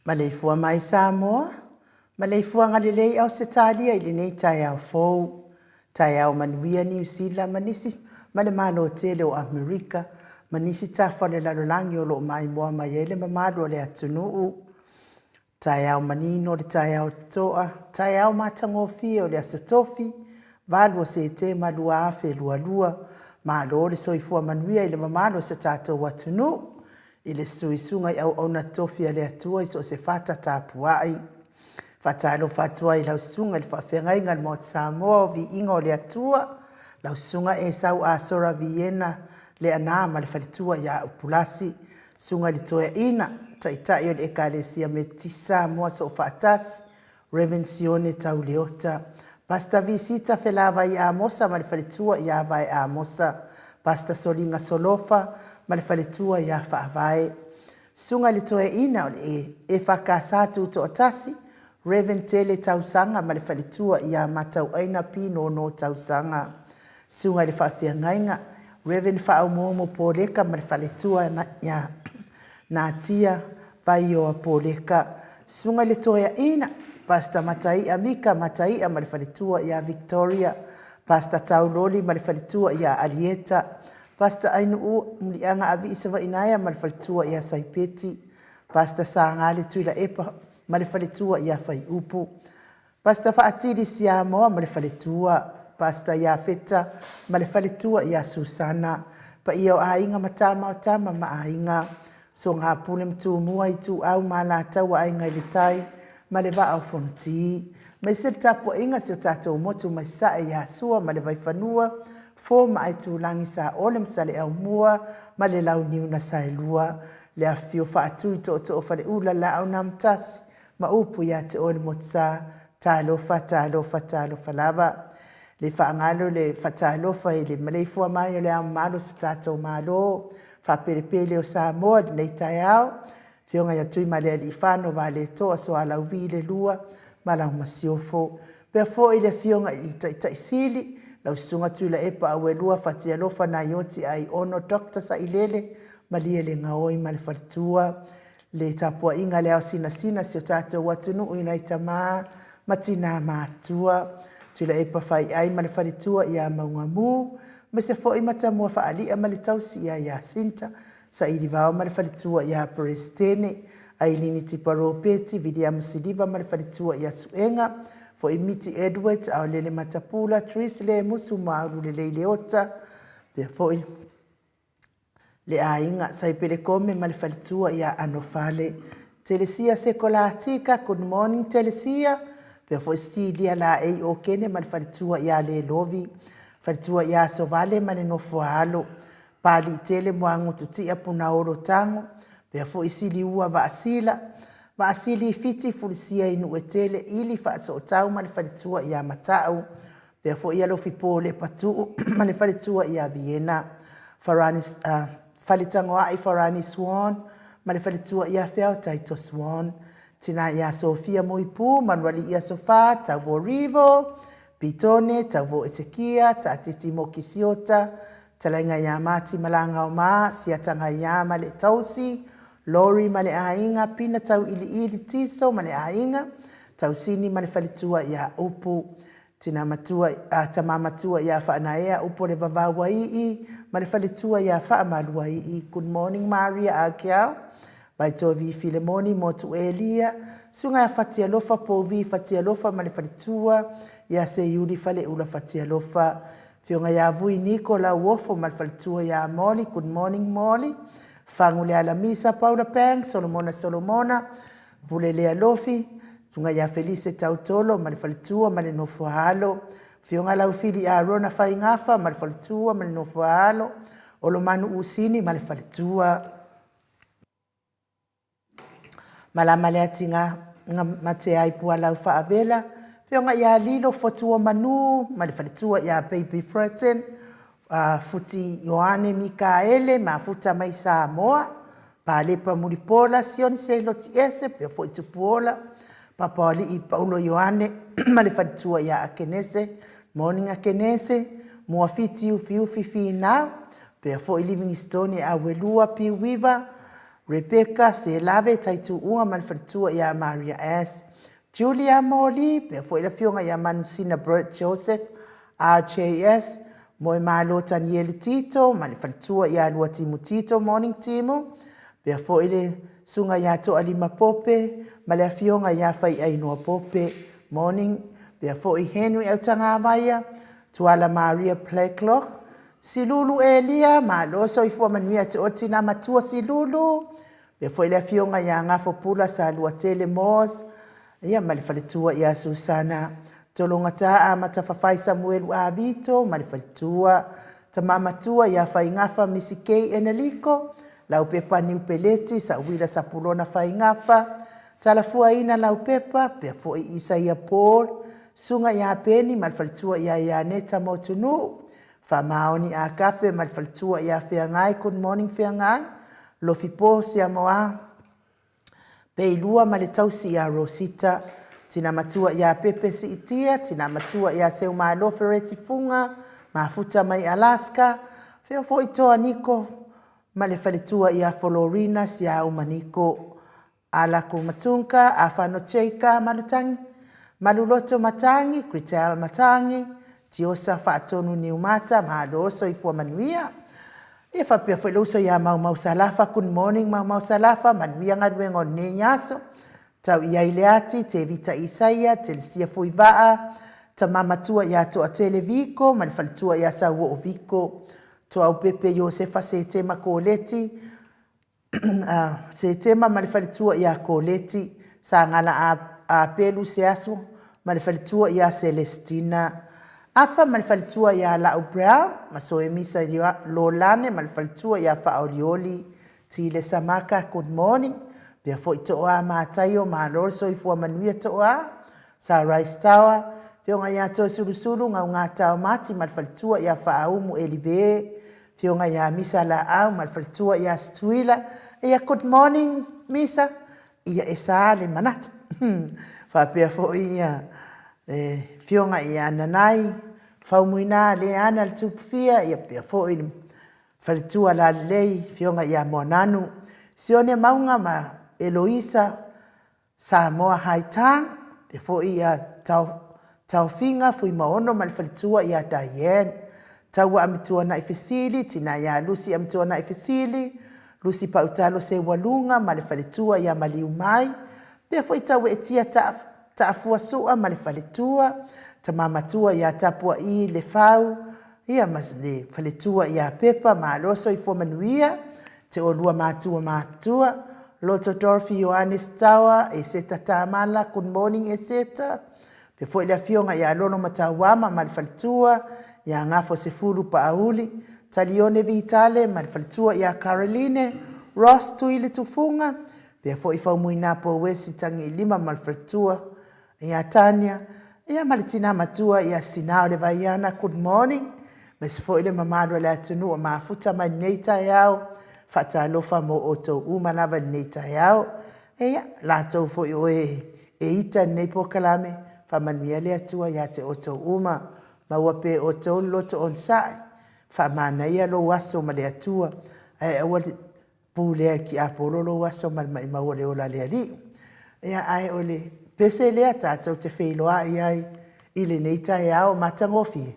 Maleifua mai Samoa, maleifuaga lelei Ausetalia i lenei taeao fou. Taeao manuia Niu Sila ma nisi ma le Malo tele o Amerika ma nisi tafa o le lalolagi o lo o maimoa mai ai le mamalu o le atunuu. Taeao manino le taeao totoa, taeao matagofie o le Aso Tofi, 8 o Setema 2022. Malo le soifua manuia i le mamalu o si o tatou atunuu i le suisuga i auauna totofi a le Atua i so o se fata tapuai. Faatalofa atu ai i lau susuga i le faafeagaiga i le Maota Samoa o Viiga o le Atua, lau susuga Esau Asora Viena Leaana ma le faletua ia Upulasi, susuga i le Toeaina, Taitai o le Ekalesia Metotisi Samoa Soofaatasi, Rev Sione Tauleota, Pastor Visita Felavai Amosa ma le faletua ia Vae Amosa, Pastor Soliga Solofa ma le faletua ia Faavae. Susuga i le Toeaina o le EFKS Tutoatasi, Rev Tele Tausaga ma le faletua ia Matauaina Pinono Tausaga. Susuga i le Faafeagaiga, Rev Faaumuumu Poleka ma le faletua ia Natia Vaioa Poleka. Susuga i le Toeaina, Pastor Mataia Mika Mataia ma le faletua ia Victoria, Pastor Tauloli ma le faletua ia Alieta, Pastor Ainuu Muliaga Avii Savainaea ma le faletua ia Saipeti, Pastor Sagale Tuilaepa ma le faletua ia Faiupu, Pastor Faatili Siamoa ma le faletua, Pastor Iafeta ma le faletua ia Susana, paia o aiga ma tama o tama ma aiga, Soga Pule ma Tumua, Ituau ma Alataua, Aiga i le Tai ma le Vaa o Fonoti. Aemaise le tapuaiga a si o tatou motu mai Sasae ia Sua ma le Vaifanua, Fofo ma Aitulagi, Saole ma Saleaaumua ma le Launiu na Saelua, le afifio Faatui Tootoo o Faleula, Laau na Amotasi ma upu ia te oe le Motusa. Talofa, talofa, talofa lava. Le faagalo le faatalofa i le maleifua mai o le Ao Mamalu o si o tatou Malo faapelepele o Samoa i lenei taeao, Afioga ia Tuimalealiifano Vaaletoa Sualauvi II ma lau Masiofo. Faapea foi le Afioga i le Taitai Sili, lau Susuga Tuilaepa Auelua Fatialofa Naioti Aiono Dr. Sailele Malielegaoi ma le faletua. Le tapuaiga a le ao sinasina si o tatou atunuu i nai tama ma tina matutua, Tuilaepa Faiai ma le faletua ia Maugamu, aemaise foi Matamua Faalia ma le tausi ia Iasinta, Sailivao ma le faletua ia Peresetene, Ailini Tipa Ropeti, Viliamu Siliva ma le faletua ia Suega, Foimiti Edwards, Aolele Matapula, Tris Lemusu Maululelei Leota, faapea foi le aiga Saipele Kome ma le faletua ia Anofale. Telesia Sekolatika, good morning Telesia. Faapea foi Cecilia Laei Okene ma le faletua ia Lelovi, faletua ia Sovale ma le nofoaalo. Paliitele Muagututia Punaolo Tago, faapea foi Siliua Vaasila, Vaasili Fiti Fulisia i Nuuetele, Ili Faasootau ma le faletua ia Matau, faapea foi Alofi Polepa Tuu ma le faletua ia Viena, Farani, Faletagoai Farani Swan ma le faletua ia Feao Taito Swan, tina ia Sofia Muipu, Manualii Asofa, Tauvo Rivo, Pitone, Tauvo Esekia, Taatiti Moki Siota, Talaiga ia Mati Malagaoma, Siataga ia ma le Tausi, Lori ma le aiga, Pina Tauiliili Tiso ma le aiga, Tausini ma le faletua ia Upu, Tina matua, a tama matua ia Faanaea Upu le Vavauaii ma le faletua ia Faamaluaii. Good morning Maria Akeau, Vaitoevi Filemoni Motu Elia, Susuga ia Fatialofa Pouvi Fatialofa ma le faletua ia Seiuli Faleula Fatialofa. Afioga ia Vui Niko Lauofo ma le faletua ia Molly. Good morning Molly. Fagu le Alamisa Paula Pang, Solomona Solomona, Pule Lea Lofi, Susuga ia Felise Tautolo ma le faletua ma le nofoaalo, Afioga Laufili Arona Faigafa ma le faletua ma le nofoaalo, Olomanu Usini ma le faletua. Malama le atiga mate ai Pualau Faavela, Afioga ia Lilo Fotuomanu ma le faletua ia Baby Fretton, Futi Ioane Mikaele Mafuta mai Samoa, Palepa Mulipola Sione Seiloti Ese pea foi Tupuola, Papaoalii Paulo Ioane ma le faletua ia Akenese, Morning Akenese, Muafiti Ufiufi Finau, pea foi Livingstone Auelua Piuiva, Rebecca Selave Taituuga ma le faletua ia Maria S. Julia Moli, pea foi le afioga ia Manusina Bert Joseph, RJS, Moemalo Tanieli Tito ma le faletua ia Luatimu Tito, Morning Timu, pea foi le susuga ia Toalima Pope ma le afioga ia Faiainoa Pope, Morning, pea foi Henry Autagavaia, Tuala Maria Blacklock, Silulu Elia, malo soifua manuia te oe tina matua Silulu, pea foi le afioga ia Gafopula Saluatele Moss, ia ma le faletua ia Susana Tologata Amatafafai Samuelu Avito ma le faletua, Tama matua ia Faigafa Misi K Eneliko, Laupepa Niupeleti Sauila Sapulona Faigafa, Talafuaina Laupepa, pea foi Isaia Paul, Susuga ia Peni ma le faletua ia Ianeta Motunuu, Faamaoni Akape ma le faletua ia Feagai, good morning Feagai, Lofipo Siamoa, Peilua ma le tausi ia Rosita, Tina matua ia Pepe Siitia, Tina matua ia Seumalo Fereti Fuga, Mafuta mai Alaska, Fea foi Toa Niko ma le faletua ia Folorina Siauma Niko, Alaku Matunka, Afano Cheika Malutangi, Maluloto Matangi, Kritel Matangi, Tiosa Faatonu Niumata, malo soifua manuia. Ia faapea foi le uso ia Maumau Salafa, good morning Maumau Salafa, manuia galuega o lenei aso. Tau i ai le ati, Tevita Isaia, Telesia Fuivaa, Tama Matua ia Toatele Viko ma le faletua ia Sauoo Viko, Toaupepe Iosefa Setema Koleti, Setema ma le faletua ia Koleti, Sagala Apelu Seaso ma le faletua ia Celestina, Afa ma le faletua ia Lau Brown, ma Soemisa Lolane ma le faletua ia Faaolioli Tile Samaka, good morning. Pea foi Toa Mataio, malo le soifua manuia Toa. Sa Rice Tower, Afioga ia Toesulusulu, Gaugata o Mati ma le faletua ia Faaumu Elive, Afioga ia Misa Laau ma le faletua ia Situila. Ia good morning Misa, ia e sa le manatu. Faapea foi ia le afioga ia Nanai, Faumuina le ana le Tupufia, ia pea foi le faletua lalelei, afioga ia Moananu, Sione Mauga ma Eloisa Samoa High Tang, pea foi ia Taofiga Fuimaono ma le faletua ia Diane, Taua Amituanai Fesili, tina ia Lucy Amituanai Fesili, Lucy Pautalo Seualuga ma le faletua ia Maliumai, pea foi Taueetia Taafuasua ma le faletua, Tama matua ia Tapua'i Lefau, ia ma le faletua ia Pepa, malo soifua manuia, te olua matua matua, Loto Dorothy Ioannes Tawa, Eseta Tamala, good morning Eseta, pea foi le afioga ia Lolo Matauama ma le faletua ia Gafo Sefulu Paauli, Talione Vitale ma le faletua ia Caroline Ross Tuiletufuga, pea foi Faumuina Pouesi Tagiilima ma le faletua ia Tania, ia ma le tina matua ia Sina o le Vaiana, good morning. Aemaise foi le mamalu o le atunuu o mafuta mai lenei taeao. Faatalofa mo outou uma lava i lenei taeao. Ia, latou foi o e e ita i lenei polokalame, faamanuia le Atua ia te outou uma. Maua pea e outou le loto onosai, faamanaia lou aso ma le Atua, ae aua le pulea e le tiapolo lou aso ma le maimau o le ola a le Alii. Ia, ae o le pese lea tatou te feiloai ai i lenei taeao matagofie.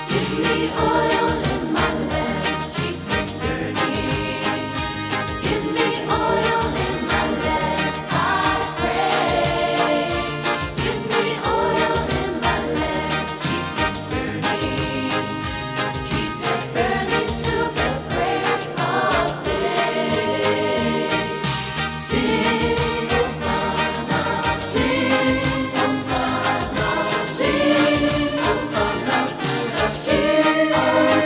Give me oil in my lamp, keep me burning. Give me oil in my lamp, I pray. Give me oil in my lamp, keep it burning. Keep it burning till the break of day. Sing Hosanna, sing Hosanna, sing Hosanna to the King.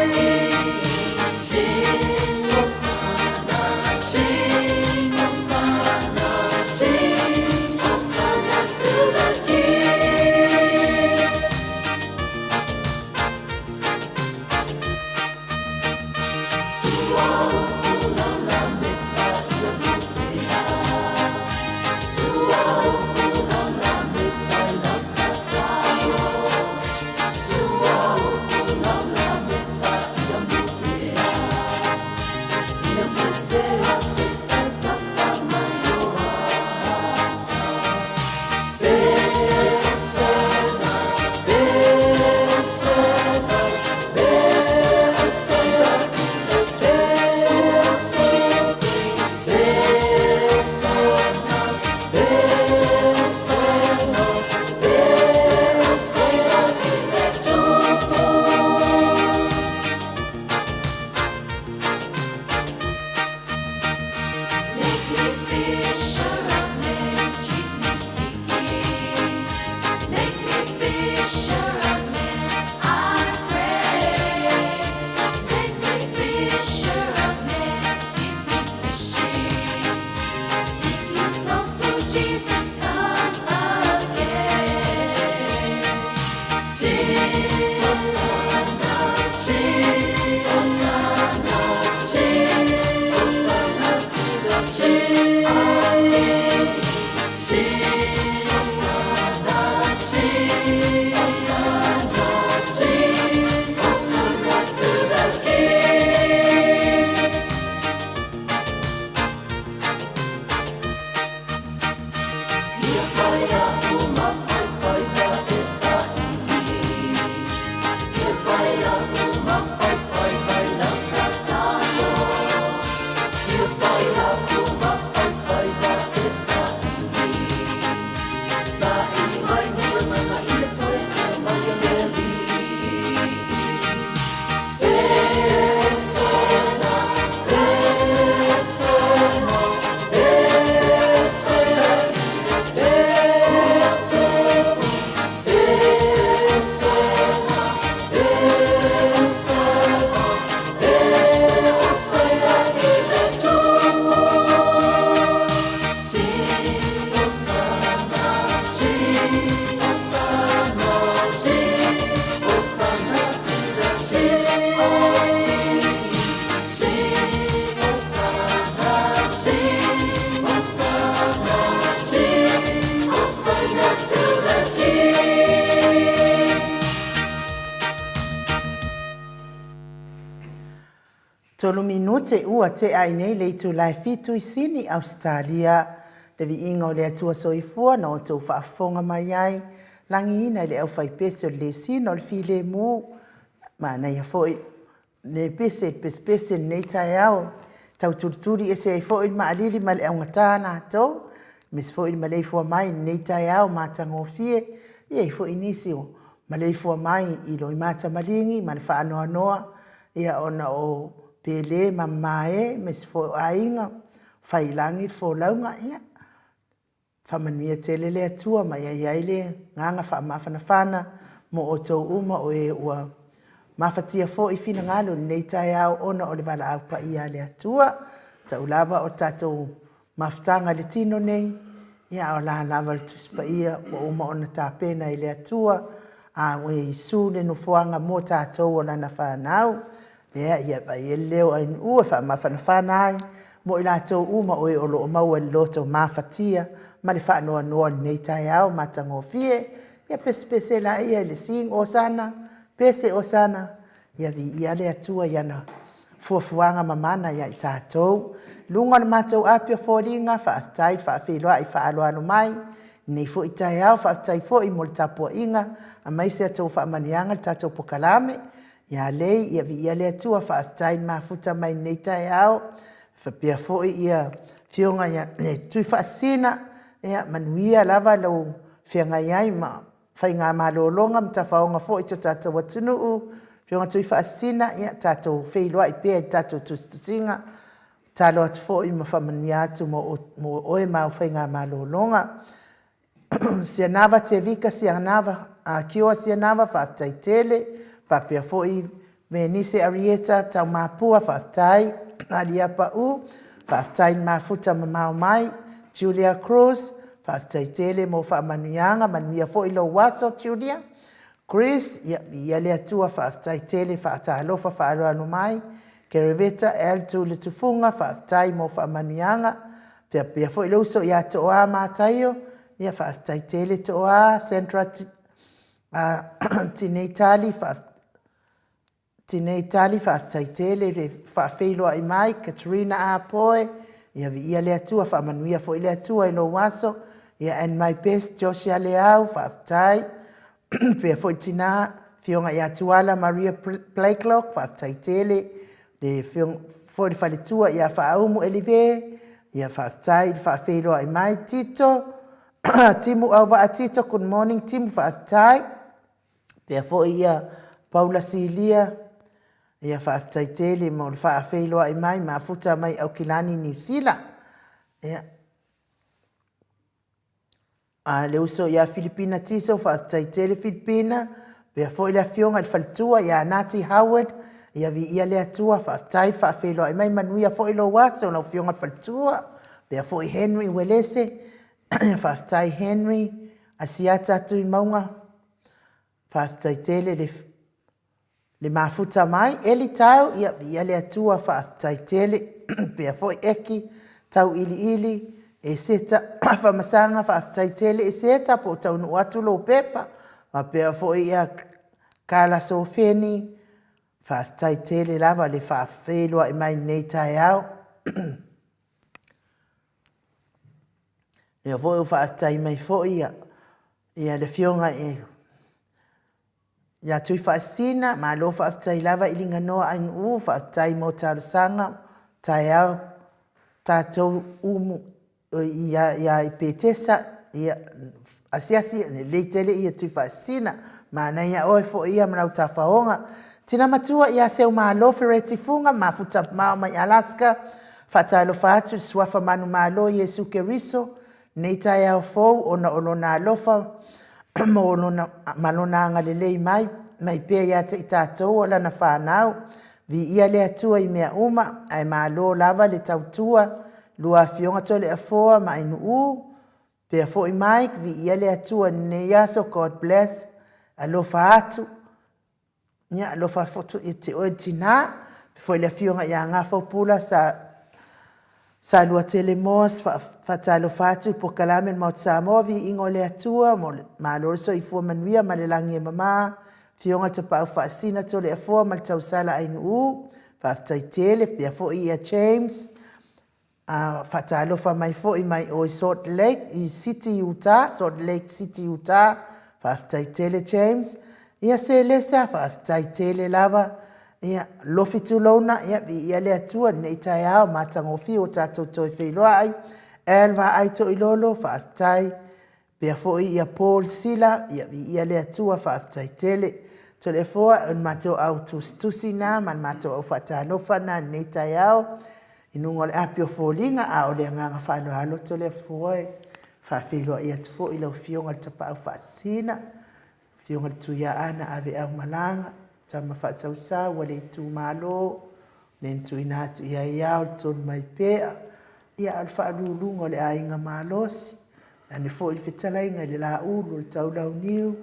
Sing Hosanna, sing Hosanna to the King of Kings. Sing Hosanna, sing Hosanna, sing Hosanna to the King. Ia whai aku mawhaiwhaiva e saili. Ia whai aku mawhaiwhaiva i lau tatalo. Ia whai aku mawhaiwhaiva e saili. Saili mai ni agaga i le toe tea mai o le Alii. Tolu minute ua tea ai nei le itula e fitu i Sini, Ausetalia. Le viiga o le Atua Soifua na outou faafofoga mai ai, lagiina i le aufaipese o le lesina o le filemu. Manaia foi le pese i le pesepese i lenei taeao, tau tulituli ese ai foi le maalili ma le augata latou, aemaise foi le maleifua mai i lenei taeao matagofie. E i ai foi nisi o maleifua mai i loimata maligi ma le faanoanoa, ia ona o Pele ma Mamae aemaise foi o aiga, fai i lagi le folauga, ia Faamanuia tele le Atua ma ia i ai le agaga faamafanafana mo outou uma o e ua mafatia foi finagalo i lenei taeao ona o le valaau paia a le Atua. Tau lava o le tatou mafutaga i le tino nei, ia a o la lava le Tusi Paia ua uma ona tapena e le Atua, a ua Iesu le nofoaga mo tatou o Lana fanau. Lea ia vaai ai le leo ainuu e faamafanafana ai mo i latou uma o e o lo o maua i le loto mafatia ma le faanoanoa i lenei taeao matagofie. Ia pesepese laia i le Sing Osana, Pese Osana, ia viia le Atua i ana fuafuaga mamana ia i tatou. Luga o le matou api o foliga, faafetai faafeiloai faaaloalo mai lenei foi taeao, faafetai foi mo le tapuaiga aemaise a outou faamanuiaga i le tatou pokalame. Ia Lei, ia viia le Atua, faafetai le mafuta mai i lenei taeao, faapea foi ia Afioga ia le Tuifaasisina, ia manuia lava lou feagai ai ma faigamalologa ma tafaoga foi i si o tatou atunuu. Afioga Tuifaasisina, ia tatou feiloai pea i tatou tusitusiga, tatalo atu foi ma faamanuia atu mo oe ma au faigamalologa. Sianava Tevika Sianava Kioa Sianava faafetai tele faapea foi Venise Arieta Taumapua faafetai Alia Pau faafetai le mafuta mamao mai Julia Cruz faafetai tele mo faamanuiaga manuia foi lou aso Julia Chris ia viia le Atua faafetai tele faatalofa faaaloalo mai Kereveta L Tule Tufuga faafetai mo faamanuiaga Faapea foi le uso ia Tooa Mataio, ia faafetai tele Tooa, Sandra Tinei Tali, Tinei Tali faafetai tele le faafeiloai mai, Katrina Apoe, ia viia le Atua, faamanuia foi le Atua i lou aso, ia and my best Joshua Leau, faafetai. Faapea foi tina, Afioga ia Tuala Maria Blakelock, faafetai tele. Le afioga foi le faletua ia Faaumu Elive, ia faafetai i le faafeiloai mai. Tito, Timu Auvaa Tito, good morning Timu, faafetai. Faapea foi ia Paula Silia, ia faafetai tele mo le faafeiloai mai, mafuta mai Aukilani, Niu Sila. Ia, A le uso ia Filipina Tiso, faafetai tele Filipina. Faapea foi le afioga i le faletua ia Nati Howard, ia viia le Atua, faafetai le faafeiloai mai, manuia foi lou aso lau afioga i le faletua. Faapea foi Henry Uelese, faafetai Henry, Asiata Tuimauga, faafetai tele le. Le mafuta mai, Eli Tau, ia viia le Atua, faafetai tele. Pea foi Eki, Tauiliili, Eseta, Afamasaga, faafetai tele Eseta po o taunuu atu lou pepa. Faapea foi ia Kala Sofeni, faafetai tele lava le faafeiloai mai i lenei taeao. Lea foi ua faafetai mai foi ia le Afioga i ia Tuifaasisina, malo faafetai lava i Liganoa Ainuu, faafetai mo talosaga, taeao tatou umu ia Petesa, ia asiasi, lelei tele ia Tuifaasisina, manaia oe foi ia ma lau tafaoga. Tina matua ia Seumalo Fereti Fuga, mafuta mamao mai Alaska, faatalofa atu i le suafa manumalo Iesu Keriso, Nei taeao fou ona o Lona alofa mo lona, ma Lona agalelei mai, mai pea ia te i tatou o Lana fanau. Viia le Atua i mea uma, ae malo lava le tautua, lua Afioga Toleafoa ma Ainuu, pea foi Mike, viia le Atua i lenei aso, God bless, alofa atu. Ia, alofa atu ia te oe le tina, foi le afioga ia Gafaopula sa Saluatele Moss, faatalofa atu i polokalame le Maota Samoa, viiga o le Atua, mo le malo le soifua manuia ma le lagi e mama, afioga le Tapaau Faasisina Toleafoa ma le Tausala Ainuu, faafetai tele, faapea foi ia James, A faatalofa mai foi mai o i Salt Lake i City Utah, Salt Lake City Utah, faafetai tele James. Ia Selesa, faafetai tele lava. Ia Lofi Tulouna, ia viia le Atua i lenei taeao matagofie ua tatou toe feiloai. El Vaai Toilolo, faafetai. Pea foi ia Paul Sila, ia viia le Atua, faafetai tele. Toleafoa, o le matou au tusitusi na ma le matou au faatalofa na i lenei taeao i luga o le api o foliga, a o le agaga faaaloalo Toleafoa e faafeiloai atu foi i lau Afioga i le Tapaau Faasisina, Afioga i le Tuiaana Aveaumalaga, Tama Faasausau a le itumalo, le na tuuina atu i ai ao le tonu mai pea, ia a o le faaluuluga o le aiga malosi, ane foi le fetalaiga i le Laulu o le Taulauniu,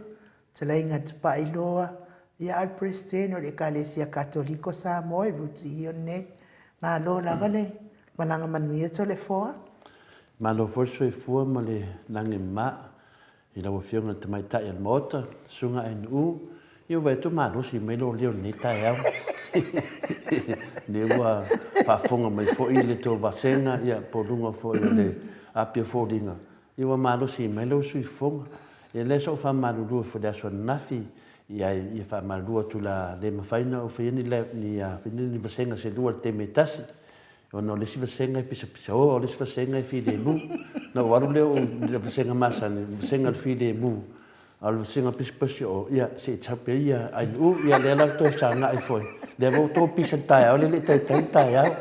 fetalaiga i le Tupailoa, ia a o le Peresetene o le Ekalesia Katoliko Samoa i Ruti Ionei. Malo lava le malaga manuia Toleafoa. Malo foi le soifua ma le lagi mama. I lau Afioga i le Tamaitai o le Maota, Susuga Ainuu, ia ua vaai atu ua malosi mai lou leo i lenei taeao. Lea ua faafofoga mai foi le tou vasega ia po o luga foi o le api o foliga, ia ua malosi mai lou sui usufono. Ia lea sa ou faamalulu ai foi i le aso ananafi, ia ia faamalulu atu o le a le mafai ona ou faia ni ni vasega se lua i le taimi e tasi. Ona o le isi vasega e pisapisaoa, o le isi vasega e filemu. Na ou alu lea i le vasega masani, o le vasega o le filemu, a o le vasega pisapisao, ia, se i tau pea ia Ainuu, ia lea la ua toe sagai foi. Lea foi ua toe pisa i le taeao, lea e le i taitai le taeao.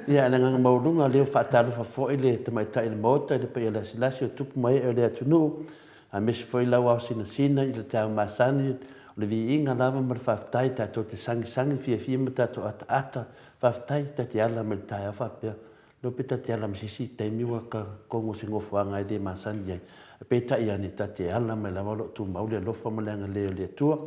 Ia, o le agaga maualuga, o lea ua faatalofa foi le tamaitai o le Maota i le paia lasilasi o tupu ma ee o le atunuu, Aemaise foi lau ao sinasina i le taeao masani, o le viiga lava ma le faafetai tatou te sagisagi fiafia ma tatou ataata, faafetai ta te ala mai le taeao faapea, leo pe ta te ala ma se isi taimi ua ka kogo se nofoaga e le masani ai, peitai ane ta te ala mai lava o lo o tumau le alofa ma le agalelei o le Atua.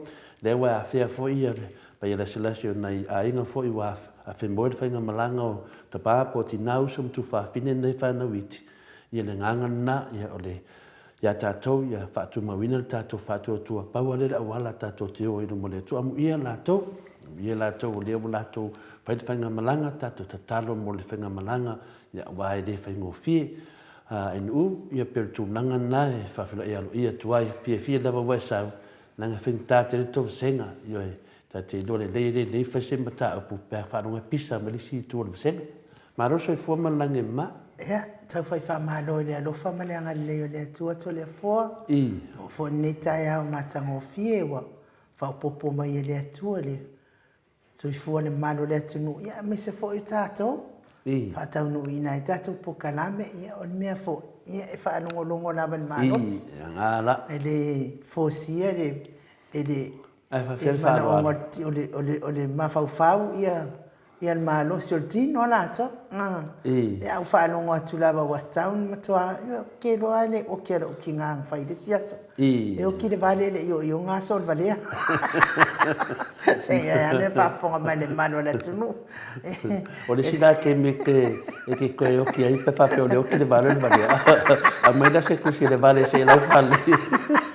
Lea ua e afea foi ia le paia lasilasi o nai aiga foi ua afemoe le faigamalaga o tama po o tina, uso ma tuafafine nei fanau iti, ia le agaga lena, ia o le Ia tatou, ia faatumauina le tatou faatuatua, pau lava lea le auala tatou te o ai i luma o le Atua. Amuia latou, amuia latou o lea ua latou fai le faigamalaga, tatou tatalo mo le faigamalaga, ia aua e le faigofie. NU, ia pei o le tulaga lena e faafeiloai aloaia atu ai, fiafia lava ua e sau, leaga e faigata tele le tou vasega, ioe, ta te iloa lelei e le lelei fai se mataupu pe a faalogo e pisa mai le isi itu o le vasega. Malo le soifua ma le lagi e mama. Ia, tau fai faamalo i le alofa ma le agalelei o le Atua Toleafoa. Ua oo foi lenei taeao matagofie ua faaopoopo mai e le Atua le soifua le mamalu o le atunuu, ia aemaise foi o tatou faataunuuina ai tatou polokalame. Ia o le mea foi, ia e faalogologo lava i le malosi. E le force ia le Ae faafefea le faaaloalo? O le mafaufau ia. Ia le malosi o le tino latou. Ia ou faalogo atu lava ua tatau ona matua, ou te iloa lava le oki a lou tina na fai i le isi aso. E oki le vale e le i oo i ona aso o le valea. Se i ane le faafofoga mai le mamalu o le atunuu. O le isi la taimi e te toe oki ai pe faapea o le oki le vale o le valea. Aumai la se tusi a le vale se i lau fale.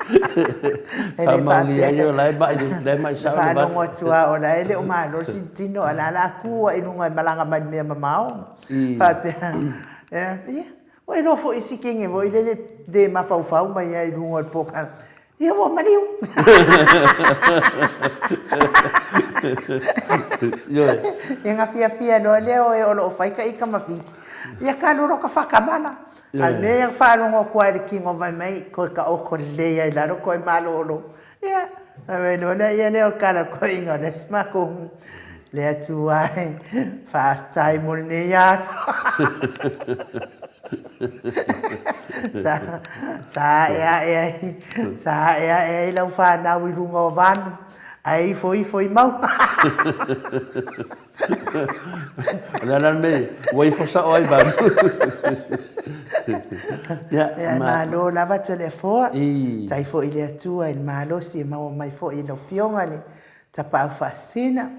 E le Faamaonia ai o la e mai, la e mai sao le vale. Faalogo atu lava o la e le o malosi le tino, a o la o le a tu lava i luga e malaga mai i le mea mamao. Faapea, ia, ua iloa foi si kenge foi lele le mafaufau mai ai i luga o le polokalame. Ia ua maliu. Ioe. Ia na fiafia loa lea o e o lo o fai ka ika ma fili. Ia ka alu loa ka faatamala. A o le mea ia na faalogo atu lava i le tino fai mai, toe taoto lelei lava i lalo toe malolo. Ia, fai mai loa lea, ia lea o le tala o le toeaina o le isi matou Le Atua e, faafetai mo lenei aso. Sa, sa ae ae ai, sa ae ae ai lau fanau i luga o vanu, ae ifo ifo i mauga. O le a la le mea, ua ifo sao ai vanu. Ia, ma... Malo lava Toleafoa, tai foi i le Atua i le malosi e maua mai foi i lau Afioga le Tapaau Faasisina,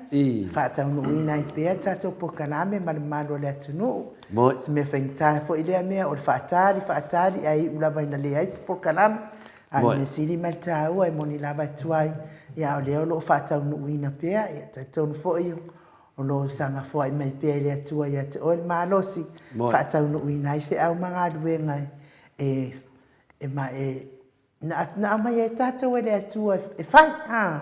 faataunuuina ai pea tatou polokalame ma le mamalu o le atunuu. O se mea faigata foi lea mea o le faatali, faatali ae iu lava ina leai se polokalame. A o le mea sili ma le taua e moni lava e tuai, a o lea o lo o faataunuuina pea. E talitonu foi o lo o saga foai mai pea e le Atua ia te oe le malosi e faataunuuina ai feau ma galuega e Na, na aumai ai tatou e le Atua e fai, a.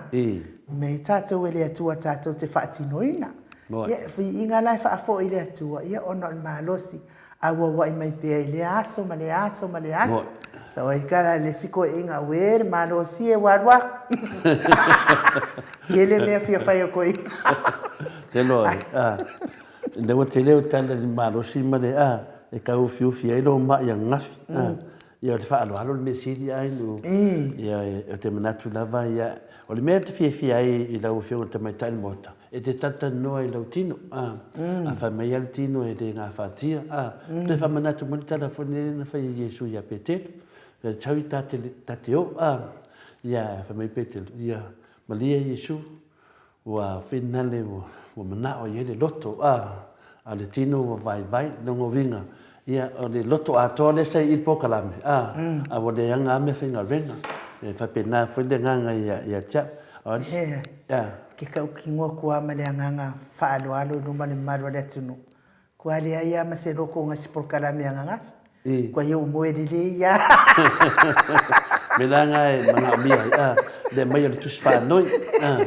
Aumai ai tatou e le Atua tatou te faatinoina. Ia, viiga la e faafoi i le Atua, ia ona o le malosi auauai mai pea i lea aso ma lea aso ma lea aso. Sau ai tala a le isi toeaina, auē le malosi e ua alu aku. Tele mea fia fai a toeaina. Te loa, a. Lea ua tele au tala i le malosi ma le, a, e tau ufiufi ai lou mai ananafi, a. Ia o le faaaloalo le mea sili ai nu. Ia ou te manatu lava ia o le mea e te fiafia ai i lau Afioga i le Tamaitai o le Maota, e te talatalanoa i lau tino, a. A fai mai lava le tino e le gafatia, a. Toe faamanatu mai le tala foi lea na fai e Iesu ia Petelo, Sau ta te o, a. Ia fai mai Petelo, ia malie Iesu, Ua finale ua manao i ai le loto, a, a le tino ua vaivai, lona uiga, ia, o le loto atoa lea sa i i le polokalame, a, a ua leaga lava meafaigaluega. E faapena foi le agaga ia, ia te au. O le, a. Ke tautino atu lava ma le agaga faaaloalo i luma o le mamalu o le atunuu, Kua leai lava ma se loko ona se polokalame ananafi. Kua i ou moe lelei lava. Me la nga e manaomia ai, a, le aumai o le tusi faanoi, a,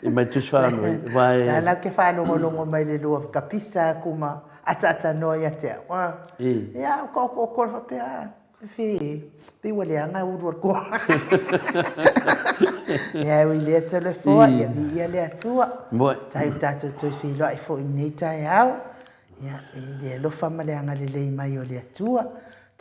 i mai tusi faanoi, wa e. La la ke faalogologo mai le lua kapisa aku ma ataatanoa ia te au, a. Ia, o ka okooko le faapea, a, fe, pei ua leaga ulu o le koa. Ia, e ui lea Toleafoa, ia viia le Atua. Tai o tatou toe feiloai foi i lenei taeao, ia, i le alofa ma le agalelei mai o le Atua.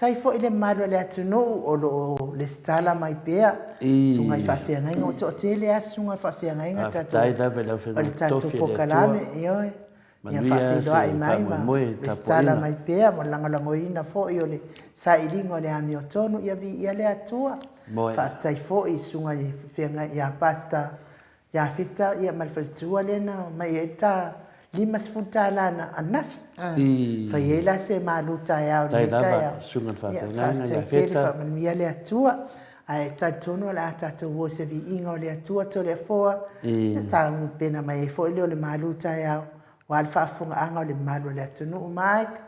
Tai foi le mamalu o le atunuu o lo o lesitala mai pea, susuga i faafeagaiga, ua toatele lava susuga i faafeagaiga tatou, o le tatou polokalame, ioe. Ia faafeiloai mai ma resitala mai pea ma lagolagoina foi o le sailiga o le amiotonu. Ia viia le Atua. Faafetai foi i susuga i feagai ia Pastor Iafeta ia ma le faletua lea na aumai ai le ta $50 na ananafi. Fai ai la se malu taeao i lenei taeao. Ia faafetai tele faamanuia le Atua. Ae talitonu o le a tatou o i se viiga o le Atua Toleafoa, ia tapena mai ai foi lea o le malu taeao, aua le faafofogaaga o le mamalu o le atunuu. Mike.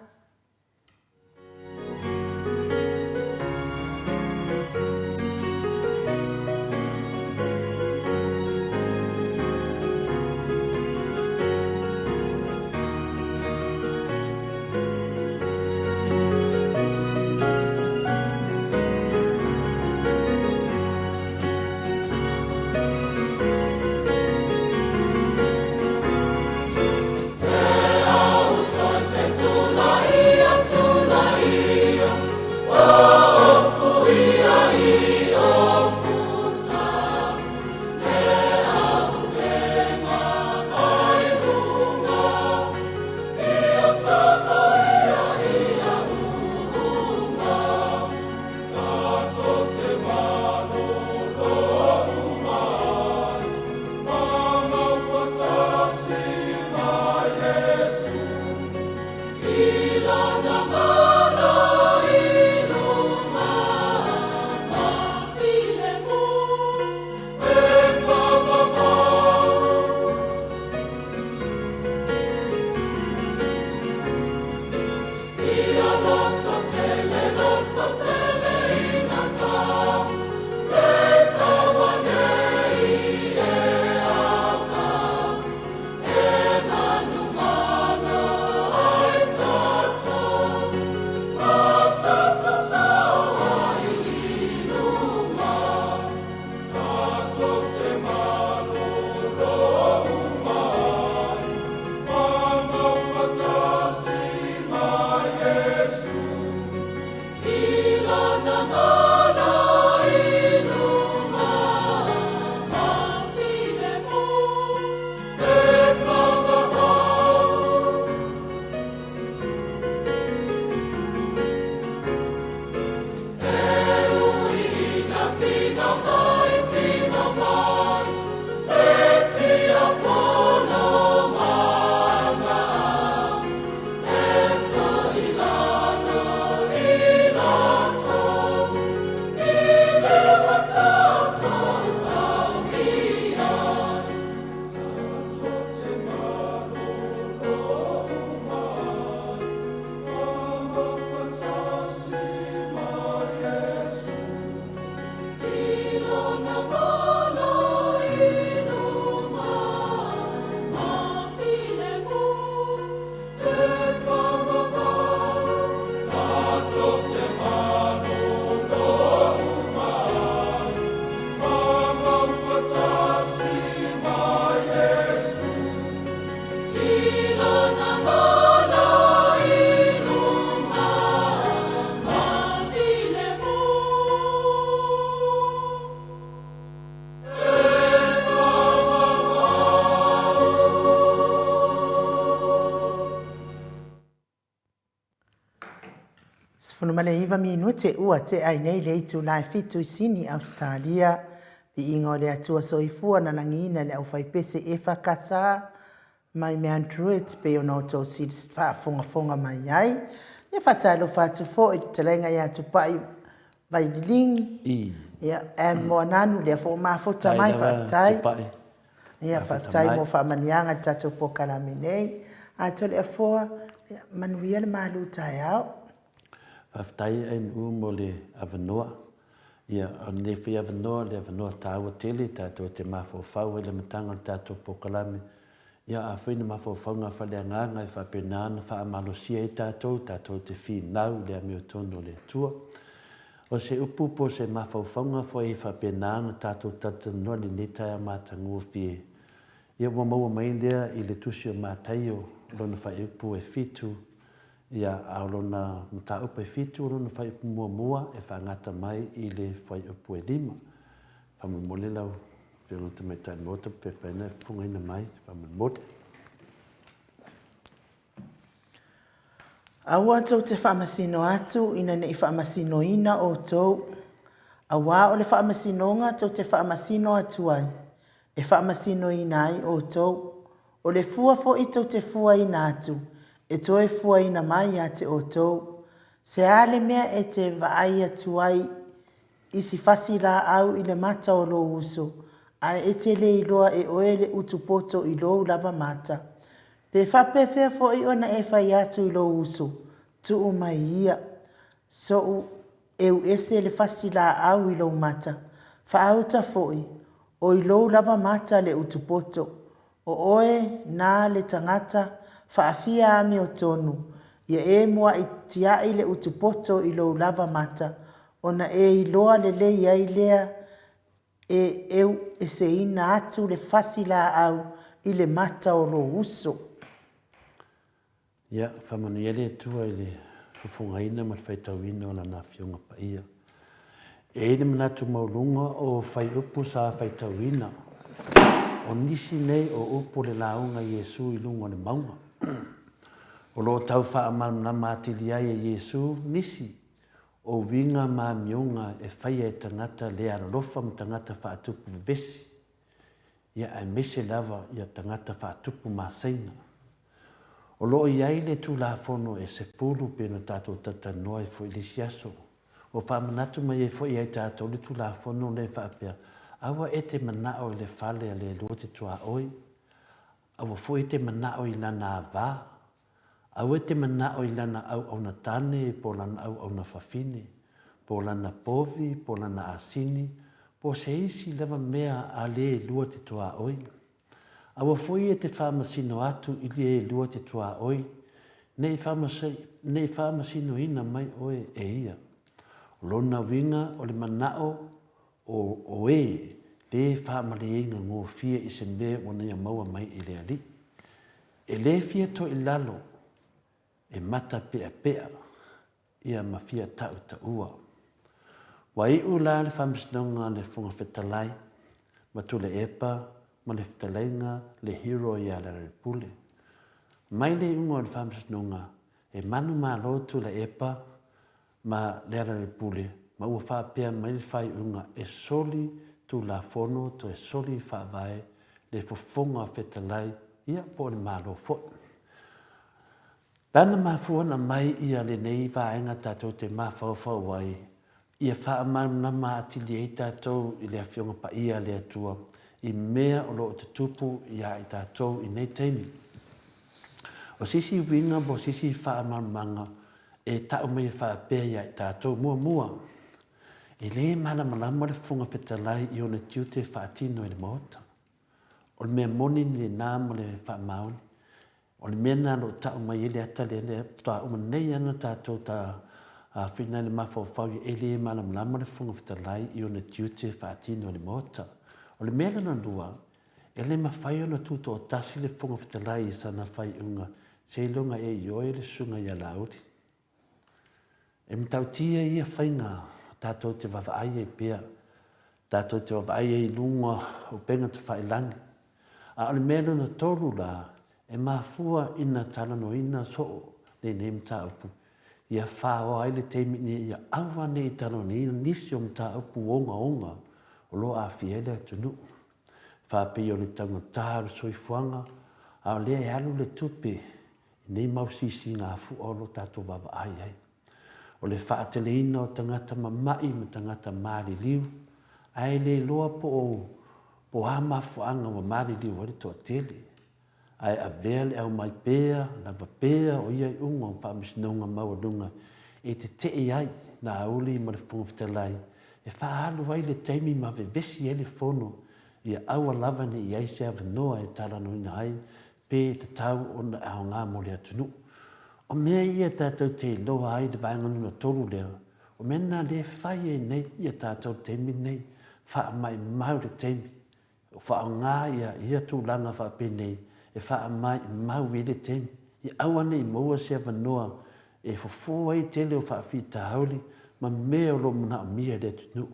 19 minute ua tea ai nei le itula e fitu i Sini, Ausetalia. Viiga o le Atua Soifua na lagiina e le aufaipese EFKS mai Mount Druitt pei ona outou faafogafoga mai ai. Ia faatalofa atu foi i le fetalaiga ia Tupai Vaililigi, ia M Moananu, lea foi ua mafuta mai, faafetai. Ia faafetai mo faamanuiaga i le tatou polokalame nei. A Toleafoa, ia manuia le malu taeao. Faafetai ANU mo le avanoa. Ia, o lenei foi avanoa, le avanoa taua tele tatou te mafaufau ai i le amataga o le tatou polokalame. Ia, a foi na mafaufauga faaleagaga e faapena ona faamalosia ai tatou, tatou te finau i le amiotonu o le Atua. O se upu po o se mafaufauga foi e faapena ona tatou talatalanoa i lenei taeao matagofie, ia ua maua mai lea i le Tusi o Mataio, lona faaiupu e fitu, ia, a o lona mataupu e fitu, o lona faaiupu muamua e faagata mai i le fuaiupu e lima. Faamolemole lau Afioga i le Tamaitai Maota pe mafai ona e fofogaina mai, faamolemole. Aua tou te faamasino atu ina ne i faamasinoina outou, auā o le faamasinoga tou te faamasino atu ai, e faamasinoina ai outou, o le fua foi tou te fuaina atu, e toe fuaina mai ia te outou. Se a le mea e te vaai atu ai i si fasi laau i le mata o lou uso, ae e te le iloa e oe le utu poto i lou lava mata? Pe faapefea foi ona e fai atu i lou uso, Tuu mai ia, soʻu eu ese le fasi laau i lou mata, faauta foi, o i lou lava mata le utu poto. O oe na le tagata faafia amiotonu, ia e muaʻi tiaʻi le utu poto i lou lava mata, ona e iloa lelei ai lea e eu eseina atu le fasi laau i le mata o lou uso. Ia, faamanuia le Atua i le fofogaina ma le faitauina o Lana Afioga Paia. E i ai le manatu maualuga o fuaiupu sa faitauina, o nisi nei o upu o le lauga a Iesu i luga o le mauga. O lo o tau faamalamalama atili ai e Iesu nisi o uiga ma amioga e faia e tagata le alolofa ma tagata faatupu vevesi, ia aemaise lava ia tagata faatupu maseina. O lo o i ai le Tulafono e sefulu pei ona tatou talatalanoa ai foi i le isi aso. Ua faamanatu mai ai foi ia i tatou le Tulafono lea e faapea, Aua e te manao i le fale a le Alua te tuaoi, aua foi e te manao i lana ava, aua e te manao i lana auauna tane po o lana auauna fafine, po o lana povi, po o lana asini, po o se isi lava mea a le Alua te tuaoi. Aua foi e te faamasino atu i le lua te tuaoi, ne i faamasinoina mai oe e ia. O lona uiga o le manao o o e lē faamalieina gofie i se mea ua na ia maua mai i le Alii. E lē fia toilalo e mata peapea ia ma fia tautaua. Ua iu la le Faamasinoga a le Fofoga Fetalai ma Tuilaepa ma le Fetalaiga le Hero ia Lealailepule. Mai le iuga o le Faamasinoga, e manumalo Tuilaepa ma Lealailepule ma ua faapea mai le faaiuga e soli Tulafono toe soli Faavae le Fofoga Fetalai ia po o le Malo foi. Lana mafua ona aumai ia lenei vaega tatou te mafaufau ai, ia faamalamalama atili ai tatou i le Afioga Paia a le Atua i mea o lo o tutupu ia i tatou i nei taimi. O se isi uiga po o se isi faamalamalamaga e tau mai e faapea ia i tatou, muamua, e le malamalama le Fofoga Fetalai i ona tiute faatino i le Maota. O le mea moni lena ma le faamaoni. O le mea lena o lo o tau mai ai le ata lea, lea faatoa uma nei lava ona tatou afina i le mafaufau e le malamalama le Fofoga Fetalai i ona tiute e faatino e le Maota. O le mea lona lua, e le mafai ona tutoatasi le Fofoga Fetalai i sana faaiuga seiloga e ioe le Susuga ia Laauli. E matautia ia faiga tatou te vaavaai ai pea, tatou te vaavaai ai i luga o upega tafailagi. A o le mea lona tolu la, e mafua ina talanoaina soo lenei mataupu. Ia faoa ai le taimi ina ia aua ne i talanoaina nisi o mataupu ogaoga o lo o aafia ai le atunuu, faapei o le taugata o le soifuaga, a o lea e alu le tupe i nei mau sisigafua o lo o tatou vaavaai ai. O le faateleina o tagata mama'i ma tagata maliliu, ae le iloa po o po a mafuaaga ua maliliu ai le toatele. Ae avea le aumai pea lava pea o ia iuga o Faamasinoga Maualuga e tete'e ai Laauli ma le Fofoga Fetalai e faaalu ai le taimi ma vevesi ai le Fono ia aua lava ne i ai se avanoa e talanoaina ai pe tatau ona aoga mo le atunuu. O mea ia tatou te iloa ai le vaega lona tolu lea, o mea na lea e fai ai nei ia tatou i le taimi lenei, faamaimau le taimi, faaaoga ia ia tulaga faapenei e faamaimau ai le taimi, ia aua ne i maua se avanoa e fofo ai tele o faafitauli ma mea o lo o manaomia e le atunuu.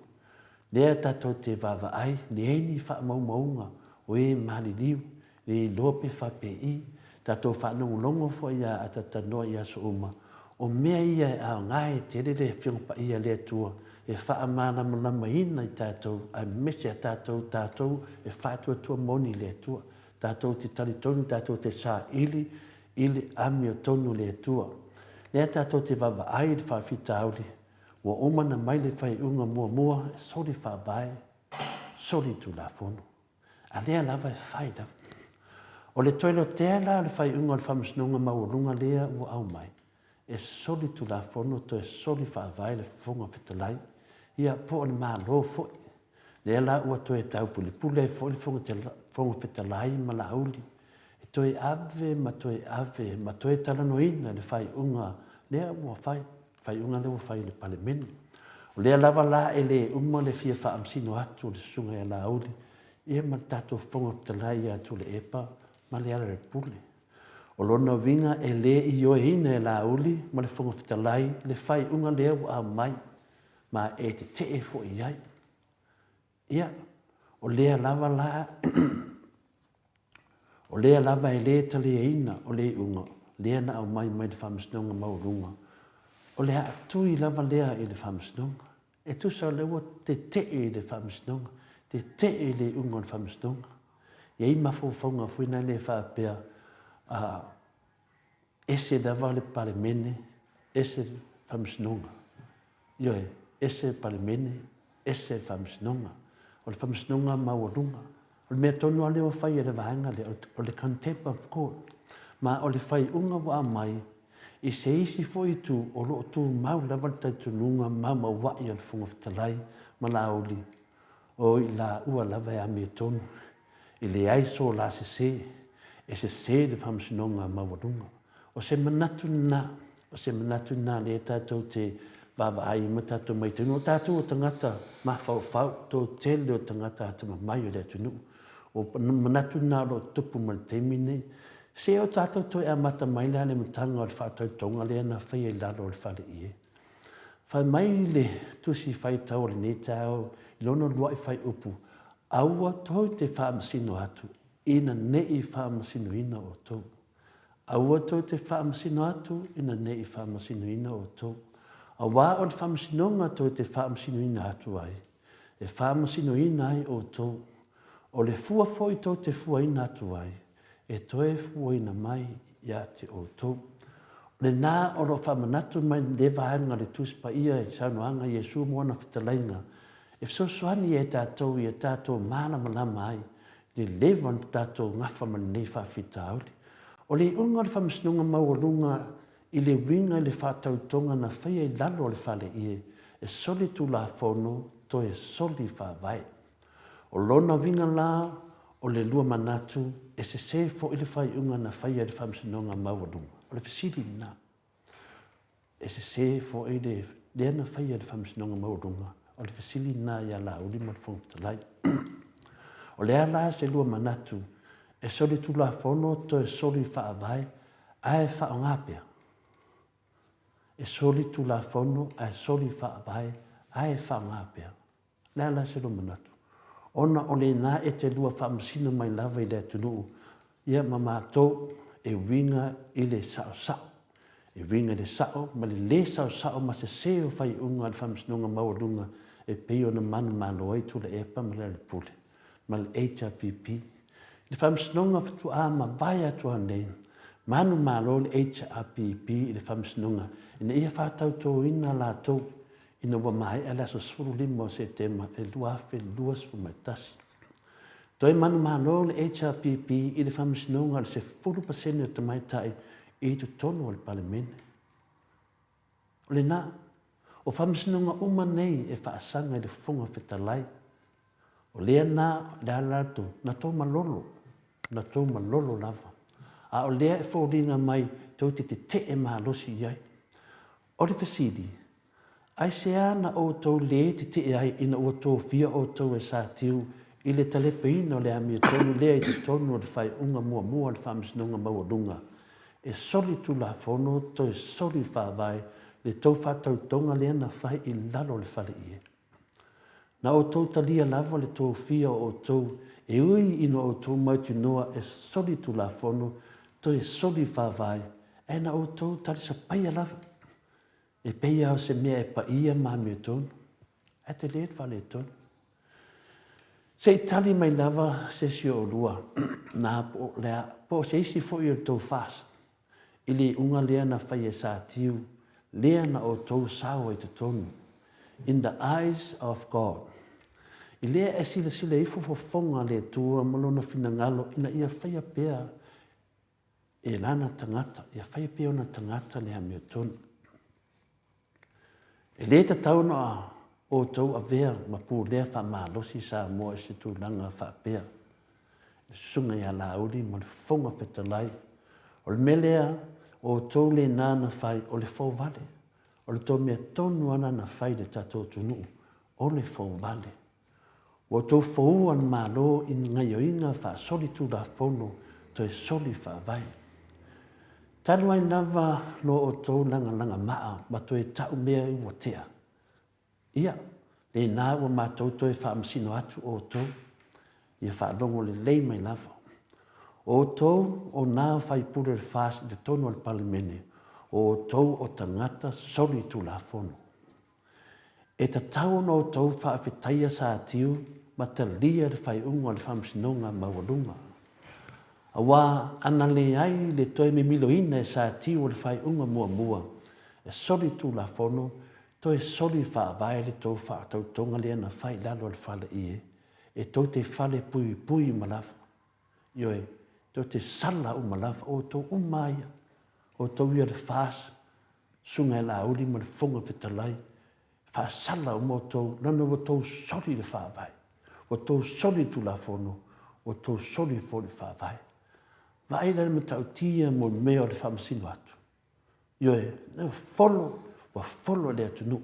Lea tatou te vaavaai, leai ni faamaumauga o e maliliu, le iloa pe faapei. Tatou faalogologo foi ia a talatalanoa i aso uma, o mea ia e aoga e tele le Afioga Paia a le Atua e faamalamalamaina i tatou aemaise a tatou tatou e faatuatua moni i le Atua. Tatou te talitonu tatou te saili i le amiotonu o le Atua. Lea tatou te vaavaai i le faafitauli Ua uma ona mai le faaiuga muamua e soli faavae, soli tulafono. A lea lava e fai lava. O le toe lotea la o le faaiuga o le Faamasinoga Maualuga lea ua aumai, e soli tulafono toe soli faavae le Fofoga Fetalai, ia po o le Malo foi. Lea la ua toe taupulepule ai foi le Fofoga Fetalai ma Laauli e toe ave ma toe ave ma toe talanoaina le faaiuga lea ua fai, faaiuga lea ua fai e le Palemene. O lea lava la e le uma le fia faamasino atu o le Susuga ia Laauli ia ma le tatou Fofoga Fetalai ia Tuilaepa ma Lealailepule. O lona uiga e le ioeina e Laauli ma le Fofoga Fetalai le faaiuga lea ua aumai ma e tetee foi i ai. Ia, o lea lava la, o lea lava e le taliaina o le iuga lea na aumai mai le Faamasinoga Maualuga, o le aatui lava lea i le Faamasinoga. E tusa o lea ua tetee i le Faamasinoga, tetee i le iuga o le Faamasinoga. E i ai mafaufauga foi na le faapea, a, ese lava le Palemene, ese le Faamasinoga. Ioe, ese le Palemene, ese le Faamasinoga. O le Faamasinoga maualuga. O le mea tonu lava lea ua fai e le vaega lea, o le contempt of court. Ma o le faaiuga ua aumai i se isi foi itu o lo o tumau lava le talitonuga maumauai o le Fofoga Fetalai ma Laauli, o i laua lava e amiotonu E leai so la sese, e sese le faamasinoga maualuga. O se manatu lena, o se manatu lena lea tatou te vaavaai ma tatou maitauina. O tatou o tagata mafaufau, toatele o tagata atamamai o le atunuu. O manatu lena o lo o tutupu mai le taimi lenei. Se o tatou toe amata mai la le amataga o le faatautoga lea na faia i lalo o le faleie. Fai mai le tusi faitau o lenei taeao i lona uluai fuaiupu, Aua tou te faamasino atu, ina ne i faamasinoina outou. Aua tou te faamasino atu, ina ne i faamasinoina outou. Aua o le faamasinoga tou te faamasinoina atu ai, e faamasinoina ai outou. O le fua foi tou te fuaina atu ai, e toe fuaina mai ia te outou. O lena o lo o faamanatu mai le vaega o le Tusi Paia i saunoaga a Iesu mo ana fetalaiga, e fesoasoani ia i tatou ia tatou malamalama ai le leva ona tatou gafa ma lenei faafitauli. O le iuga o le Faamasinoga Maualuga i le uiga i le faatautoga na faia i lalo o le faleie, e soli tulafono toe soli faavae. O lona uiga la, o le lua manatu, e sese foi le faaiuga na faia e le Faamasinoga Maualuga. O le fesili lena. E sese foi le lea na faia e le Faamasinoga Maualuga? O le fesili lena ia Laauli ma le Fofoga Fetalai. O le a la se lua manatu e solitulafono toe soli faavae ae faaaoga pea? E solitulafono ae soli faavae ae faaaoga pea? Le a la se lua manatu? Ona o lena e te lua faamasino mai lava i le atunuu, ia ma matou, e uiga i le saosao. E uiga i le sao ma le lē saosao ma sesē o faaiuga a le Faamasinoga Maualuga e pei ona manumalo ai Tuilaepa ma Lealailepule ma le HRPP. I le Faamasinoga faatoa mavae atu nei, manumalo le HRPP i le Faamasinoga ina ia faatautoina latou ina ua maea le aso 15 o Setema i le 2021. Toe manumalo le HRPP i le Faamasinoga o le 10% o tamaitai i totonu o le Palemene. O lena, o faamasinoga uma nei e faasaga i le Fofoga Fetalai. O lea na, le a latou, na tou malolo, na tou malolo lava. A o lea e foliga mai tou te tetee malosi i ai. O le fesili, Aisea na outou lē tetee ai ina ua tofia outou e Satiu i le talepeina o le amiotonu lea i totonu o le faaiuga muamua a le Faamasinoga Maualuga e soli Tulafono toe soli Faavae le tou faatautoga lea na fai i lalo o le faleie? Na outou talia lava le tofia o outou e ui ina outou mautinoa e soli Tulafono toe soli Faavae ae na outou talisapaia lava. E pei lava o se mea e paia ma amiotonu, ae tele le faaletonu. Se i tali mai lava se isi o oulua na po o le a, po o se isi foi o le tou FAST i le iuga lea na faia e Satiu lea na outou sao ai totonu. In the eyes of God. I lea e silasila ifo fofoga le Atua ma Lona finagalo ina ia faia pea e lana tagata, ia faia pea ona tagata le amiotonu. E lē tatau ona outou avea ma pulea faamalosi Samoa i se tulaga faapea. Le Susuga ia Laauli ma le Fofoga Fetalai, o le mea lea o outou lena na fai o le fouvale. O le tou mea tonu lava lena na fai i le tatou atunuu, o le fouvale. Ua outou foua le Malo i ni gaioiga faasolitulafono toe soli faavae. Talu ai lava lo outou lagalaga maa ma toe tau mea ua tea, ia, lena ua matou toe faamasino atu outou, ia faalogo lelei mai lava. O outou o na faipule o le FAST i totonu o le Palemene, o outou o tagata solitulafono. E tatau ona outou faafetaia Satiu ma talia le faaiuga o le Faamasinoga Maualuga. Aua ana leai le toe mimiloina e Satiu o le faaiuga muamua, e soli Tulafono, toe soli Faavae le tou faatautoga lea na fai i lalo o le faleie, e tou te fale puipui uma lava. Ioe, tou te sala uma lava, o outou uma lava ia, o outou ia o le FAST, Susuga ia Laauli ma le Fofoga Fetalai, faasala uma outou, leaga ua outou soli le Faavae, ua outou soli le Tulafono, ua outou soli foi le Faavae. Vaai la i le matautia mo le mea o le faamasino atu. Ioe, ua folo, ua folo le atunuu.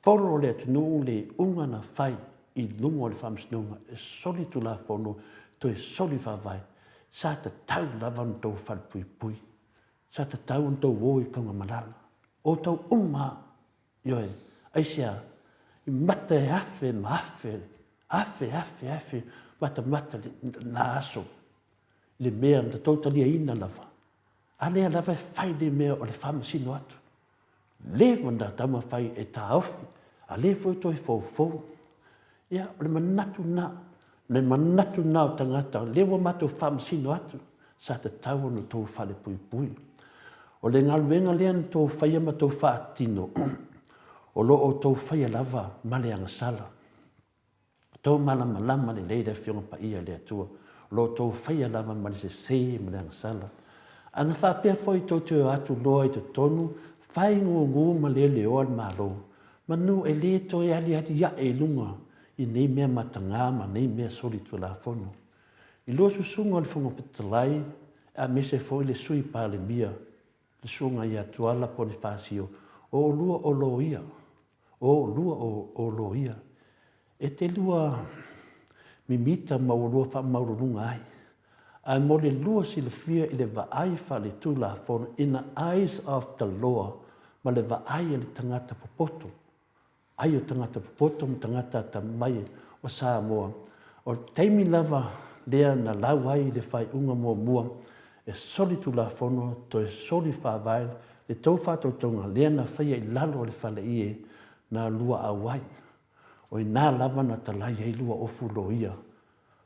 Folo le atunuu le iuga na fai i luga o le faamasinoga e soli Tulafono, toe soli Faavae. Sa tatau lava ona outou falepuipui. Sa tatau ona tou o i Taugamalala. O outou uma lava. Ioe. Aisea? I mata e afe ma afe, afe, afe, afe, matamata na aso i le mea na tou taliaina lava. A lea lava e fai le mea o le faamasino atu. Leva ona taumafai e taofi, a lea foi toe foufou. Ia, o le manatu lena, le manatu lena o tagata, lea ua matou faamasino atu, sa tatau ona outou falepuipui. O le galuega lea na outou faia ma outou faatino, o lo o outou faia lava ma le agasala. Outou malamalama lelei le Afioga Paia a le Atua, o lo o outou faia lava ma le sese ma le agasala. A na faapea foi tou te o atu loa i totonu, fai gugu ma leleoa le Malo, manu e le toe aliali ae i luga i nei mea mataga ma nei mea solitulafono. I lua susuga o le Fofoga Fetalai aemaise foi le Sui Palemia, le Susuga ia Tuala Ponifasio, o oulua o loia, o oulua o loia, e te lua mimita ma ua lua faamaualuluga ai, ae mo le lua silafia i le vaai faaletulafono, in the eyes of the law, ma le vaai a le tagata popoto, ai o tagata popoto ma tagata atamamai o Samoa. O le taimi lava lea na lau ai le faaiuga muamua e soli Tulafono toe soli Faavae. le tou faatautoga lea na faia i lalo o le faleie na lua auai. O ina lava na talai ai lua ofu loia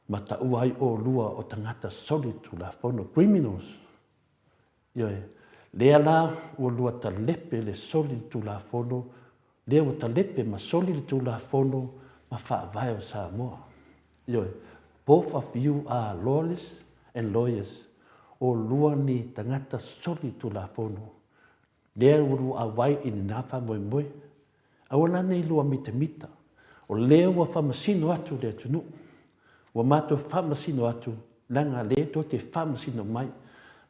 ma taua ai olua o tagata soli tulafono, criminals. Ioe. Lea la ua lua talepe le soli tulafono, lea ua talepe ma soli le tulafono ma faavae o Samoa. Ioe. Both of you are lawless and lawyers. Olua ni tagata soli tulafono. Lea ua lua auai i lena faamoemoe. Aua la ne i lua mitamita, o lea ua faamasino atu le atunuu. Ua matou faamasino atu, leaga lea tou te faamasino mai.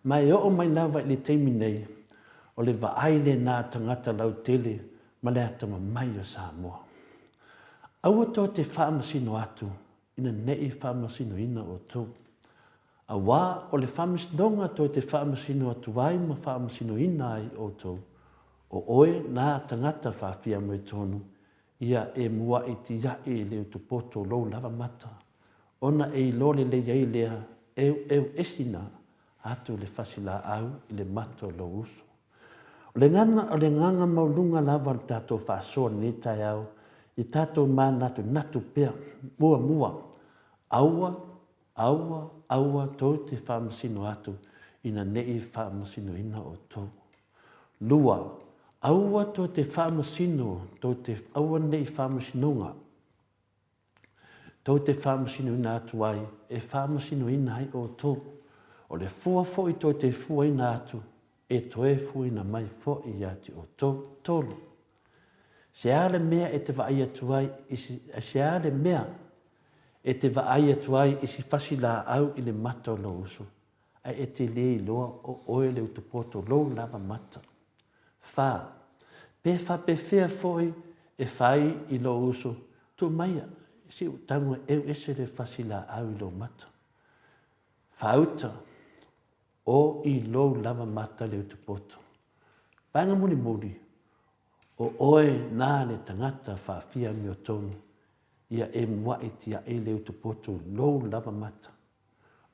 Ma e oo mai lava i le taimi nei, o le vaai lena a tagata lautele ma le atamamai o Samoa. Aua tou te faamasino atu ina ne i faamasinoina outou. Aua o le faamasinoga tou te faamasino atu ai ma faamasinoina ai outou, o oe nā tagata faafiamoe tonu, ia e muaʻi tiaʻi i le utupoto lou lava mata, ona e iloa lelei ai lea eueu esina atu le fasi laau i le mata o lou uso. O le gana, o le agaga maualuga lava o le tatou faasoa i lenei taeao, ia tatou manatunatu pea, muamua, aua Aua, aua tou te faamasino atu ina ne i faamasinoina outou. Lua, aua tou te faamasino, tou te aua ne i faamasinoga, tou te faamasinoina atu ai, e faamasinoina ai outou. O le fua foi tou te fuaina atu, e toe fuaina mai foi ia te outou. Tolu, se a le mea e te vaai atu ai i se, se a le mea e te vaai atu ai i si fasi laau i le mata o lou uso, ae e te le iloa o oe le utupoto lou lava mata. Fa, pe faapefea foi e fai i lou uso, tuu maia, se i ou tago e eu ese le fasi laau i lou mata. Faauta, o i lou lava mata le utupoto. Vaega mulimuli, o oe na le tagata faafia amiotonu, ia e muaʻi tiaʻi le utupoto lou lava mata,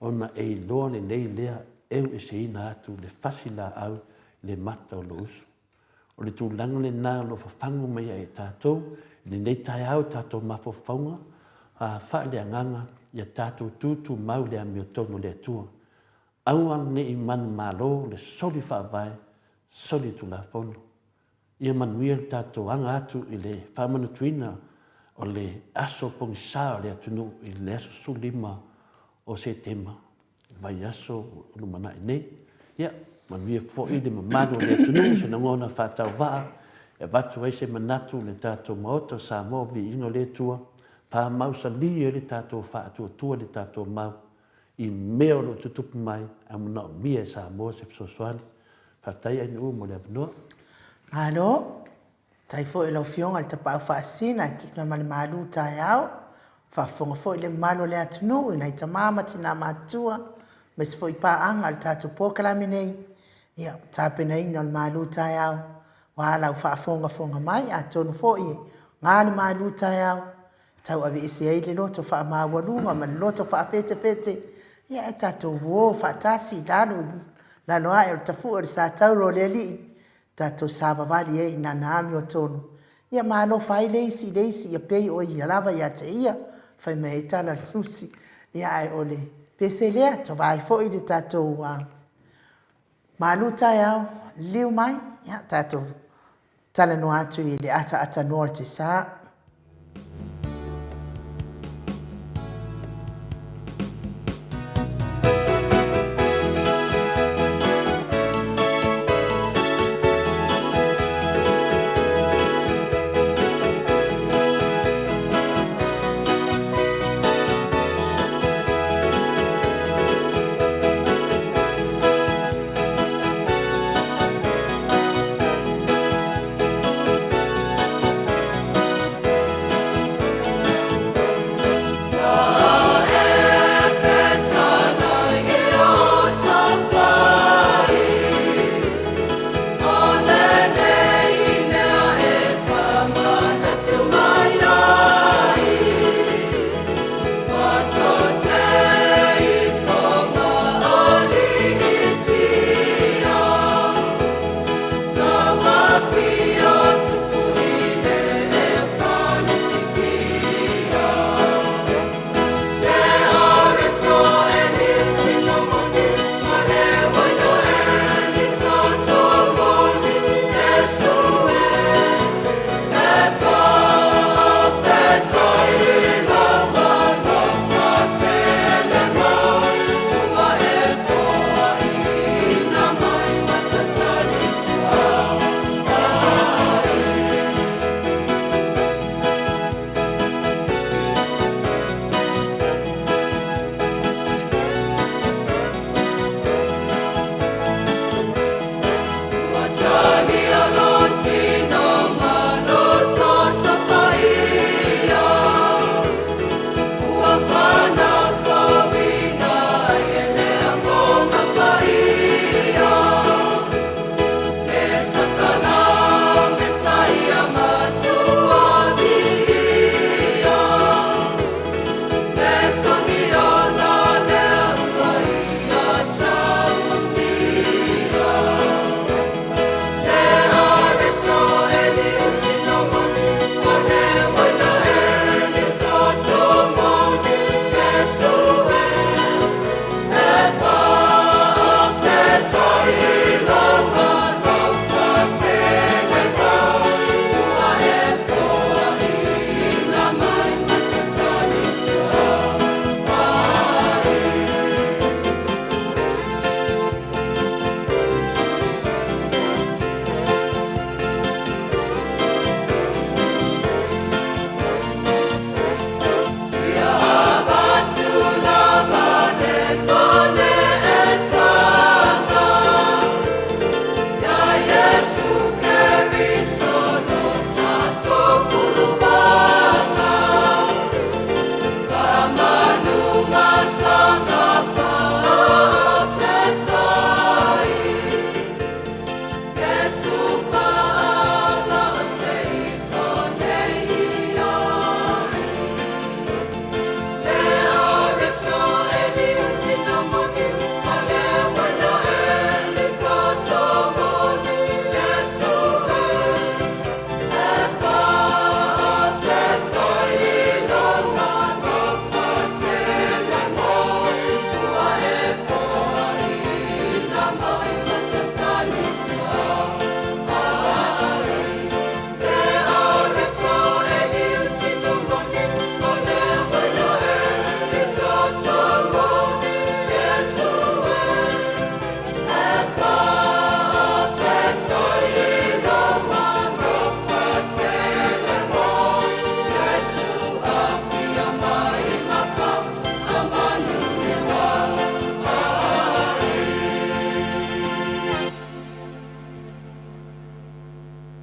ona e iloa lelei lea eu eseina atu le fasi laau i le mata o lou uso. O le tulaga lena o lo o fafagu mai ai e tatou i lenei taeao tatou mafaufauga faaleagaga ia tatou tutumau i le amiotonu o le Atua. Aua ne i manumalo le soli faavae, soli tulafono. Ia manuia le tatou aga atu i le faamanatuina o le aso pogisa o le atunuu i le aso 15 o Setema, le vaiaso o lumanai nei. Ia, manuia foi le mamalu o le atunuu, se lagona faatauvaa e avatu ai se manatu i le tatou Maota o Samoa, viiga o le Atua, faamausali ai le tatou faatuatua i le tatou mau i mea o lo o tutupu mai ae manaomia e Samoa se fesoasoani. Faafetai Ainuu mo le avanoa. Malo. Faafetai foi i lau Afioga i le Tapaau Faasisina e tusa ma le malu taeao. Faafofoga foi le mamalu o le atunuu i nai tama ma tina matutua, aemaise foi paaga o le tatou polokalame nei, ia, tapenaina o le malu taeao, aua lau faafogafoga mai. Atonu foi e ga le malu taeao, tau aveese ai le loto faamaualuga ma le loto faafetefete, ia ae tatou o faatasi i lalo, lalo ae o le tafue o le satauro o le Alii, tatou savavali ai i lana amiotonu. Ia ma alofa ai le isi i le isi, ia pei o ia lava ia te ia, fai mai ai tala a le Tusi. Ia ae o le pese lea, tova ai foi le tatou malu taeao, liliu mai, ia tatou talanoa atu i le ataatanoa o le tiasa.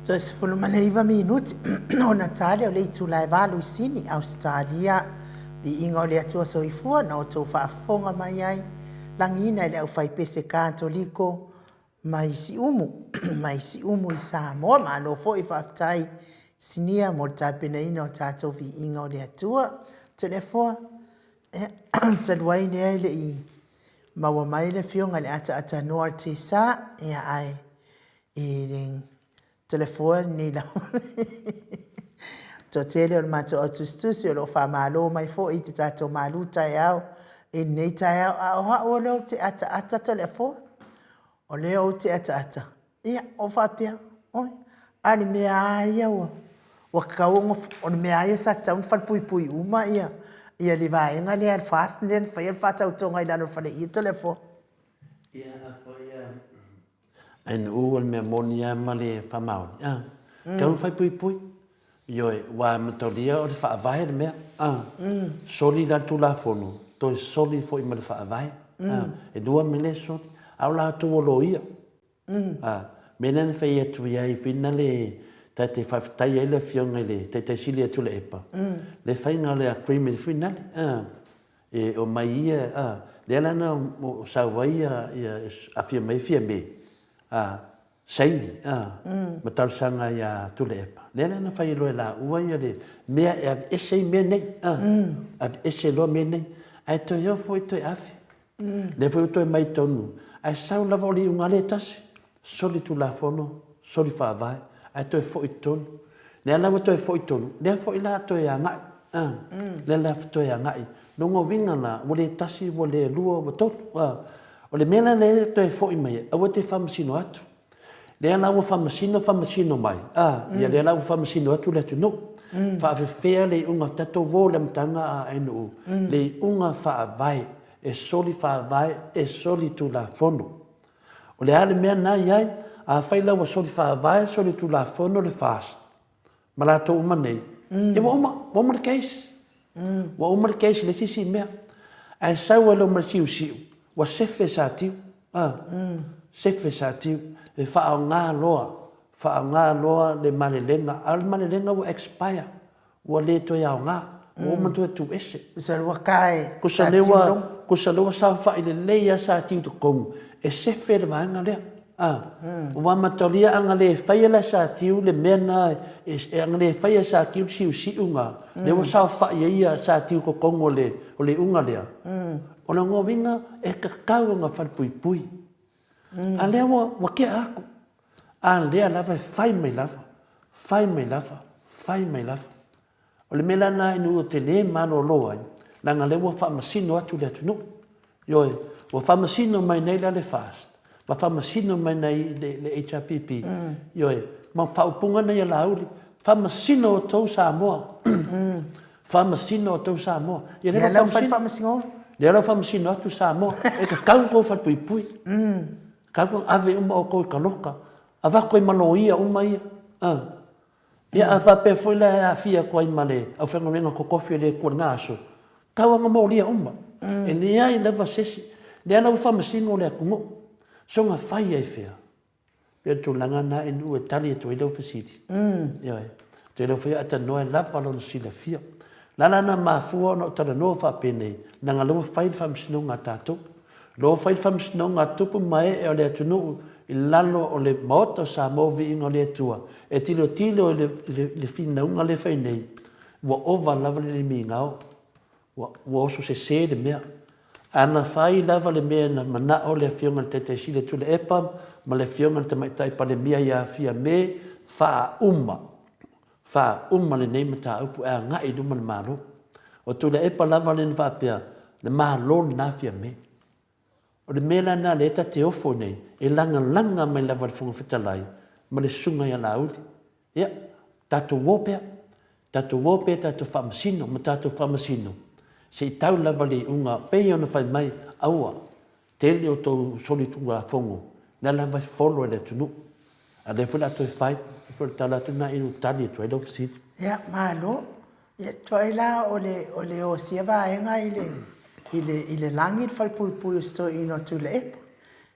Toe 19 minute ona ta lea o le itula e 8 i Sini, Ausetalia. Viiga o le Atua Soifua na outou faafofoga mai ai, lagiina e le aufaipese Katoliko mai Siumu, mai Siumu i Samoa. Malo foi faafetai Sinia mo le tapenaina o tatou viiga o le Atua. Toleafoa, talu ai lea e le i maua mai le afioga i le ataatanoa o le TSA, ia ae i le Toleafoa lenei lava. Toatele o le matou au tusitusi o lo o faamalo mai foi i le tatou malu taeao i lenei taeao. A o au o lea ou te ataata Toleafoa. O lea ou te ataata, ia, ou faapea, oi, a o le mea lava ia ua tatau ona, o le mea lava ia sa tatau ona falepuipui uma ia le vaega lea a le FAST lea na faia le faatautoga i lalo o le faleie Toleafoa. Ia, a foi a NU o le mea moni lava ma le faamaoni, a, tatau ona fai puipui. Ioe, aua e mataulia o le faavae le mea, a, soli la le Tulafono, toe soli foi ma le faavae, a, e lua mea lea e soli. A o latou o loia, a, mea lea na fai atu i ai foi na le ta te faafetai ai le Afioga i le Taitai Sili ia Tuilaepa, le faiga o le agreement foi nale, a. E omai ia, a, lea la na sau ai ia, ia afio mai Fiame, a, saini, a, ma talosaga ia Tuilaepa. Lea la na fai loa e laua ia le mea e aveese ai mea nei, a, aveese loa mea nei, ae toe o foi toe ave. Lea foi ua toe mai tonu, ae sau lava o le iuga lea e tasi, soli tulafono, soli faavae, ae toe foi i totonu. Lea la ua toe foi i totonu, lea foi la toe agai, a, lea la toe agai. Lona uiga la, ua le tasi, ua le lua, ua tolu, a. O le mea la lea e toe foi mai ai, aua e te faamasino atu. Lea la ua faamasino, faamasino mai, a, ia lea la ua faamasino atu le atunuu. Faafefea le iuga, tatou o i le amataga a NU, le iuga faavae, e soli faavae, e soli tulafono. O le a le mea na i ai? Afai la ua soli faavae, soli tulafono le FAST ma latou uma nei, ia ua uma, ua uma le case. Ua uma le case, e leai se isi mea. Ae sau ai loa ma le siusiu, ua sefe Satiu, a, sefe Satiu, e faaaoga loa, faaaoga loa le malelega, a o le malelega ua expire. Ua le toe aoga, ua uma ona toe tuuese. Tusa lua ka e sa tiu logo. Tusa lua saofai lelei lava sa tiu totonu, e sefe le vaega lea. A, ua amatalia a na le faia la e sa tiu le mea lena, a na le faia e sa tiu le siusiu lena, lea ua saofai ai ia sa tiu totonu o le iuga lea, o lona uiga e tatau ona falepuipui. A lea ua, ua tea atu. A lea lava e fai mai lava, fai mai lava, fai mai lava. O le mea la lena ina ua tele malolo ai, leaga lea ua faamasino atu le atunuu. Ioe, ua faamasino mai nei la le FAST, ua faamasino mai nei le HRPP, ioe, ma faaupuga nei a Laauli, faamasino outou Samoa. Faamasino outou Samoa. Ia lea la ua fai le faamasinoga. Lea la ua faamasino atu Samoa. E tatau outou falepuipui. Tatau ona ave uma outou i taloka. Avatu ai ma loia uma ia. Ia a faapea foi la e aafia atu ai ma le aufaigaluega totofi a le Atua i lena aso, tatau ona molia uma. E leai lava se isi. Lea la ua faamasino le atunuu. Soona fai ai fea? Pei o le tulaga lena e nuu e tali atu ai lau fesili. Ioe. Ou te iloa foi a talanoa e lava lona silafia. O le a la na mafua ona ou talanoa faapenei, leaga o lea ua fai le faamasinoga a tatou. O lea ua fai le faamasinoga a tupu ma ee o le atunuu i lalo o le Maota o Samoa Viiga o le Atua e tilotilo i le finauga lea e fai nei, ua ova lava le migao. Ua, ua oso sese le mea. A na fai lava le mea na manao le Afioga i le Taitai Sili o Tuilaepa ma le Afioga i le Tamaitai Palemia ia Fiame, faauma, faauma lenei mataupu e agai i luma le Malo. O Tuilaepa lava lea na faapea, le Malo lena Fiame. O le mea la lena lea ta te ofo nei, e lagalaga mai lava e le Fofoga Fetalai ma le Susuga ia Laauli. Ia, tatou o pea, tatou o pea tatou faamasino ma tatou faamasino, se i tau lava le iuga, pei ona fai mai, aua, tele outou solitulafono, lea lava e folo e le atunuu, a o lea foi o le a toe fai, e pei o le tala atu lena e tali atu ai lau fesili. Ia, malo. Ia, tuai la o le, o le o sia vaega i le, i le, i le lagi le falepuipui o si toeaina o Tuilaepa.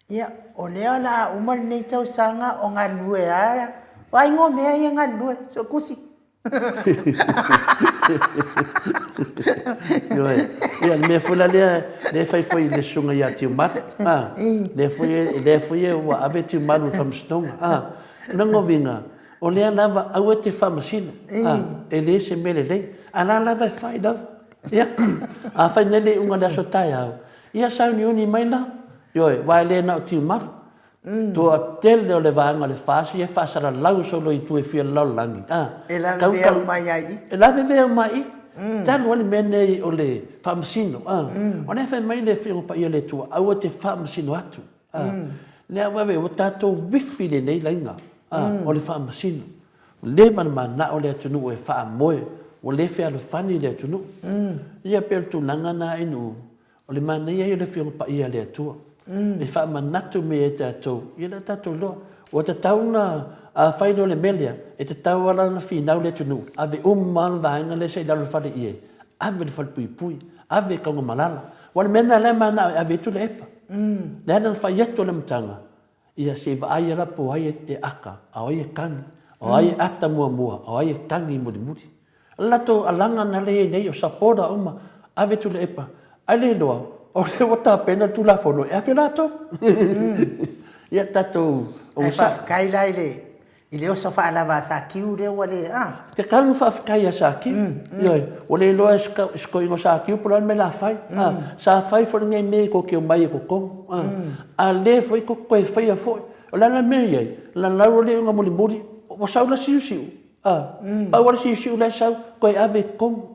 Ia, o lea o le a uma lenei tausaga o galulue lava O ai ngo mea ia galulue, Suetusi. Ioe. Ia, le mea foi la lea, lea e fai foi i le susuga ia Tiumalu, a, lea foi e, lea foi e ua ave Tiumalu i le faamasinoga, a. O lona uiga, o lea lava, aua e te faamasino, a, e le se mea lelei, a o la lava e fai lava. Ia, afai nei le iuga o le aso taeao, ia sauniuni mai la, ioe, aua e le na o Tiumalu. Toatele o le vaega o le FAST ia e faasalalau solo i itu e fia o le lalolagi, a. E lavevea uma ai lava i i. E lavevea uma i i. Talu ai le mea lenei o le faamasino, a. O lea e fai mai le Afioga Paia a le Atua, aua e te faamasino atu, a. Lea ua ave, ua tatou wifi i lenei laina, a, o le faamasino. Ua leva ona mananao le atunuu e faamoe, ua le fealofani le atunuu. Ia pei o le tulaga lena Inu, o le manaia ia o le Afioga Paia a le Atua, e faamanatu mai ai tatou, ia lea tatou iloa. Ua tatau ona, afai loa le mea lea, e tatau lava la ona finau le atunuu, ave uma lava le vaega lea sa i lalo o le fale ie, ave i le falepuipui, ave i Taugamalala. Aua o le mea lena o lea e mananao e ave ai Tuilaepa. Lea na fai atu o le amataga, Ia se i vaai ala po o ai e aka, a o ai e kagi, o ai e ata muamua, a o ai e kagi mulimuli. O le latou alaga na lea e i ai nei, o supporter uma, ave Tuilaepa, ae le iloa, o lea ua tapena le Tulafono e ave latou. Ia tatou onosai. Ae faafetai la i le I le oso faalava a Sakiu lea ua le a. Te kau no faafetai ia Sakiu. Ioe, ua le iloa e se toeaina o Sakiu po o le a le mea la fai. Sa fai foi lenei mea i ko te omai i totonu. A le foi ko te toe faia foi. O le a la le mea e i ai? Na lau le iuga mulimuli, ua sau la siusiu. Pau lava le siusiu la e sau, toe ave i totonu.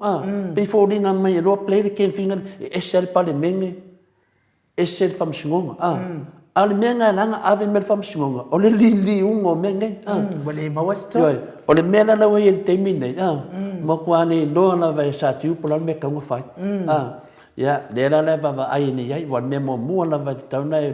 Pei e foliga mai e iloa play le game finale, e ese lava le Palemene. Ese le faamasinoga, a. A o le mea lena e ala ona ave mea i le faamasinoga, o le liliuga o mea nei, a. Ua le maua se tonu. Ioe. O le mea la la ua i ai i le taimi lenei, a, matua le iloa lava e Satiu po o le a le mea e tatau ona fai, a. Ia, lea la la e vaavaai nei i ai, aua o le mea muamua lava e tatau ona e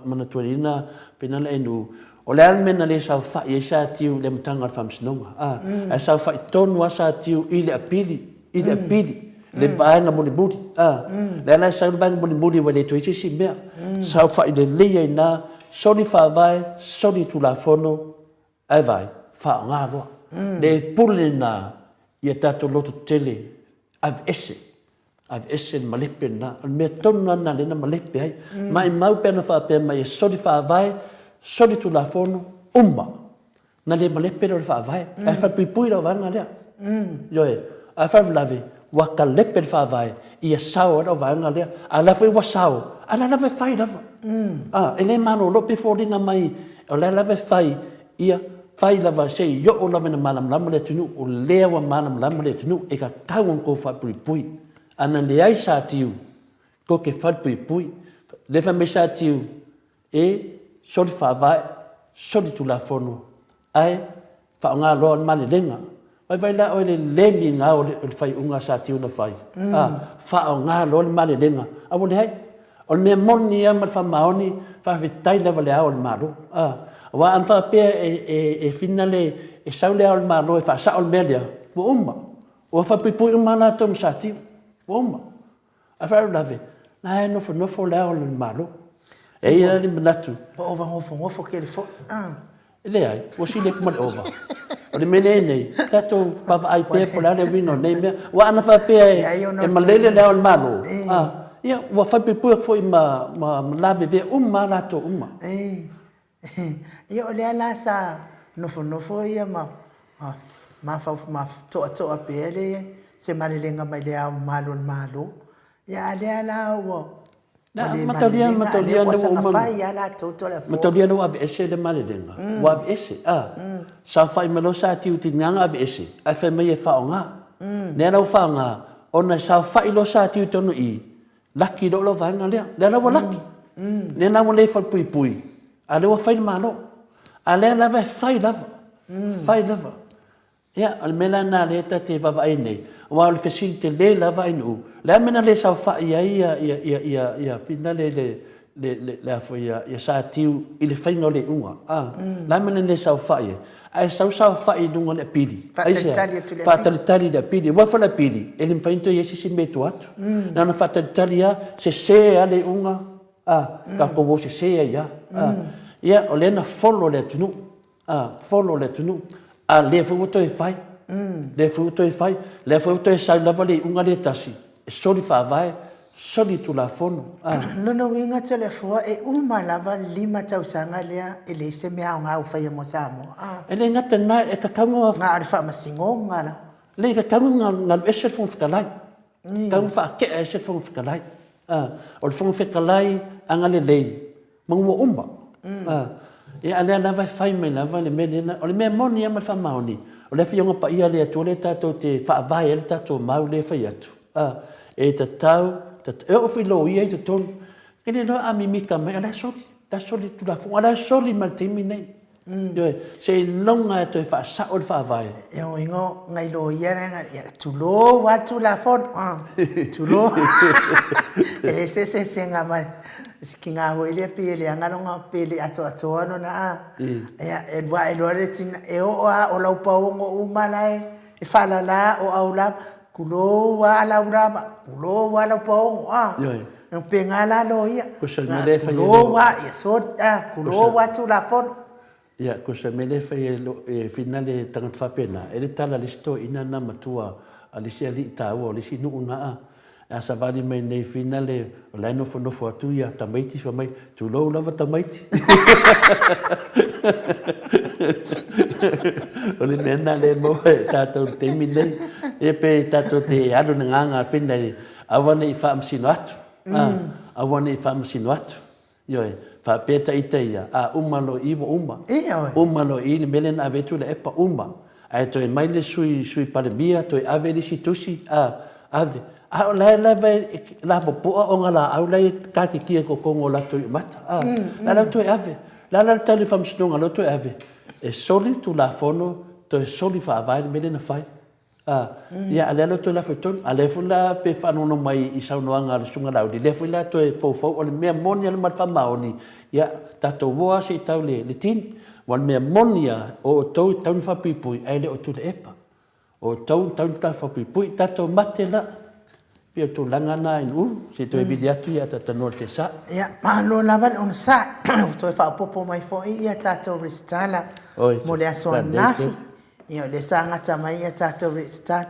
manatuaina Finala Enu, o le a le mea na le saofai ai Satiu i le amataga o le faamasinoga, a. Ae saofai tonu lava Satiu i le apili, i le apili, le vaega mulimuli, a. Lea la e sau le vaega mulimuli ua le toe i ai se isi mea. Saofai lelei ai i ina, soli faavae, soli tulafono, ae vaai, faaaoga loa. Le pule lena ia tatou lototetele, aveese, aveese le malepe lena. O le mea tonu lava lena lea na malepe ai. Maimau pe ana faapea mai e soli faavae, soli tulafono, uma. Na le malepe lea o le Faavae, ae falepuipui lau vaega lea. Ioe, ae faalavelave, ua talepe le Faavae, ia sao ai lau vaega lea. A o la foi ua sao, a o la lava e fai lava. A, e le malolo pe foliga mai, o la lava e fai, ia fai lava se i oo lava ina malamalama le atunuu, o lea ua malamalama le atunuu, e tatau ona outou faapuipui. A na leai Satiu, tou te falepuipui. Lea fai mai Satiu, E soli faavae, soli tulafono, ae faaaoga loa le malelega. Vaivai la oe le le migao o le faaiuga a Satiu na fai. A, faaaoga loa le malelega. A ua leai. O le mea moni lava ma le faamaoni, faafetai lava i le Ao o le Malo. A, aua ana faapea e finale e sau le Ao o le Malo e faasao le mea lea, ua uma. Ua faapuipui uma lava latou ma Satiu. Ua uma. Ae faalavelave, la e nofonofo le Ao o le Malo. E i ai la le manatu. Ua ova nofonofo tele foi. E leai, ua sili atu ma le ova. O le mea lea e i ai nei, tatou vaavaai pea po o le a le uiga o nei mea. Aua ana faapea e malele le Ao o le Malo, ia ua falepuipui atu foi ma lavevea uma lava latou uma. Ia o lea la sa nofonofo ia ma mafaufau ma toatoa pea le se malelega mai le Ao Mamalu o le Malo. Ia a lea la ua le malelega a lea ua saga fai lava latou Tulafono. Mataulia lea ua aveese le malelega, ua aveese, a. Saofai mai loa Satiu i Tiniaga aveese, ae fai mai e faaaoga. Lea la ua faaaoga, ona e saofai loa Satiu i totonu i i, Laki loa lau vaega lea. Lea la ua laki. Lea la ua le falepuipui, a lea ua fai le Malo. A lea lava e fai lava. Fai lava. Ia, o le mea la lena lea ta te vaavaai nei, aua o le fesili tele lava i nuu, le a le mea na le saofai ai ia, ia, ia, ia, ia, finale le, le, le, le a foi, ia, ia Satiu i le faiga o le iuga, a? Le a le mea na le saofai ai? Ae sau saofai i luga o le apili. Faatalitali atu i le apili. Faatalitali i le apili. Aua foi o le apili, e le mafai ona toe i ai se isi mea i tua atu. Na ona faatalitali lava, sese lava le iuga, a, tatou o sese ai lava. Ia, o lea na follow le atunuu. A, folo le atunuu, a lea foi ua toe fai, lea foi ua toe fai, lea foi ua toe sau lava le iuga lea e tasi, e soli faavae, soli tulafono. A. Lona uiga Toleafoa e uma lava le 5 tausaga lea e leai se mea aoga ua faia mo Samoa. A. E le gata i lena, e tatau ona. Na o le faamasinoga la. Leai, e tatau ona galu ese le Fofoga Fetalai. E tatau ona faatea ese le Fofoga Fetalai. A, o le Fofoga Fetalai agalelei, manu ua uma. A, ia a lea lava e fai mai lava le mea lea. O le mea moni lava ma le faamaoni, o le Afioga Paia a le Atua lea tatou te faavae ai le tatou mau lea e fai atu, a, e tatau, e oo foi i loia i totonu, e le iloa a mimita mai, a o la e soli, la e soli le Tulafono, a o la e soli mai le taimi lenei. Ioe, seiloga e toe faasao le Faavae. E oiga nai loia la ia tulou a le Tulafono, tulou. E leai se eseesega ma si tina foi lea pei e leaga lona pe le atoatoa lona a. Ia e alu ae loa le tina, e oo lava o laupaogo uma la e faalala o aulama, tulou lava Laulama, tulou lava Laupaogo a. Ioe. E faapena la loia, tulou lava, ia soli a, tulou lava Tulafono. Ia, tusa o le mea lea e fai e Fina le tagata faapena, e le tala a le isi toeaina lena matua a le isi alii taua o le isi nuu lena a. A savali mai nei Fina le, o la e nofonofo atu ia tamaiti fai mai, tulou lava tamaiti. O le mea lena lea e maua e tatou i le taimi lenei. Ia pe tatou te alu i le agaga Fina aua ne i faamasino atu, aua ne i faamasino atu. Ioe, faapea ta ita ia, a uma loa i i ua uma. Ioe. Uma loa i i le mea lea na ave ai Tuilaepa, uma. Ae toe mai le sui, sui Palemia, toe ave le isi tusi, a, ave. A o la e lava e lapopoa ogalaau la e taatitia i totonu o latou iumata, a. La la ua toe ave. O le a la le tali o le Faamasinoga lea ua toe ave? E soli le Tulafono, toe soli faavae le mea lea na fai. A, ia, a o lea la ua toe lafo i totonu. A o lea foi la pe faalogologo mai i saunoaga a le Susuga Laauli, lea foi la toe foufou, o le mea moni lava ma le faamaoni, ia, tatou o lava se i tau le tini. Aua o le mea moni lava, o outou e tatau ona faapuipui, ae le o Tuilaepa. O outou e tatau ona faapuipui, tatou mate la. E pei o le tulaga lena Inu, se i toe vili atu ia talatalanoa i le tesa. Ia, malo lava le onosai. Ua toe faaopoopo mai foi ia tatou resitala mo le aso ananafi. Ia o lea sa gata mai ia tatou resitala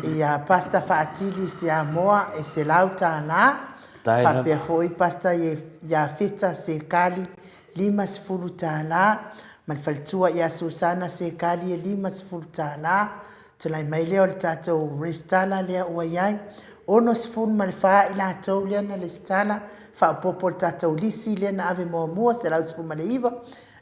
ia Pastor Faatili Siamoa e $100, faapea foi Pastor Iafeta Sekali $50, ma le faletua ia Susana Sekali e $50. Tulai mai lea o le tatou resitala lea ua i ai, 64 i latou lea na resitala, faaopoopo i le tatou lisi lea na ave muamua, 119,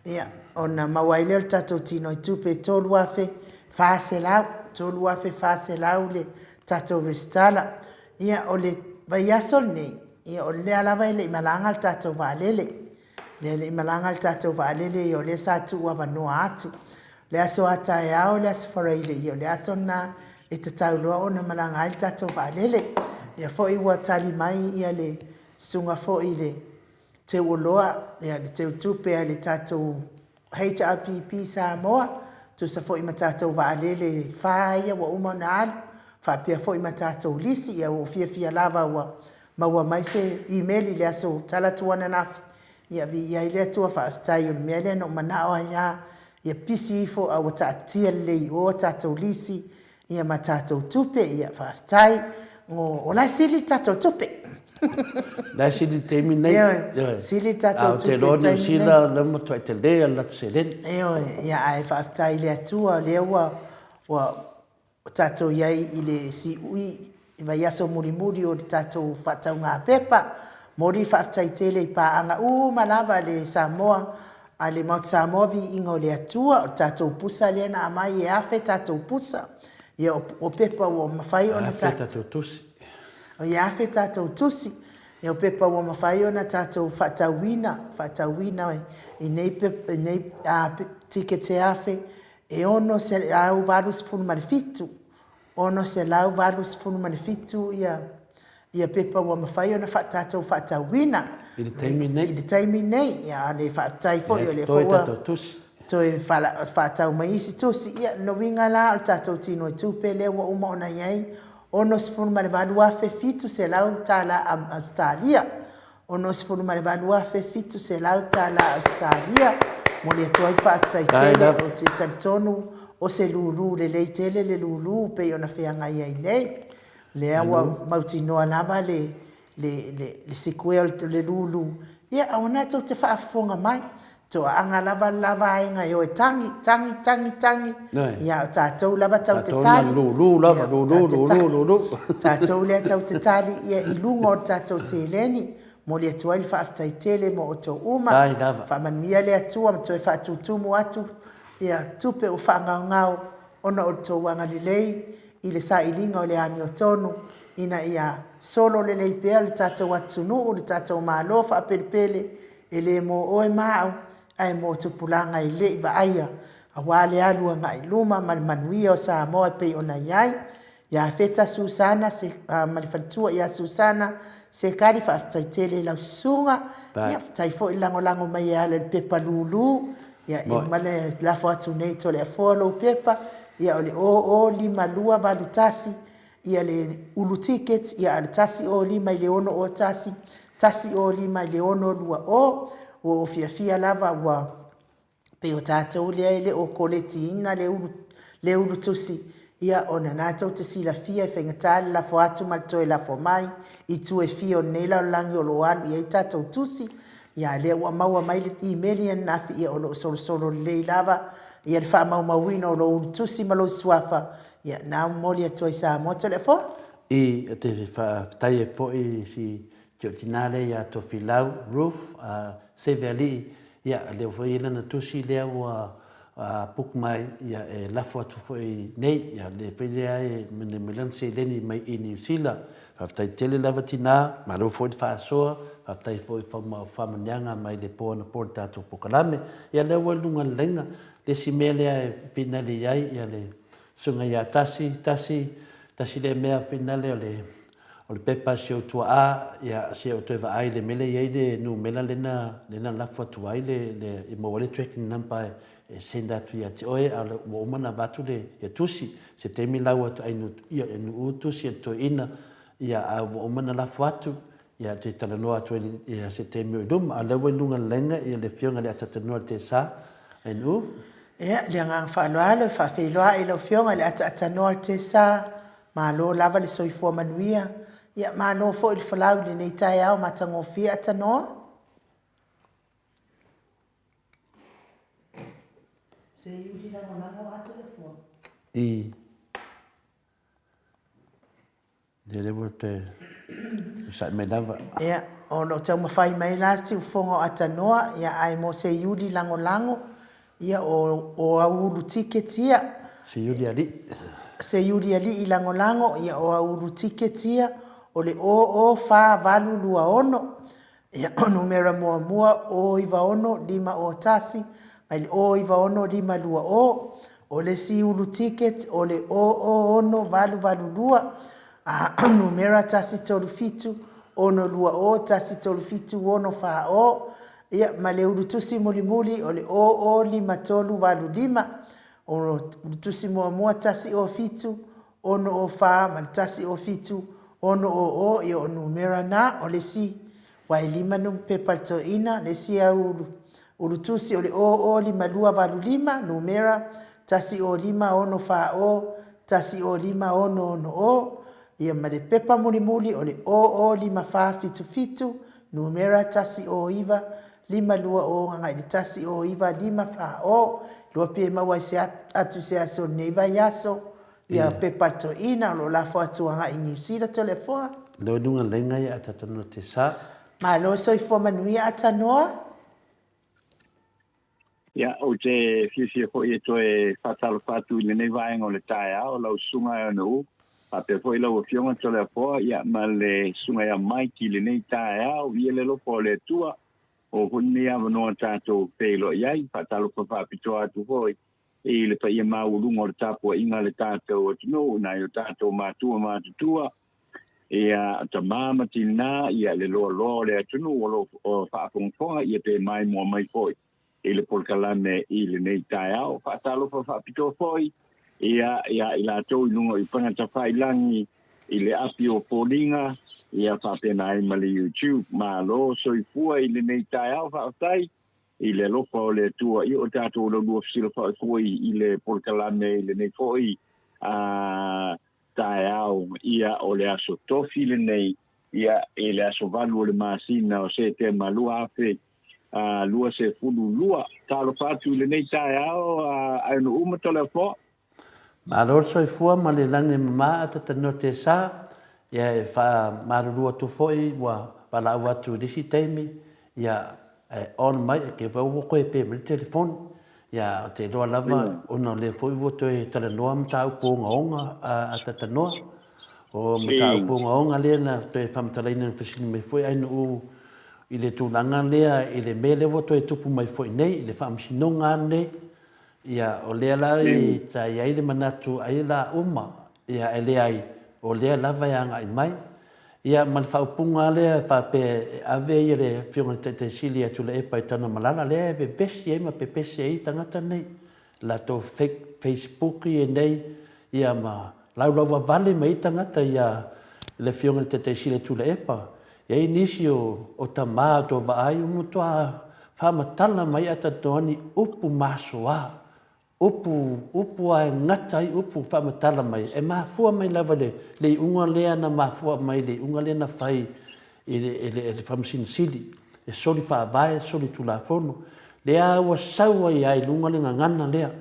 ia, ona maua ai lea o le tatou tinoitupe e $3,400, $3,400 le tatou resitala. Ia, o le vaiaso lenei, ia o lea lava e le i malaga le tatou vaalele. Lea e le i malaga le tatou vaalele, ia o lea sa tuu avanoa atu. Le aso a taeao, le aso Faraile, ia o le aso lena e tatau loa ona malaga ai le tatou vaalele. Lea foi ua tali mai ia le susuga foi i le teuoloa, ia le teutupe a le tatou HRPP Samoa, tusa foi ma tatou vaalele e fa ia ua uma ona alu, faapea foi ma tatou lisi. Ia ua ou fiafia lava ua maua mai se imeli i le aso Talatu ananafi, ia viia ai le Atua faafetai o le mea lea na ou manao ai lava ia pisi ifo a ua taatia lelei i o a tatou lisi ia ma tatou tupe, ia faafetai o la e sili le tatou tupe. La e sili le taimi nei. Ioe, sili le tatou tupe i le taimi nei. Ae ou te iloa Niu Sila o lea ua matuai tele le latou seleni. Ioe, ia ae faafetai i le Atua o lea ua ua tatou i ai i le siui i vaiaso mulimuli o le tatou faatauga pepa. Momoli le faafetai tele i paaga uma lava a le Samoa a le Maota Samoa Viiga o le Atua, o le tatou pusa lea na aumai e 1000 tatou pusa. Ia o pepa ua mafai ona tatou. 1000 tatou tusi. Ia 1000 tatou tusi. Ia o pepa ua mafai ona tatou faatauina, faatauina i nei pepa, i nei tikete 1000 e 687, 687 ia ia pepa ua mafai ona tatou faatauina i le taimi nei. I le taimi nei. Ia, a le faafetai foi o lea foi ua toe faatau mai isi tusi. Ia, lona uiga la o le tatou tinoitupe lea ua uma ona i ai, $68,700 Ausetalia. $68,700 Ausetalia. Momoli atu ai le faafetai tele, ou te talitonu o se lulu lelei tele le lulu pei ona feagai ai nei. Lea ua mautinoa lava le le le le sikuea o le lulu, ia aua na tou te faafofoga mai, toaaga lava le la vaega e o e tagi, tagi, tagi, tagi, ia a o tatou lava tau te tali, lulu lava, lulu, lulu, lulu. Tatou lea tau te tali ia i luga o le tatou seleni. Momoli atu ai le faafetai tele mo outou uma. Faamanuia le Atua ma toe faatutumu atu ia tupe ua faagaogao ona o le tou agalelei i le sailiga o le amiotonu ina ia solo lelei pea le tatou atunuu, le tatou Malo faapelepele, e le mo oe ma au, ae mo tupulaga e le i vaaia, aua le alu agai i luma ma le manuia o Samoa e pei ona i ai. Ia Feta Susana ma le faletua ia Susana Sekali, faafetai tele i lau susuga. Ia, faafetai foi le lagolago mai e ala i le pepa lulu. Ia, e uma le lafo atu nei i Toleafoa lou pepa, ia o le 005281, ia le ulu ticket, ia a o le 105 i le 601, 105 i le 620. Ua ou fiafia lava ua pei o tatou lea e le o koletiina le ulu, le ulu tusi, ia ona na tou te silafia e faigata le lafo atu ma le toe lafo mai i itu e fia o lenei lalolagi o lo o alu i ai tatou tusi. Ia a lea ua maua mai le imeli ananafi, ia o lo o solosolo lelei lava ia le faamaumauina o lou ulu tusi ma lou suafa, ia na momoli atu ai Samoa Toleafoa. I, ou te faafetai ai foi i si tina lea ia Tofilau Ruth Sevealii, ia lea foi e i ai lana tusi lea ua book mai, ia e lafo atu foi nei, ia lea foi lea e mene mai lana seleni mai i Niu Sila. Faafetai tele lava tina, malo foi le faasoa, faafetai foi i faamanuiaga mai le po anapo i le tatou polokalame. Ia lea ua i luga o le laina le isi mea lea e finale i ai ia le Susuga ia Tasi, Tasi, tasi lea mea finale o le O le pepa a si ou tuaa, ia, se i ou toe vaai i le mea lea e i ai le numera lea na, lea na lafo atu ai le, le, e maua ai le tracking number e send atu ia te oe, a ua uma ona avatu le, ia tusi. Se taimi lau atu ai ia, e nuu tusi a le toeaina, ia, a ua uma ona lafo atu, ia, toe talanoa atu ai ia se taimi o i luma. A o lea ua i luga o le laina ia le Afioga i le Ataatanoa i le Tesa, NU. Ia, le agaga faaaloalo e faafeiloai i lau Afioga i le Ataatanoa o le Tesa, Malo lava le soifua manuia. Ia malo foi le folau i lenei taeao matagofie Atanoa. Se iuli lagolago a Toleafoa. I lea ua toe sa'i mai lava. Ia, o lo o taumafai mai la siufofoga o Atanoa, ia ae mo se iuli lagolago, Ia, o, o au ulu ticket ia. Se iuli alii. Se iuli alii lagolago, ia, o au ulu ticket ia, o le 00426, ia, o numera muamua, 096501, mai le 096520. O le isi ulu ticket, o le 006882, a, numera 137, 620, 137, 640. Ia, ma le ulutusi mulimuli o le 005385, o ulutusi muamua 107, 604 ma le 107, 600, ia o numera na, o le isi aua e lima nupepa a le toeaina, le isi au ulutusi o le 005285, numera 105, 640, 105, 660, ia ma le pepa mulimuli o le 005477, Numera 109 520 agai i le 109 540. Iloa pe maua ai se atu i se aso o lenei vaiaso ia pepa a le toeaina o lo o lafo atu agai i Niu Sila Toleafoa. Leo i luga laina ia Atatanoa te sa. Malo soifua manuia Atanoa. Ia, ou te fiafia foi e toe faatalofa atu i lenei vaega o le taeao, lau susuga e ona u, faapea foi lau Afioga Toleafoa, ia, ma le susuga ia Mike i lenei taeao, ia le alofa o le Atua, o foi lenei avanoa tatou feiloai ai, faatalofa faapitoa atu foi i le paia maualuga o le tapuaiga a le tatou atunuu, nai o tatou matua matutua, ia tama ma tina, ia le loaloa o le atunuu o lo o faafogafoga, ia pe maimoa mai foi i le polokalame i lenei taeao. Faatalofa faapitoa foi ia ia i latou i luga o upega tafailagi i le api o foliga, ia faapena ai ma le YouTube. Malo soifua i lenei taeao, faafetai. i le alofa o le Atua. Ia o tatou laulua fesilafai foi i le polokalame i lenei foi a taeao, ia o le aso Tofi lenei, ia i le aso 8 o le masina o Setema 2022. Talofa atu i lenei taeao a Ainouu ma Toleafoa. Malo le soifua ma le lagi e mama a Tatanoa Tesa, ia e faamalulu atu foi ua valaau atu i le isi taimi, ia ae on mai e te ua toe pe mai le telefoni. Ia ou te iloa lava ona o lea foi ua toe talanoa mataupu ogaoga a Tatanoa. O mataupu ogaoga lea na toe faamatalaina na fesili mai foi Ainuu i le tulaga lea i le mea lea ua toe tupu mai foi nei i le faamasinoga nei. Ia, o lea la sa i ai le manatu ai la uma, ia e leai, o lea lava e agai mai. Ia, ma le faaupuga lea e faapea e ave ia le Afioga i le Taitai Sili ia Tuilaepa i Tanumalala, lea e vevesi ai ma pepesi ai tagata nei, latou fake facebook ia nei, ia ma laulauvavale mai ai tagata ia le Afioga i le Taitai Sili ia Tuilaepa. E i ai nisi o, o tama o tou vaai ua matua faamatala mai a tatou ni upu masoa, upu, upu lava e gata ai upu faamatala mai, e mafua mai lava i le, le iuga lea na mafua mai i le iuga lea na fai i le, e le, e le Faamasino Sili, e soli faavae, soli tulafono. Lea ua sau ai lava i luga le gagana lea.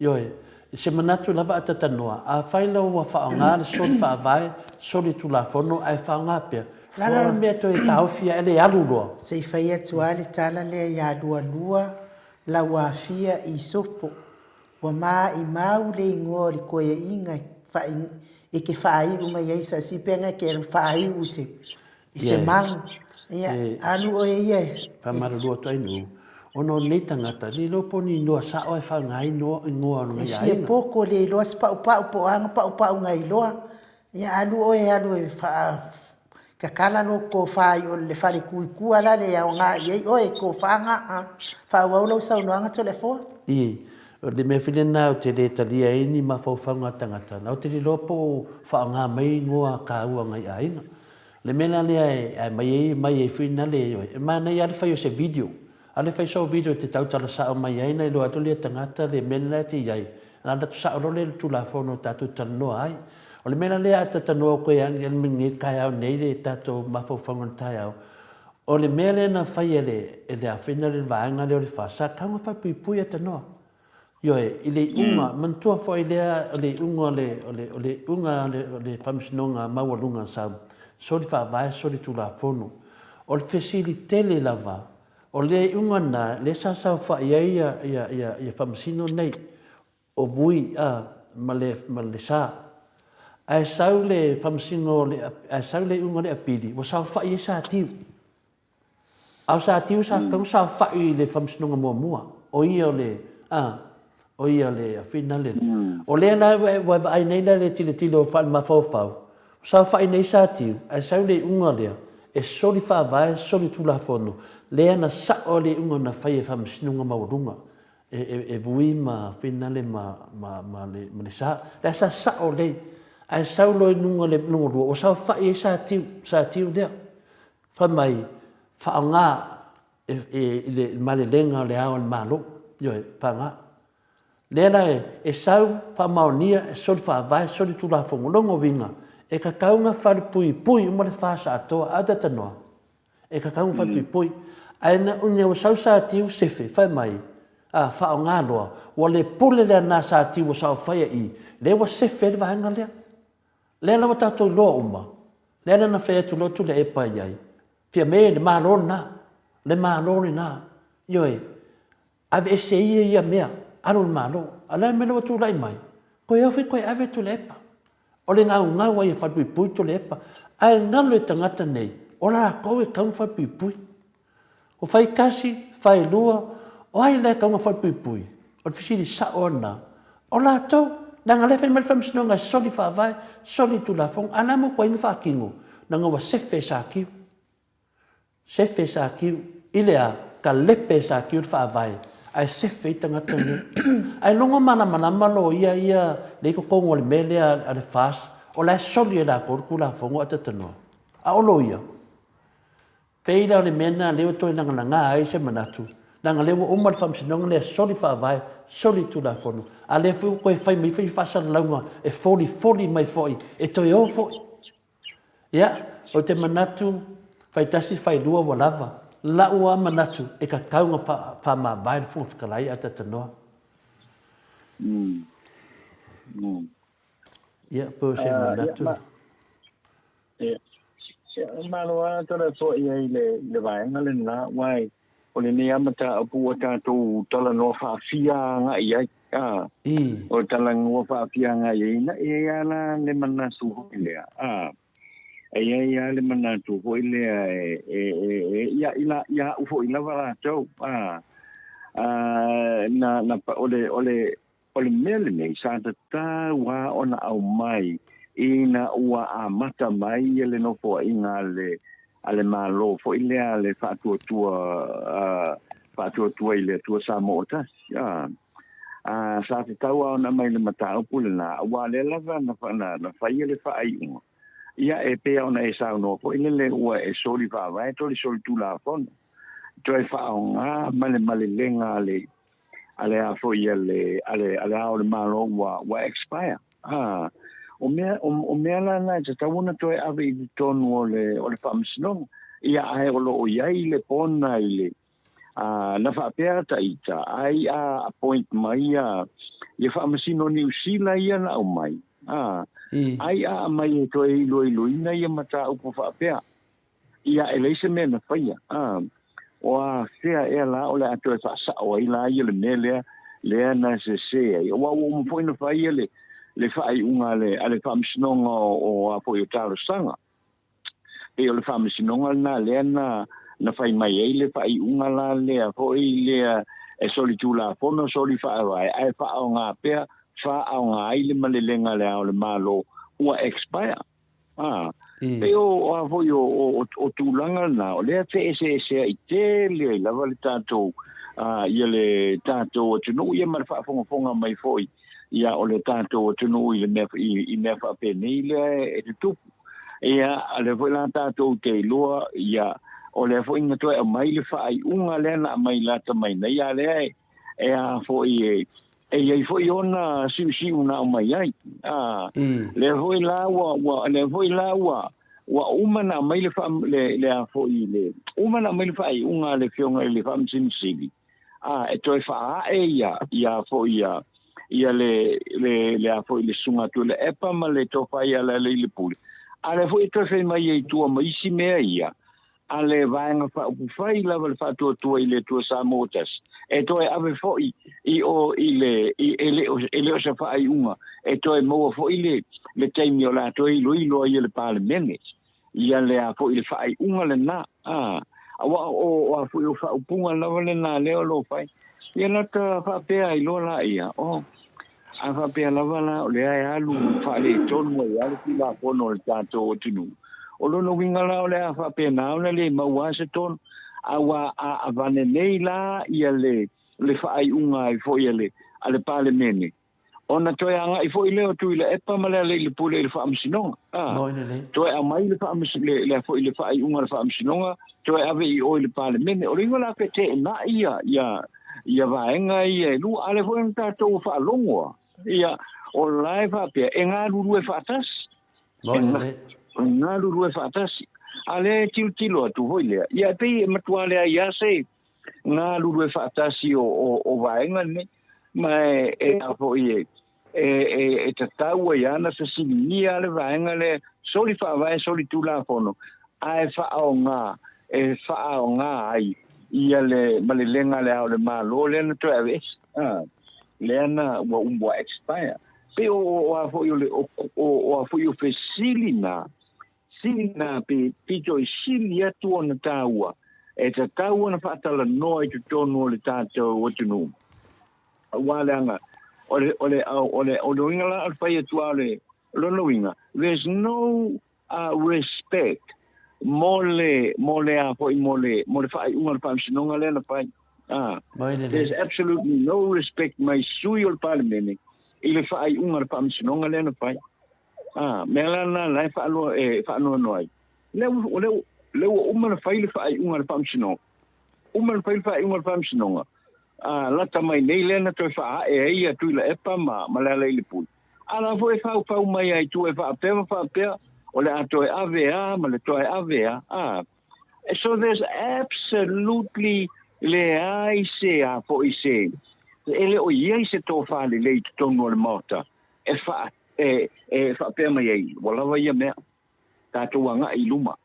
Ioe. I se manatu lava a Tatanoa, afai la ua faaaoga le soli faavae, soli tulafono ae faaaoga pea, o le a le mea toe taofi ae le alu loa? Se i fai atu lava le tala lea ia Lualua Lauafia Isopo, ua maimau le igoa o le koeaiga e ke faaiu mai ai sa sipe nga ke faaiu se I se magu. Ia, alu oe ia e. Faamalulu atu ai nuu, ona o lenei tagata, le iloa po o ni inoa sao ae faaaoga ai igoa o lona aiga. E fia poko, le iloa se paupau po o a na paupau na iloa. Ia, alu oe alu e faa tatala lou tofa i le fale tuitua la le aoga i ai oe, tofa na a. Faaauau lau saunoaga Toleafoa. I, o le mea foi lena ou te le talia ai ni mafaufauga a tagata, ou te le iloa po o faaaoga mai igoa taua a nai aiga. Le mea la lea e aumai ai mai ai foi na le ioe, e manaia lava le fai o se video. A le fai sau video e te tautala sao mai ai na iloa atu lea tagata le mea lena e te i ai, ona alu atu sao loa lea i le Tulafono tatou te talanoa ai. O le mea la lea a talanoa koe i lenei taeao nei le tatou mafaufauga i le taeao, o le mea lea na fai e le e le afena le vaega lea o le FAST, sa tatau ona faapuipui a tanoa. Ioe, i le iuga, manatua foi lea o le iuga o le, o le, o le iuga o le, o le Faamasinoga Maualuga sa soli faavae, soli tulafono. O le fesili tele lava, o le iuga lena lea sa saofai ai ia, ia, ia, ia Faamasino nei, o Vui a, ma le, ma le Sa. Ae sau le Faamasino o le, ae sau le iuga o le apili, ua saofai ai Satiu. A o Satiu sa tatau ona saofai i le faamasinoga muamua, o ia o le, a, o ia o le finale. O lea la ua e vaai nei la i le tilotilo faale-mafaufau, ua saofai nei Satiu, ae sau le iuga lea, e soli faavae, soli tulafono, lea na sao le iuga na fai e Faamasinoga Maualuga, e, e, e Vui ma finale ma, ma, ma, le, ma le Sa. Lea sa sao lelei, ae sau loa i luga le lona lua, ua saofai ai Satiu, Satiu lea. Fai mai, faaaoga i le malelega o le Ao o le Malo. Ioe, faaaoga. Lea la e sau, faamaonia, e soli faavae, soli tulafono. Lona uiga, e tatau ona falepuipui uma le FAST atoa, a talanoa, e tatau ona falepuipui. Ae na ina ua sau Satiu sefe, fai mai, a, faaaoga loa, ua le pule le ana Satiu ua saofaia i i, lea ua sefe ai le vaega lea. Lea la ua tatou iloa uma, lea la na fai atu loa Tuilaepa i ai, Fiame, le Malo lena, le Malo lena, ioe, aveese ia ia mea, alu le Malo. A o le a le mea lea ua tulai mai? Toe ofi toe ave Tuilaepa. O le gaugau ai e falepuipui Tuilaepa. Ae galo i tagata nei, o latou e tatau ona falepuipui. Ua fai tasi, fai lua, o ai la e tatau ona falepuipui? O le fesili sao lava lena. O latou, leaga o lea e fai mai le Faamasinoga e soli faavae, soli tulafono, a o le a mea ua tuai ona faatino? Leaga ua sefe e Satiu. Sefe e Satiu, i le a? Talepe e Satiu le faavae, ae sefe ai tagata nei. Ae logo malamalama loia ia lea i totonu o le mea lea a le FAST, o la e soli e latou le tulafono ae talanoa. A o loia, Pei la o le mea lena lea ua toe lagalaga ai se manatu, Leaga lea ua uma le faamasinoga lea soli faavae, soli tulafono, a lea foi ua toe fai mai foi faasalalauga e folifoli mai foi e toe o foi. Ia, ou te manatu, fai tasi fai lua ua lava. La'u lava manatu e tatau ona faamavae le Fofoga Fetalai ae talanoa. Ia, pei o se manatu. Ia, malo lava Toleafoa i ai i le vaega lena, aua o lenei lava mataupu ua tatou talanoa faafia agai i ai. A, o talanoa faafia agai i ai, na, e i ai lava la le manatu foi lea, a, e i ai lava le manatu foi lea e, e, e, e, ia, ia, ia au foi lava latou, a, a, na, na, o le, o le, O le mea lenei, sa tatau lava ona aumai ina ua amata mai le nofoaiga a le a le Malo foi lea a le Faatuatua Faatuatua i le Atua Samoa o Tasi. A, a, sa tatau lava ona aumai le mataupu lena, aua o lea lava na, na, na faia le faaiuga. Ia, e pei ona e saunoa foi lele ua e soli faavae, toli soli tulafono, toe faaaoga ma le malelega a le a le a foi a le a le a le Ao o le Malo ua ua expire. A o mea o, o mea la na e tatau ona toe ave i totonu o le o le faamasinoga. Ia ae o lo o i ai le pona i le a na faapea ta ita ai a appoint mai ia ia faamasino Niu Sila ia na aumai. A ai a aumai e toe iloiloina ia mataupu faapea. Ia, e leai se mea na faia. A, o afea ea la o le a toe faasao ai la ia le mea lea, lea na sese ai. Aua ua uma foi na fai ia le, le faaiuga a le, a le Faamasinoga o, o a foi o Talosaga. Pei o le Faamasinoga lena lea na, na fai mai ai le faaiuga la lea foi lea e solitulafono, solifaavae, ae faaaoga pea, faaaoga ai le malelega a Le Ao o le Malo ua expire. A, pei o, o a foi o, o, o, o tulaga lena, o lea feeseesea'i tele ai lava le tatou, a, ia le tatou atunuu, ia ma le faafogafoga mai foi, ia o le tatou atunuu i le mea, i, i mea faapenei lea e, e tutupu. Ia, o lea foi la tatou te iloa, ia, o lea foi na toe aumai le faaiuga lea na aumai lata mai nei, a lea e, e a foi e, e i ai foi ona siusiu na aumai ai. A, lea foi la ua, ua, lea foi la ua, ua uma na aumai le, fa, le, le a foi le, uma na aumai le faaiuga a le Afioga i le Faamasino Sili, a, e toe faaae ia, ia foi ia, ia le, le, le a foi le Susuga Tuilaepa ma le Tofa ia Lealailepule. A lea foi e toe fai mai ai i tua ma isi mea ia, a le Vaega Faaupufai lava le Faatuatua i le Atua Samoa Tasi, e toe ave foi i o i le, i, e le o, e le o se faaiuga, e toe maua foi le, le taimi o le a toe iloilo ai e le Palemene, ia le a foi le faaiuga lena, a, aua o, o a foi o faaupuga lava lena lea o lo o fai. Ia lata faapea ai loa laia, oh, A faapea lava la o lea e alu faaletonu ai lava le Tulafono a le tatou atunuu, o lona uiga la o le a faapena ona le maua lava se tonu, a ua a avane nei la ia le le faaiuga ai foi a le a le Palemene, ona toe agai foi lea o Tuilaepa ma Lealailepule i le Faamasinoga, a toe aumai le faamas le le foi le faaiuga a le Faamasinoga toe ave i o i le Palemene. O le uiga la feteenai ia ia ia vaega ia e lua, a lea foi na tatou faalogo a, ia, o la e faapea, e galulue faatasi. E galulue faatasi. A lea e tilotilo atu foi lea, ia e pei e matua leai lava se galulue faatasi o, o, o vaega nei, ma e, e a foi e, e, e, e tatau ai lava ona fesiligia le vaega lea, soli faavae, soli tulafono, ae faaaoga, e faaaoga ai ia le malelega a le Ao o le Malo lea na toe aveese, a, lea na ua ua expire. Pei o, o a foi o le, o, o, o a foi o fesili na, sili na pe pito i sili atu ona tāua, e tatau ona faatalanoa i totonu o le tātou atunuu. Aua leaga, o le, o le, o le, o le uiga la o le fai atu a o le lona uiga, there's no uh, respect mo le, mo le a foi, mo le, mo le faaiuga o le faamasinoga lea na fai. Ah, there's absolutely no respect mai sui o le Palemene i le faaiuga o le faamasinoga lea na fai. Ah, mea la na la e faaloa, e faanoanoa ai. Lea, lea, lea ua uma na fai le faaiuga o le faamasinoga. Uma ona fai le faaiuga a le Faamasinoga, a lata mai nei lea na toe faaae ai ia Tuilaepa ma ma Lealailepule. A la foi e faufau mai lava i tua e faapea ma faapea, o le a toe ave a ma le toe ave a, a. So there's absolutely leai se a foi se, e le o i ai se tofa lelei i totonu o le Maota e faa, e, e faapea mai ai, ua lava ia mea. Tatou agai i luma,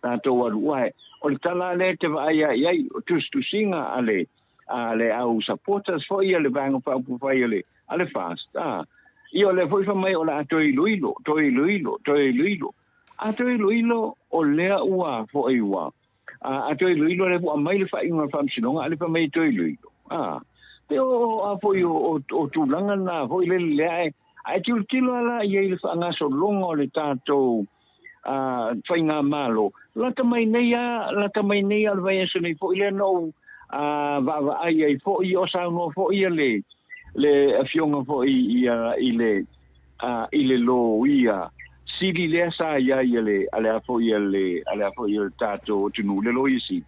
tatou alu ae. O le tala lea e te vaai lava i ai, o tusitusiga a le, a le au supporters foi a le Vaega Faaupufai a le, a le FAST, a, ia o lea foi fai mai o le a toe iloilo, toe iloilo, toe iloilo. A toe iloilo, o lea ua foi ua, a, a toe iloilo lea ua aumai le faaiuga a le Faamasinoga, a lea fai mai e toe iloilo. A, pe o, o, a foi o, o, o tulaga na foi lele lea ae, ae tilotilo lava la i ai i le faagasologa o le tatou a, faigamalo, lata mai nei a, lata mai nei a o le vaiaso nei foi lea na ou a, vaavaai ai foi, o saunoa foi ia le, le afioga foi ia i le, a, i le loia sili lea sa i ai a le, a le a foi a le, a le a foi a le tatou atunuu, le loia sili,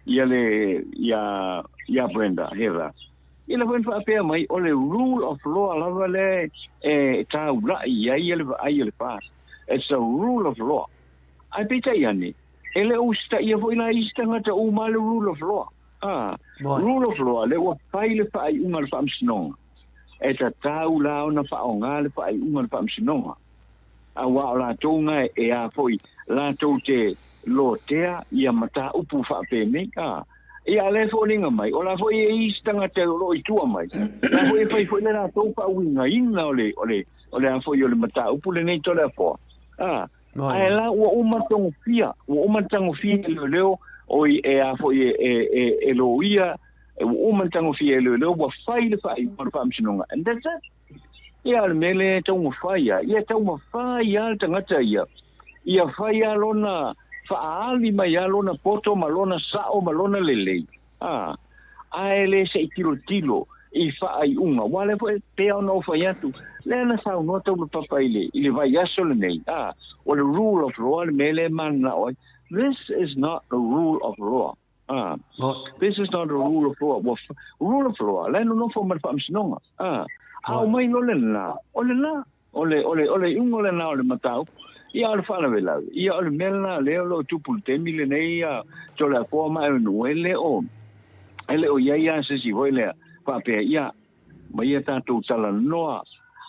ia le, ia, ia Brenda Heather. Ia lea foi na faapea mai, o le rule of law lava lea e taulai i ai le vaai a le FAST. It's a rule of law. Ae peitai ane, e le o usitaia foi la isi tagata uma le rule of law. Ah, rule of law, lea ua fai le faaiuga a le Faamasinoga. E tatau la ona faaaoga le faaiuga a le Faamasinoga, aua o latou na e a foi latou te lotea ia mataupu faapenei. A, ia a lea e foliga mai, o la foi e i isi tagata o lo o i tua mai, la foi e fai foi le latou faauigaina o le, o le, o le a foi o le mataupu lenei Toleafoa. A, ae la ua uma togofia, ua uma tagofia e leoleo, oi e a foi e, e, e, e loia, ua uma tagofia e leoleo, ua fai le faaiuga o le Faamasinoga. And that's it. Ia, o le mea lea e taumafai lava, ia taumafai lava le tagata ia, ia fai lava lona, faaali mai lava lona poto ma lona sao ma lona lelei, a, ae le se i tilotilo i faaiuga. Aua o lea foi e pei ona ou fai atu, lea na saunoa Taulapapa i le, i le vaiaso lenei, a, o le rule of law le mea lea e mananao ai. This is not the rule of law. Ah, this is not a rule of law. Ua rule of law, la e nonofo ma le faamasinoga. Ah, a o mai loa lena, o lena, o le, o le, o le iuga lena o le mataupu. Ia, o le faalavelave, ia, o le mea lena lea o lo o tupu i le taimi lenei, ia, Toleafoa ma Aeonuu, e le o, e le o i ai lava se isi foi lea, faapea, ia, ma ia tatou talanoa,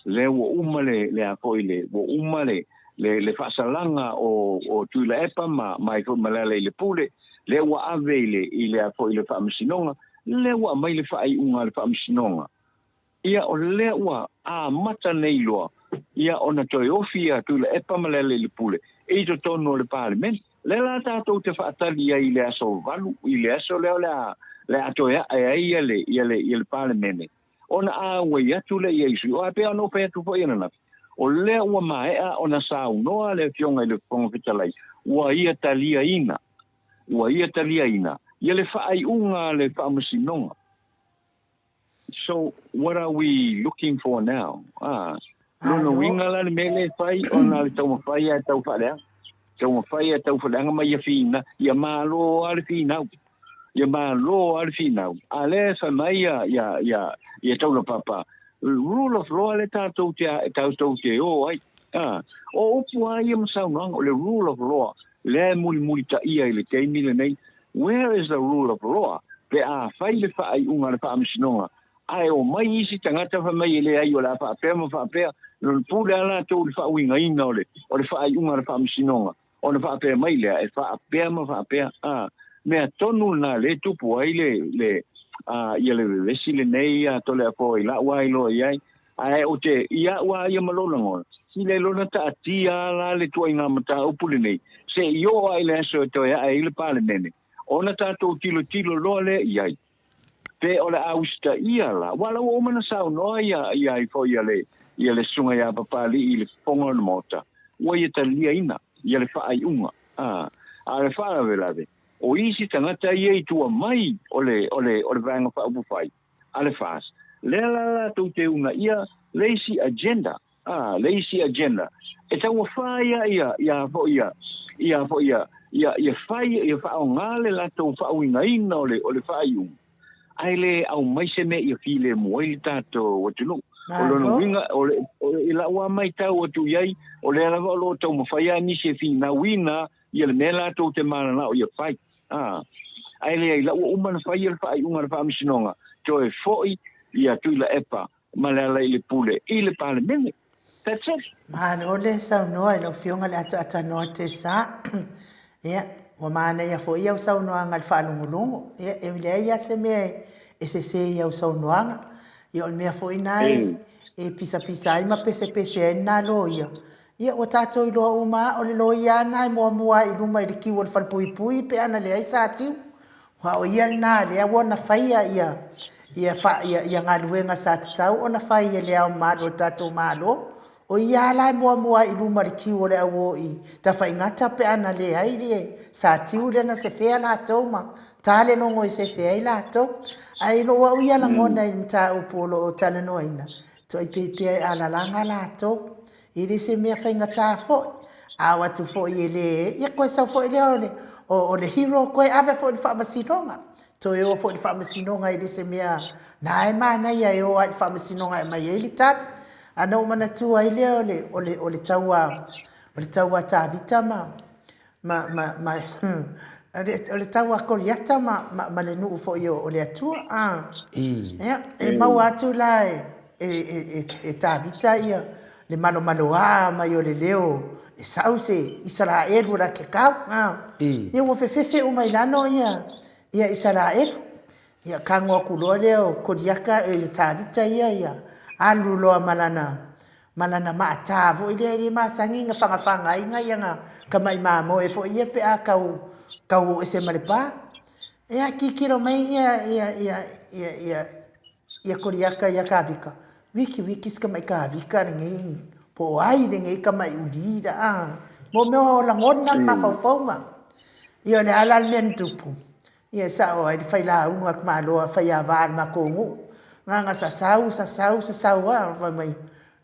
lea ua uma le, le a foi le, ua uma le, le, le faasalaga o, o Tuilaepa ma, ma ai foi ma Lealailepule, lea ua ave i le, i le a foi le Faamasinoga, lea ua aumai le faaiuga a le Faamasinoga. Ia, o lea ua amata nei loa, ia, ona toe ofi ia Tuilaepa ma Lealailepule i totonu o le Palemene. Lea la tatou te faatali ai i le aso 8, i le aso lea o le a, le a toe ae ai ia le, ia le, ia le Palemene, ona auai atu lea i ai sui. Aua e pei ona ou fai atu foi ananafi, o lea ua maea ona saunoa le Afioga i le Fofoga Fetalai, ua ia taliaina, ua ia taliaina ia le faaiuga a le Faamasinoga. So what are we looking for now? Ah, lona uiga la le mea lea e fai ona le taumafai lava e tau faaleaga. Taumafai lava e tau faaleaga ma ia fina, ia malo lava le finau. Ia malo lava le finau. A lea e fai mai ia, ia, ia, ia Taulapapa, rule of law lea tatou te, tatou te o ai. Ah, o upu lava ia ma saunoaga, o le rule of law lea e mulimulitaia i le taimi lenei. Where is the rule of law? Pe a fai le faaiuga a le Faamasinoga, ae omai isi tagata fai mai e leai o le a faapea ma faapea, lona pule lava latou i le faauigaina o le, o le faaiuga a le Faamasinoga, ona faapea mai lea, e faapea ma faapea. A, mea tonu lena lea e tupu ai le, le, a, ia le vevesi lenei a Toleafoa i la'u lava iloa i ai. Ae ou te, i a'u lava ia ma lou lagona, sila iloa na taatia lava la le tuaiga mataupu lenei, se i oo lava i le aso e toe ae ai le Palemene, ona tatou tilotilo loa lea i ai, pe o le a usitaia la, aua la ua uma ona saunoa ia, ia ai foi ia le, ia le Susuga ia Papalii i le Fofoga o le Maota, ua ia taliaina ia le faaiuga. A, a o le faalavelave, o isi tagata ia i tua mai o le, o le, o le Vaega Faaupufai, a le FAST, lea la latou te uunaia le isi agenda, a, le isi agenda e tauafa ia ia ia foi ia ia foi ia Ia, ia fai, ia faaaoga le latou faauigaina o le, o le faaiuga, ae le aumai se mea ia filemu ai le tatou atunuu. O lona uiga, o le, o le, i lau lava matau atu i ai, o lea lava o lo o taumafai lava nisi e finauina ia le mea latou te mananao ia fai. A, ae leai, la ua uma ona fai ia le faaiuga a le Faamasinoga, toe foi ia Tuilaepa ma Lealailepule i le Palemene. That's it. Malo le saunoa i lau Afioga le Ataatanoa Tessa. Ia, ua manaia foi au saunoaga i le faalogologo. Ia, e leai lava se mea e sese i au saunoaga. Ia, o le mea foi lena e pisapisa ai ma pesepese ai lena loia. Ia, ua tatou iloa uma lava, o le loia lava lena e muamua i luma i le kiu o le falepuipui pe ana leai sa tiu. Aua o ia lena lea ua ona faia ia ia ia ia galuega sa tatau ona fai e Le Ao Mamalu o le tatou Malo. O ia lava la e muamua i luma i le kiu o le au o i Tafaigata pe ana leai le sa tiu lea na sefea latou ma ta le logo e sefe ai latou. Ae i lou au ia lagona i le mataupu o lo o talanoaina, toai pea e alalaga latou. E le se mea faigata foi. A o atu foi e le, ia koe sau foi lea o le, o, o le hero koe ave foi i le faamasinoga. Toe o foi i le faamasinoga e le se mea na e manaia e o lava i le faamasinoga e aumai ai le tali. A na ou manatua ai lea o le, o le, o le taua, o le taua a Tavita ma, ma, ma, ma, o le tau a Koliata ma, ma, ma le nuu foi o, o le Atua. A. Ia, e maua atu la e, e, e, e, e Tavita ia le malomaloā mai o le leo e sau se Isaraelu o la ke kau. A. Ia ua fefefe uma i lalo ia, ia Isaraelu. Ia kago aku loa lea o Koliata e Tavita ia ia alu loa ma lana ma lana maata foi lea e le masani na fagafaga ai nai ana tamai mamoe foi ia pe a tau tau oo ese ma le pa. Ia tilotilo mai ia ia ia ia ia ia Koliata ia Tavita, wiki wiki si tamai Tavita lenei po o ai lenei tamai uli la a. Mo mea o lagona ma mafaufauga. Ia o le a la le mea na tupu? Ia e sao ai le failauga o le Malo a faiava a le matou nuu. Na ona sasau, sasau, sasau lava fai mai,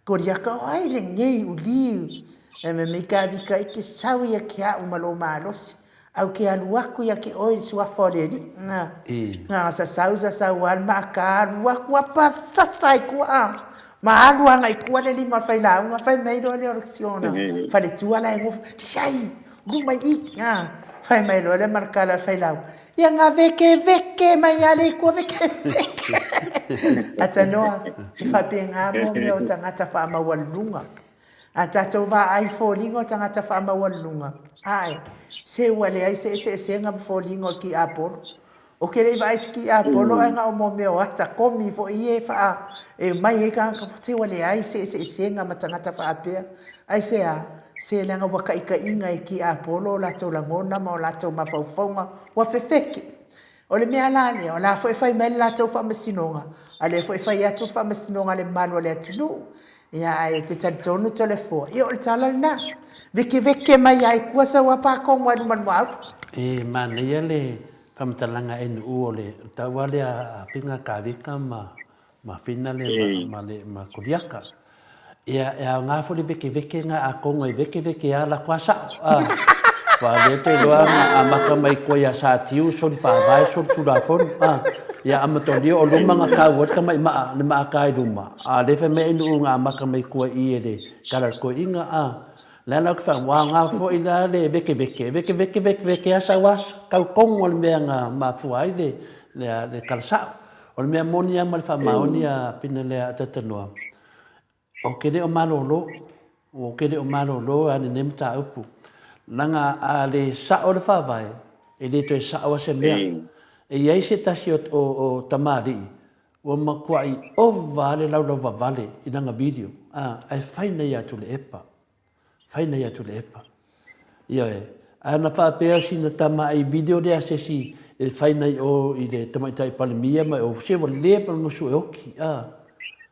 Koliata, o ai lenei uli? Fai mai, Mikavika, e te sau ia te a'u ma lou malosi, ae ou te alu atu ia te oe i le suafa o le Alii. Na ona sasau, sasau lava le maata, alu atu lava pasasa i tua a, ma alu agai i tua le lima o le failauga. Fai mai loa lea o si ona faletua la e nofo, Siai! Luma i i, a, fai mai loa lea ma le tala a le failau, ia na vekeveke mai lava le itua vekeveke. Atanoa, e faapena mo mea o tagata faamaualuluga. A tatou vaai i foliga o tagata faamaualuluga, ae, se ua leai se eseesega ma foliga o le tiapolo. Ou te le i vaai i se tiapolo ae na o mo mea o ata komi foi ia e faa, e omai ai tagata, se ua leai se eseesega ma tagata faapea. Aisea? Se leaga ua taitaiga e tiapolo o latou lagona ma o latou mafaufauga ua fefeke. O le mea la lea, o la foi e fai mai le latou faamasinoga, a lea foi e fai atu le faamasinoga a le mamalu o le atunuu. Ia ae te talitonu Toleafoa, ia o le tala lena. Vekeveke mai lava i tua sau a pakogo ai luma o le muaulu. E manaia le faamatalaga NU o le taua lea a Finga Kavika ma ma Fina le ma le ma Koliaka. Ia e aoga foi le vekeveke nga akonga i vekeveke a lako a sao a. Aua o lea toe iloa na amata mai koe ia Satiu soli faavae soli tulafono a. Ia amatolia o luma nga kau ai le tamai maa le maa ka i luma a lea fai mai NU nga amata mai koe i e le kala le toeaina a. Le ala o ke wha, wā ngā fo i la le veke veke, veke veke veke veke asa o asa, kau kongo le mea ngā mafua ai le, le, le kalasao. O le mea moni a ma le whamaoni a pina le a tatanoa. O ke leo malolo, o ke leo malolo a ne mata upu. Nanga a le sao le whavae, e le toe sao a se mea. E iai se tasi o, o, o tamari, Ua matuai ova le laulauvavale i lana video, a, ae fai nei ia Tuilaepa. Fai nei ia Tuilaepa. Ioe. A na faapea sina tama ai video lea a se isi e fai nei o i le Tamaitai Palemia ma o se ua leva ona sue oki, a.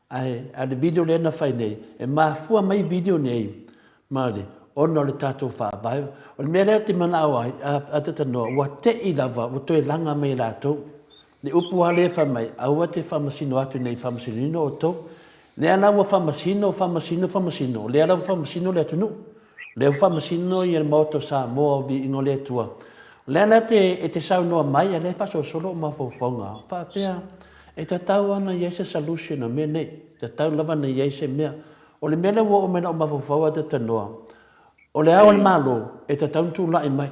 Ae, a le video lea na fai nei, e mafua mai video nei, malie, ona o le tatou faavae. O le mea lea ou te manao ai, a, a Tatanoa, ua tei lava, ua toe laga mai e latou. Le upu lava lea e fai mai, aua te faamasino atu nei faamasinoina outou. Lea la ua faamasino, faamasino, faamasino, lea la ua faamasino le atunuu. Lea ua faamasino ia le Maota o Samoa o Viiga o le Atua. O lea la te, e te saunoa mai, a lea e faasolosolo ou mafaufauga, faapea, e tatau lava ona i ai se solution o mea nei. E tatau lava ona i ai se mea. O le mea lea ua oo mai i lau mafaufau a Tanoa, o le Ao o le Malo, e tatau ona tulai mai.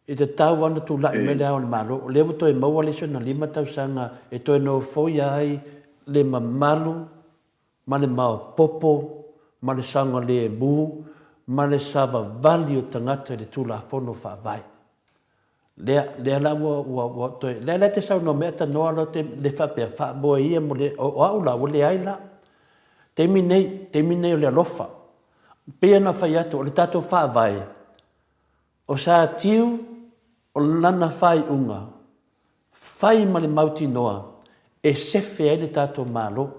E tatau lava ona tulai mai le Ao o le Malo. O lea ua toe maua le isi ona 5 tausaga e toe nofoia ai le mamalu ma le maopopo ma le saogalemu ma le savavali o tagata i le Tulafono Faavae. Lea, lea la ua, ua, ua toe, lea la e te saunoa mai Tanoa la te le faapea faamoe ia mo le, o, o au la, ua leai la. Taimi nei, taimi nei o le alofa. Pei ona fai atu, o le tatou Faavae, O Satiu, o lana faaiuga, fai ma le mautinoa e sefe ai le tatou Malo,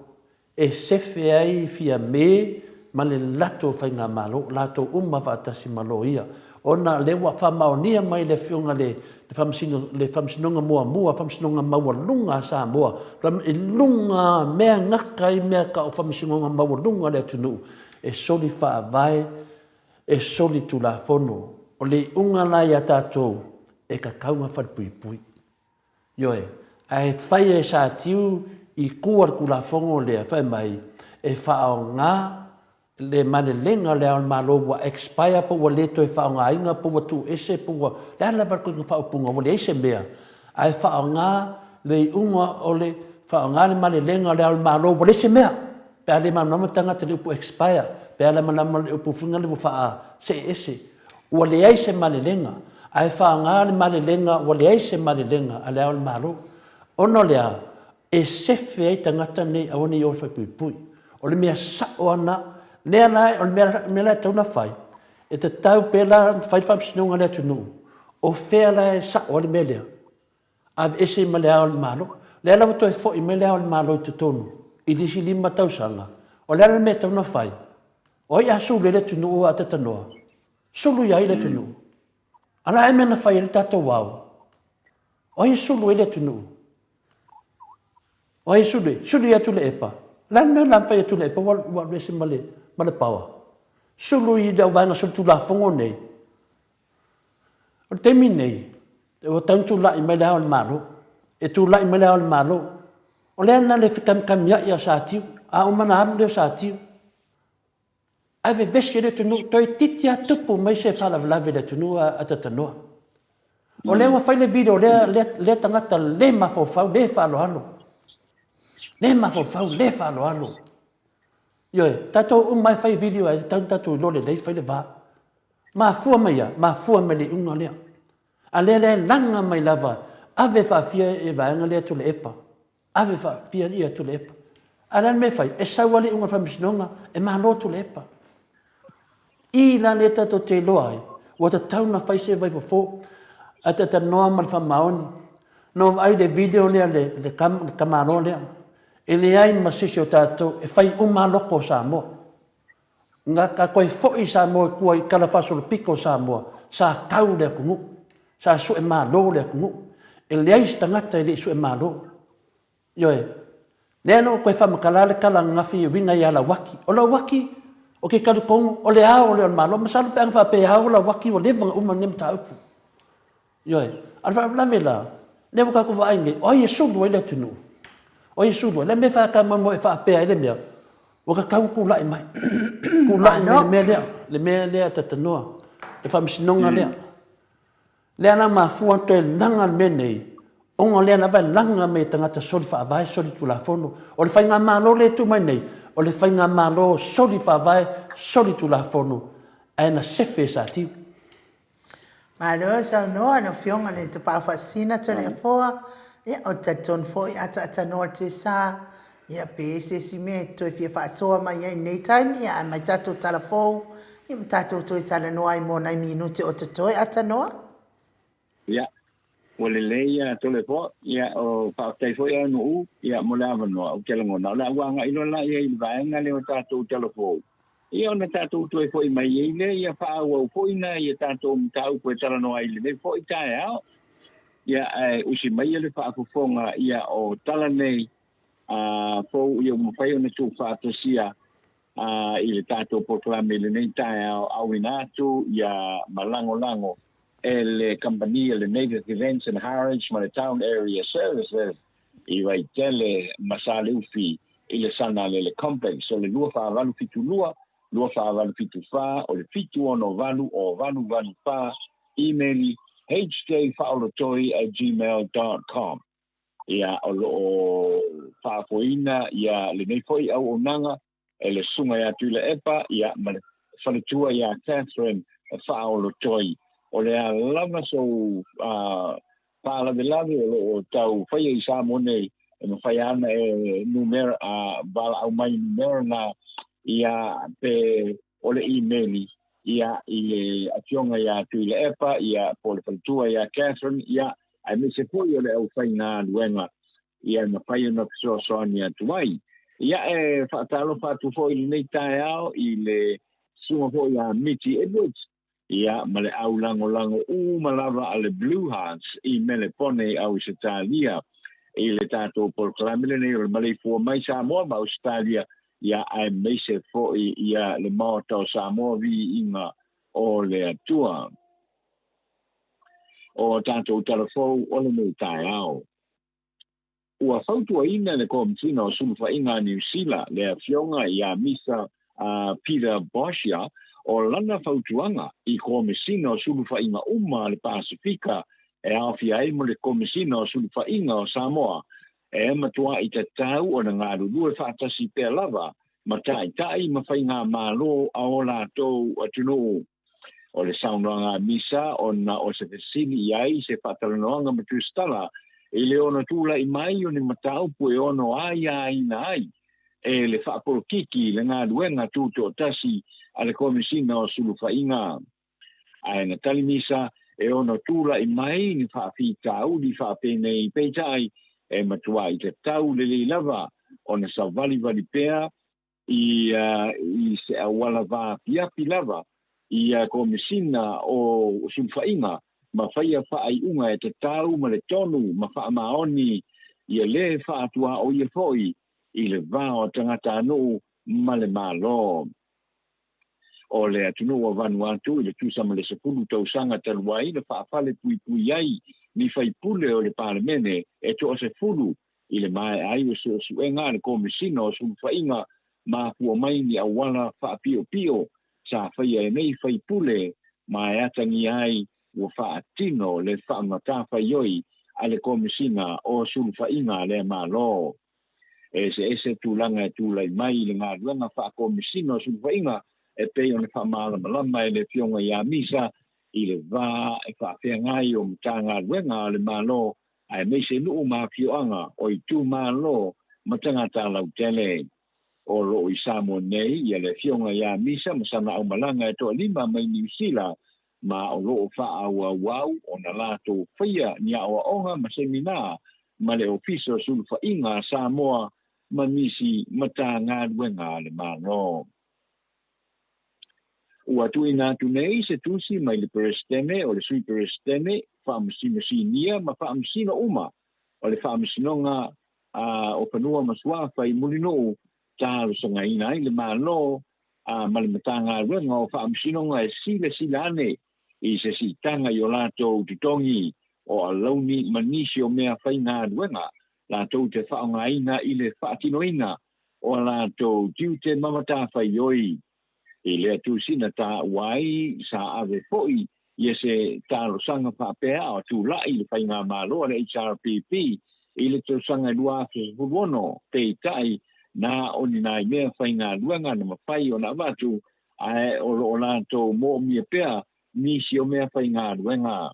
e sefe ai Fiame ma le latou Faigamalo, latou uma faatasi ma loia, ona lea ua faamaonia mai le Afioga le Faamasino, le Faamasinoga muamua, Faamasinoga Maualuga a Samoa, i luga mea gata ai mea tau Faamasinoga Maualuga a le atunuu, e soli faavae E solitulafono. O le iuga la ia tatou, e kakau nga falepuipui. Ioe. Ae fai e Satiu i tua le Tulafono lea, fai mai, e faaaoga le malelega o le Ao o le Malo ua expire po ua le toe faaaogaina po ua tuuese po ua, le a lava le ituaiga faaupuga ua leai se mea, ae faaaoga le iuga o le faaaoga le malelega o le Ao o le Malo ua leai se mea. Pe a le malamalama le tagata i le upu expire, pe a le malamalama i le upu foi lea ua faasee ese, ua leai se malelega, ae faaaoga le malelega ua leai se malelega a Le Ao o le Malo. Ona o le a? E sefe ai tagata nei aua ne i o i le faaipuipui. O le mea sao lava lena. Lea la, o le mea la e tatau ona fai, e tatau pea la ona fai le faamasinoga a le atunuu, o fea la e sao ai le mea lea? Aveese ma Le Ao o le Malo. Lea la ua toe foi mai Le Ao o le Malo i totonu i le isi 5 tausaga. O le a le mea e tatau ona fai? O ai a sulu ai le atunuu a Atatanoa? Sulu ia ai le atunuu? A la e mea na fai ai le tatou ao? O ai e sulu ai le atunuu? O ai e sulu ai? Sulu ia Tuilaepa. O le a le mea la na fai a Tuilaepa ua alu ese ma le power? Sulu i le auvaega solitulafono nei. O le taimi lenei, ua tatau ona tulai mai Le Ao o le Malo. E tulai mai Le Ao o le Malo, o lea na le fekamikamia'i a Satiu, a uma ona alu lea o Satiu. Ae vevesi ai le atunuu, toeitiiti lava tupu mai se faalavelave i le atunuu a Tatanoa. O lea ua fai le video lea, lea, lea tagata le mafaufau, le faaaloalo. Le mafaufau, le faaaloalo. Ioe, tatou uma e fai video ae tatau ona tatou iloa lelei fai le va. Mafua mai a? Mafua mai le iuga lea. A lea lea e laga mai lava, ave faafia e vaega lea Tuilaepa. Ave faafia ia Tuilaepa. A o le a le mea e fai? E sau lava le iuga o le faamasinoga, e malo Tuilaepa. I la lea tatou te iloa ai, ua tatau ona fai se vaifofo, ae talanoa ma le faamaoni. Na ou vaai i le video lea le, le, le tamaloa lea, e leai ma se isi o tatou e fai uma lava loko o Samoa. Na ka toe foi Samoa i tua i tala faasolopito o Samoa, sa tau le atunuu, sa sue malo le atunuu. E leai se tagata e le i sue malo. Ioe. Lea na ou toe faamatala le tala ananafi e uiga ia Lauaki. O Lauaki, ou te talitonu, o le ao lea o le Malo. Masalo pe ana faapea e ao Lauaki ua leva ona uma lenei mataupu. Ioe. A o le faalavelave la, lea ua tatou vaai nei, o ai e sulu ai le atunuu? O ai e sulu ai? O le a le mea e faatamoemoe e faapea ai le mea? Ua tatau ona tulai mai. Tulai mai le mea lea, le mea lea e talanoa, le faamasinoga lea. Lea la mafua ona toe laga le mea nei, ona o lea lava e laga mai e tagata soli faavae, soli tulafono. O le faigamalo lea e tu mai nei, o le faigamalo soli faavae, soli tulafono, ae na sefe e Satiu. Malo saunoa lau Afioga le Tapaau Faasisina Toleafoa. Ia, ou te talitonu foi a taatanoa le tesa, ia, pe i ai se isi mea e toe fia faasoa mai ai i lenei taimi, ia, ae mai tatou tala fou, ia, ma tatou toe talanoa ai mo nai minute o totoe, Atanoa. Ia, ua lelei ia Toleafoa, ia, o faafetai foi Aunuu, ia, mo le avanoa, ou te lagona, o le a ou agai loa la i ai i le vaega lea o tatou tala fou. Ia ona tatou toe foi mai ai lea, ia faaauau foi nai a tatou mataupu e talanoa ai i lenei foi taeao. Ia ae usi maia le faafofoga ia o tala nei a fou ia ua mafai ona tuufaatasia. i le tatou polokalame i lenei taeao auina atu ia ma lagolago e le kamupani a le Native Events and Harage ma le Town Area Services i Vaitele ma Saleufi i le Sanalele Complex. O le 2472 2474 o le 768 o 884, imeli hjfaaolotoi@gmail.com. Ia, o lo o faafoeina ia lenei foi auaunaga e le susuga ia Tuilaepa ia ma le faletua ia Catherine Faaolotoi. O le a lava sou faalavelave o lo o tau faia i Samoa nei, e mafai ana e numera valaau mai numera na ia pe o le imeli ia i le afioga ia Tuilaepa ia po o le faletua ia Catherine ia aemaise foi o le aufaigaluega ia e mafai ona fesoasoani atu ai. Ia e faatalofa atu foi i lenei taeao i le susuga foi ia Miti Edwards ia ma le au lagolago uma lava a le Blue Hearts i Melepone i Ausetalia i le tatou polokalame lenei o le Maleifua mai Samoa ma Ausetalia ia aemaise foi ia le Maota o Samoa viiga o le Atua. O tatou talafou o lenei taeao. Ua fautuaina le Komesina o Sulufaiga a Niu Sila le Afioga ia Misa Peter Boshier o lana fautuaga i Komesina o Sulufaiga uma a le Pasefika e aofia ai ma le Komesina o Sulufaiga o Samoa e matuai tatau ona galulue faatasi pea lava ma taitai ma faigamalo a o latou atunuu. O le saunoaga a Misa ona o se fesili i ai se faatalanoaga ma Tusitala i le ono tulai mai o ni mataupu e ono aiaina ai e le faapolokiki le galuega tutoatasi a le Komesina o Sulufaiga. Ae na tali Misa e ono tulai mai ni faafitauli faapenei peitai e matuai tatau lelei lava ona savalivali pea i i se auala vaapiapi lava i Komesina o Sulufaiga ma faia faaiuga e tatau ma le tonu ma faamaoni ia lē faatuaoia foi i le va o tagatanuu ma le Malo. O le atunuu o Vanuatu i le tusa ma le 10 tausaga talu ai na faafalepuipui ai ni faipule o le Palemene e toasefulu i le maea ai o suesuega a le Komesina o Sulufaiga mafua mai ni auala faapiopio sa faia e nei faipule ma e atagia ai ua faatino le faamatafaioi a le Komesina o Sulufaiga a lea Malo. E eseese tulaga e tulai mai i le galuega faakomesina o sulufaiga e pei ona faamalamalama e le Afioga ia Misa i le va e faafeagai o Matagaluega a le Malo aemaise nuu ma afioaga o itumalo ma tagata lautele. O lo o i Samoa nei ia le Afioga ia Misa ma sana aumalaga e toalima mai Niu Sila ma o lo o faaauauau ona latou faia ni aoaoga ma seminā ma le Ofisa o Sulufaiga a Samoa ma nisi Matagaluega a le Malo. Ua tuuina atu nei se tusi mai le Peresetene o le Sui Peresetene, Faamasino Sinia ma Faamasino uma o le Faamasinoga o Fanua ma Suafa i Mulinuu talosagaina ai le Malo ma le Matagaluega o Faamasinoga e silasila ane i se siitaga i o latou totogi o alauni ma nisi o mea faigaluega latou te faaaogaina i le faatinoina o a latou tiute ma matafaioi. I lea tusi na taua ai sa ave foi ia se talosaga faapea a o tulai le faigamalo a le HRPP i le tausaga e 2016, peitai na o ni nai mea faigaluega na mafai ona avatu ae o lo o latou moomia pea nisi o mea faigaluega.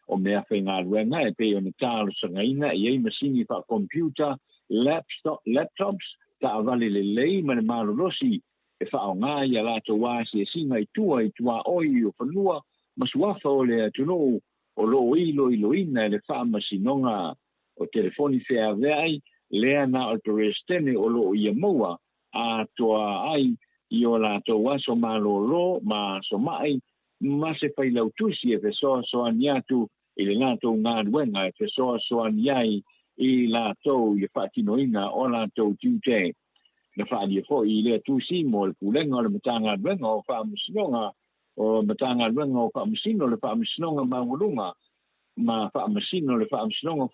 O mea faigaluega e pei ona talosagaina e i ai masini faakompiuta, laptops, taavale lelei ma le malolosi e faaaoga i a latou asiasiga i tua i tuaoi o fanua ma suafa o le atunuu o lo o iloiloina e le Faamasinoga. O telefoni feaveai lea na o le Peresetene o lo o ia maua atoa ai i o latou aso malolo ma aso ma'i ma se failautusi e fesoasoani atu i le latou galuega e fesoasoani ai i latou i le faatinoina o latou tiute. Na faaalia foi i lea tusi mo le Pulega o le Matagaluega o Faamasinoga o Matagaluega o Faamasino le Faamasinoga Maualuga ma Faamasino le Faamasinoga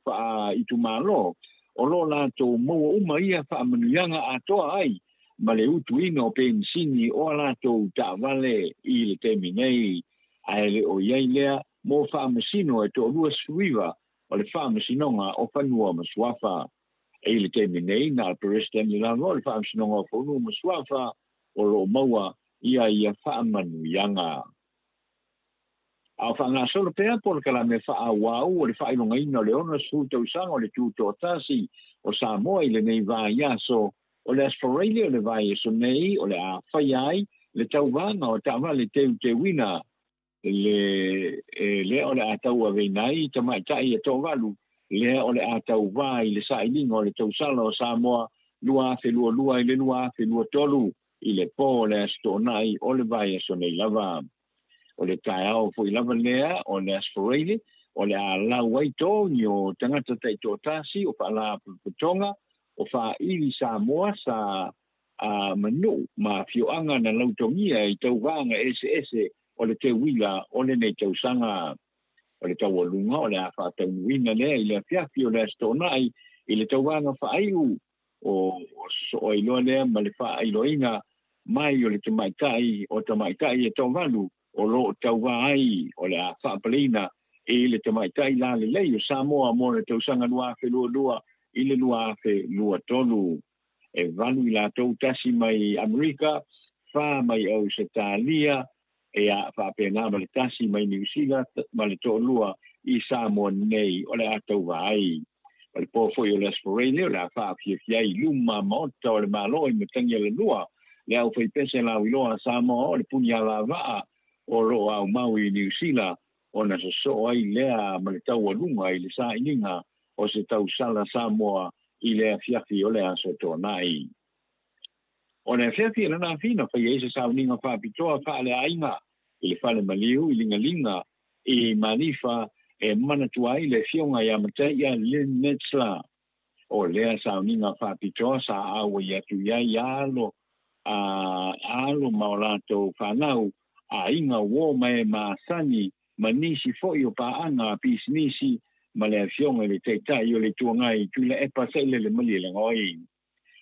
Faaitumalo o lo o latou maua uma ia faamanuiaga atoa ai ma le utuina o penisini o a latou taavale i le taimi nei, ae le o i ai lea mo Faamasino e 29 o le Faamasinoga o Fanua ma Suafa. I le taimi nei, na o le Peresetene lava o le Faamasinoga o Fanua ma Suafa o lo o maua ia ia faamanuiaga. A o faagasolo pea polokalame faaauau o le faailogaina o le 60 tausaga o le Tutoatasi o Samoa i lenei vaiaso, o le Aso Faraile o le vaiaso nei o le a faia ai le tauvaga o taavale teuteuina le lea o le a tauaveina ai tamaitai e toavalu lea o le a tauvā i le sailiga o le tausala o Samoa 2022 i le 2023 i le pō o le Aso Toonai o le vaiaso nei lava. O le taeao foi lava lea o le Aso Faraile o le a lau ai togi o tagata taitoatasi o faalapotopotoga o Faaili Samoa sa a ma nuu ma afioaga na lautogia i tauvaga eseese o le teuila o lenei tausaga. O le taualuga o le a faataunuuina lea i le afiafi o le Aso Toonai i le tauvaga faaiu o sosoo ai loa lea ma le faailoaina mai o le tamaitai o tamaitai e toavalu o lo o tauvā ai o le a faapaleina i le tamaitai lalelei o Samoa mo le tausaga 2022 i le 2023. E valu i latou, tasi mai Amerika, fa mai Ausetalia, e a faapena ma le tasi mai Niu Sila ma le toalua i Samoa nei o le a tauvā ai. O le pō foi o le Aso Faraile o le a faafiafia ai i luma maota o le Malo i Matagialalua le aufaipese lauiloa a Samoa o le puni alavaa o lo o aumau i Niu Sila ona sosoo ai lea ma le taualuga i le sailiga o se tausala Samoa i le afiafi o le Aso Toonai. O le afiafi ananafi na faia ai se sauniga faapitoa faaleaiga i le fale maliu i Ligaliga i Malifa e manatua ai le afioga ia Mataia Lynn Netzler. O lea sauniga faapitoa sa auai atu i ai alo a alo ma o latou fanau, aiga, uō ma e masani ma nisi foi o paaga a pisinisi ma le afioga i le Taitai o le Itu Agai Tuilaepa Sailele Malielegaoi.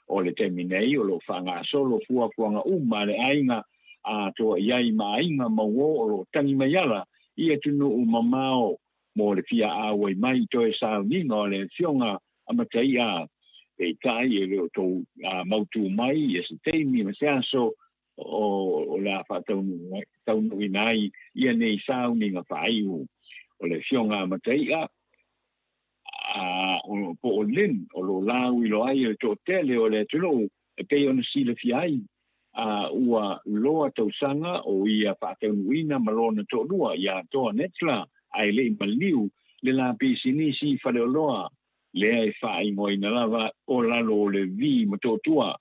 O le taimi nei o lo o faagasolo fuafuaga uma a le aiga atoa i ai ma aiga ma uō o lo o tagi mai ala i atunuu mamao mo le fia auai mai i toe sauniga o le afioga a Mataia. Peitai e le o tou mautū mai ia se taimi ma se aso o le a faataunuuina ai ia nei sauniga faaiu. O le afioga a Mataia po o Lynn o lo o lauiloa ai e le toatele o le atunuu e pei ona silafia ai ua loa tausaga o ia faataunuuina ma lona toalua ia Toa Netzler ae le i maliu le la pisinisi faleoloa lea e faaigoaina lava o lalo o le V Motootua.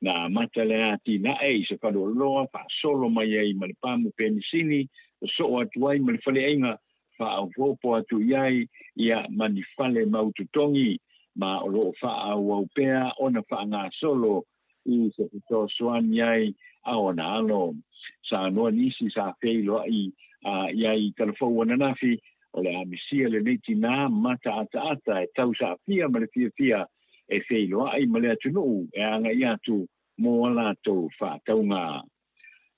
Na amata le atinae i se faleoloa faasolo mai ai ma le pamu penisini, sosoo atu ai ma le faleaiga, faaopoopo atu i ai ia ma ni fale mau totogi, ma o lo o faaauau pea ona faagasolo i se fesoasoani ai a ona alo. Saunoa nisi sa feiloai i ai i talafou ananafi, o le a misia lenei tinā mataataata e tausaafia ma le fiafia e feiloai ma le atunuu e agai atu mo a latou faatauga.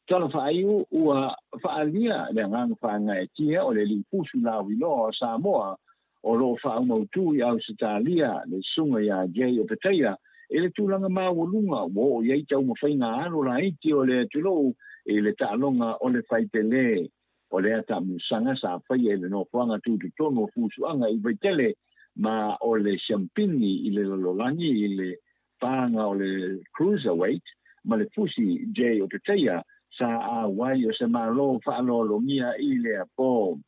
Tala faaiu ua faaalia le agaga faagaeetia o le alii fusu lauiloa o Samoa o lo o faaaumautū i Ausetalia, le susuga ia Jay Opetaia, i le tulaga maualuga ua oo i ai taumafaiga alo laiti o le atunuu i le taaloga o le faipele. O lea taamusaga sa faia i le nofoaga tutotonu o Fusuaga i Vaitele ma o le siampini i le lalolagi i le paga o le cruiserweight ma le fusi Jay Opetaia sa auai o se malo faaaloalogia i lea pō.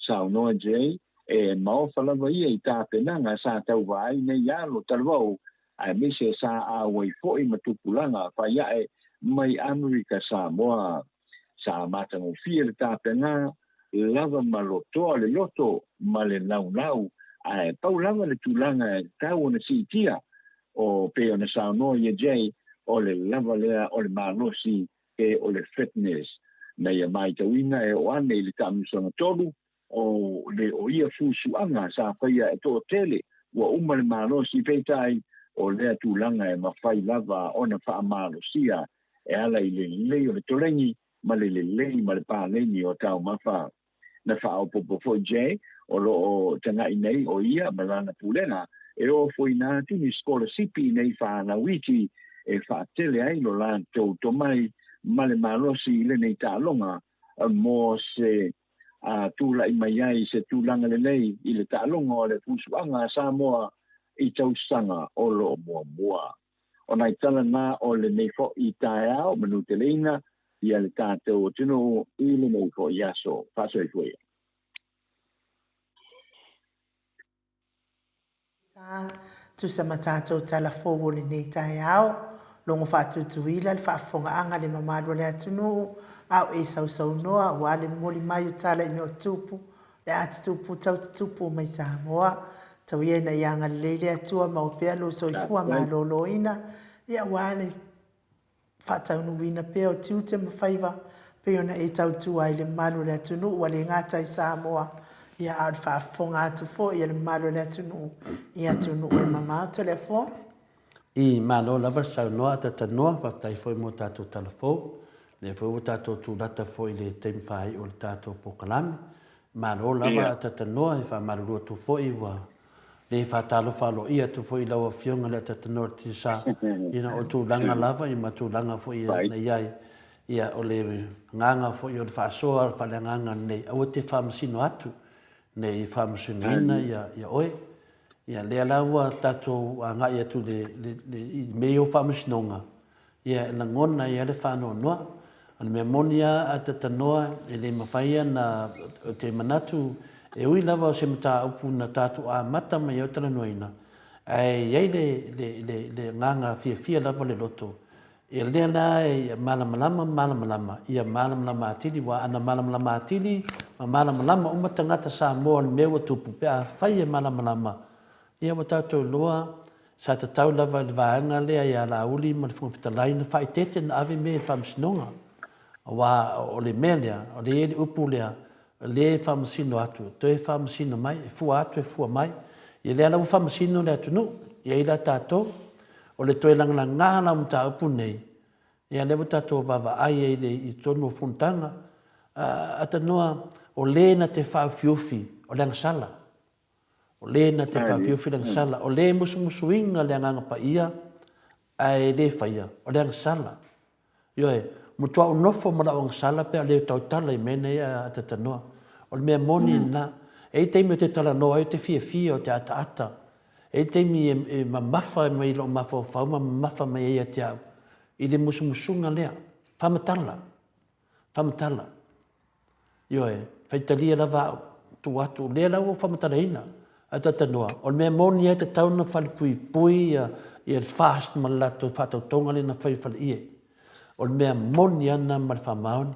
Saunoa Jay e maofa lava ia i tapenaga sa tauvā ai nei alo talavou aemaise sa auai foi ma tupulaga faiae mai Amerika Samoa. Sa matagofie le tapenaga lava ma lotoa le loto ma le naunau, ae pau lava le tulaga e tatau ona siitia. O pei ona saunoa ia Jay, o le lava lea o le malosi pe o le fitness. Na ia maitauina e oo ane i le taamilosaga tolu, o le o ia fusuaga sa faia e toatele ua uma le malosi, peitai o lea tulaga e mafai lava ona faamalosia e ala i le lelei o le tolegi ma le lelei ma le paleni o taumafa. Na faaopoopo foi Jay, o lo o tagai nei o ia ma lana pulega e ofoina atu ni sikolasipi i nei fanau iti e faatele ai lo latou tomai ma le malosi i lenei taaloga mo se tulai mai ai se tulaga lelei i le taaloga o le fusuaga a Samoa i tausaga o lo o muamua. O nai tala na o lenei foi taeao manuteleina ia le tatou atunuu i lenei foi aso. Faasoifua ia. Sa tusa ma tatou tala fou o lenei taeao, logo faatutuila le faafofogaaga a le mamalu o le atunuu, a o e sausaunoa aua le momoli mai o tala i mea o tupu, le a tutupu tau tutupu mai Samoa. Tau ia ina ia agalelei le Atua maua pea lou soifua maloloina, ia aua le faataunuuina pea o tiute ma faiva pei ona e tautua ai i le mamalu o le atunuu ua le gata i Samoa, ia a o le faafofoga atu foi a le mamalu o le atunuu i atunuu e mamao. Toleafoa. I malo lava le saunoa a Tatanoa, faafetai foi mo tatou tala fou. Lea foi ua tatou tulata foi i le taimi faaiu o le tatou polokalame. Malo lava a Tatanoa, e faamalulu atu foi ua le faatalofa aloaia atu foi i lau Afioga i le Atatanoa Tisa, ina o tulaga lava ma tulaga foi na i ai, ia o le agaga foi o le faasoa faaleagaga lenei, aua te faamasino atu, ne i faamasinoina ia oe. Ia lea la ua tatou agai atu i mea ia o faamasinoga, Ia, e lagona ai lava le faanoanoa. O le mea moni lava a tatanoa, e le mafai ona, ou te manatu, e ui lava o se mataupu na tatou amata mai ai o talanoaina, ae i ai le, le, le, le agaga fiafia lava o le loto, ia lea la ia malamalama ma malamalama, ia malamalama atili, aua ana malamalama atili ma malamalama uma tagata Samoa o le mea ua tupu, pe afai e malamalama, ia ua tatou iloa Sa tatau lava i le vaega lea ia Laauli ma le Fofoga Fetalai ona faaeteete ona ave mea i le Faamasinoga, aua o le mea lea, o lea e i ai le upu lea, o lea e faamasino atu, e toe faamasino mai, e fua atu e fua mai. Ia lea la ua faamasino le atunuu, e i ai la tatou. O le toe lagalaga la o mataupu nei, ia lea ua tatou vaavaai ai i totonu o fonotaga, atanoa o le na te faaufiufi o le agasala. O le na te faafiofi le agasala, o le musumusuina le Agaga Paia ae le faia, o le agasala. Ioe, matua ou nofo ma lau agasala pe a le tautala i mea nei a tatanoa. O le mea moni lena. E i ai taimi ou te talanoa ai ou te fiafia ou te ataata. E i ai taimi e mamafa mai i lou mafaufau ma mamafa mai ai ia te au i le musumusuga lea. Faamatala. Faamatala. Ioe, faitalia lava au, tuu atu, o lea la ua ou faamatalaina. Ae talanoa, o le mea moni lava e tatau ona falepuipui ia le FAST ma le latou faatautoga lea na fai i Faleie. O le mea moni lava lena ma le faamaoni.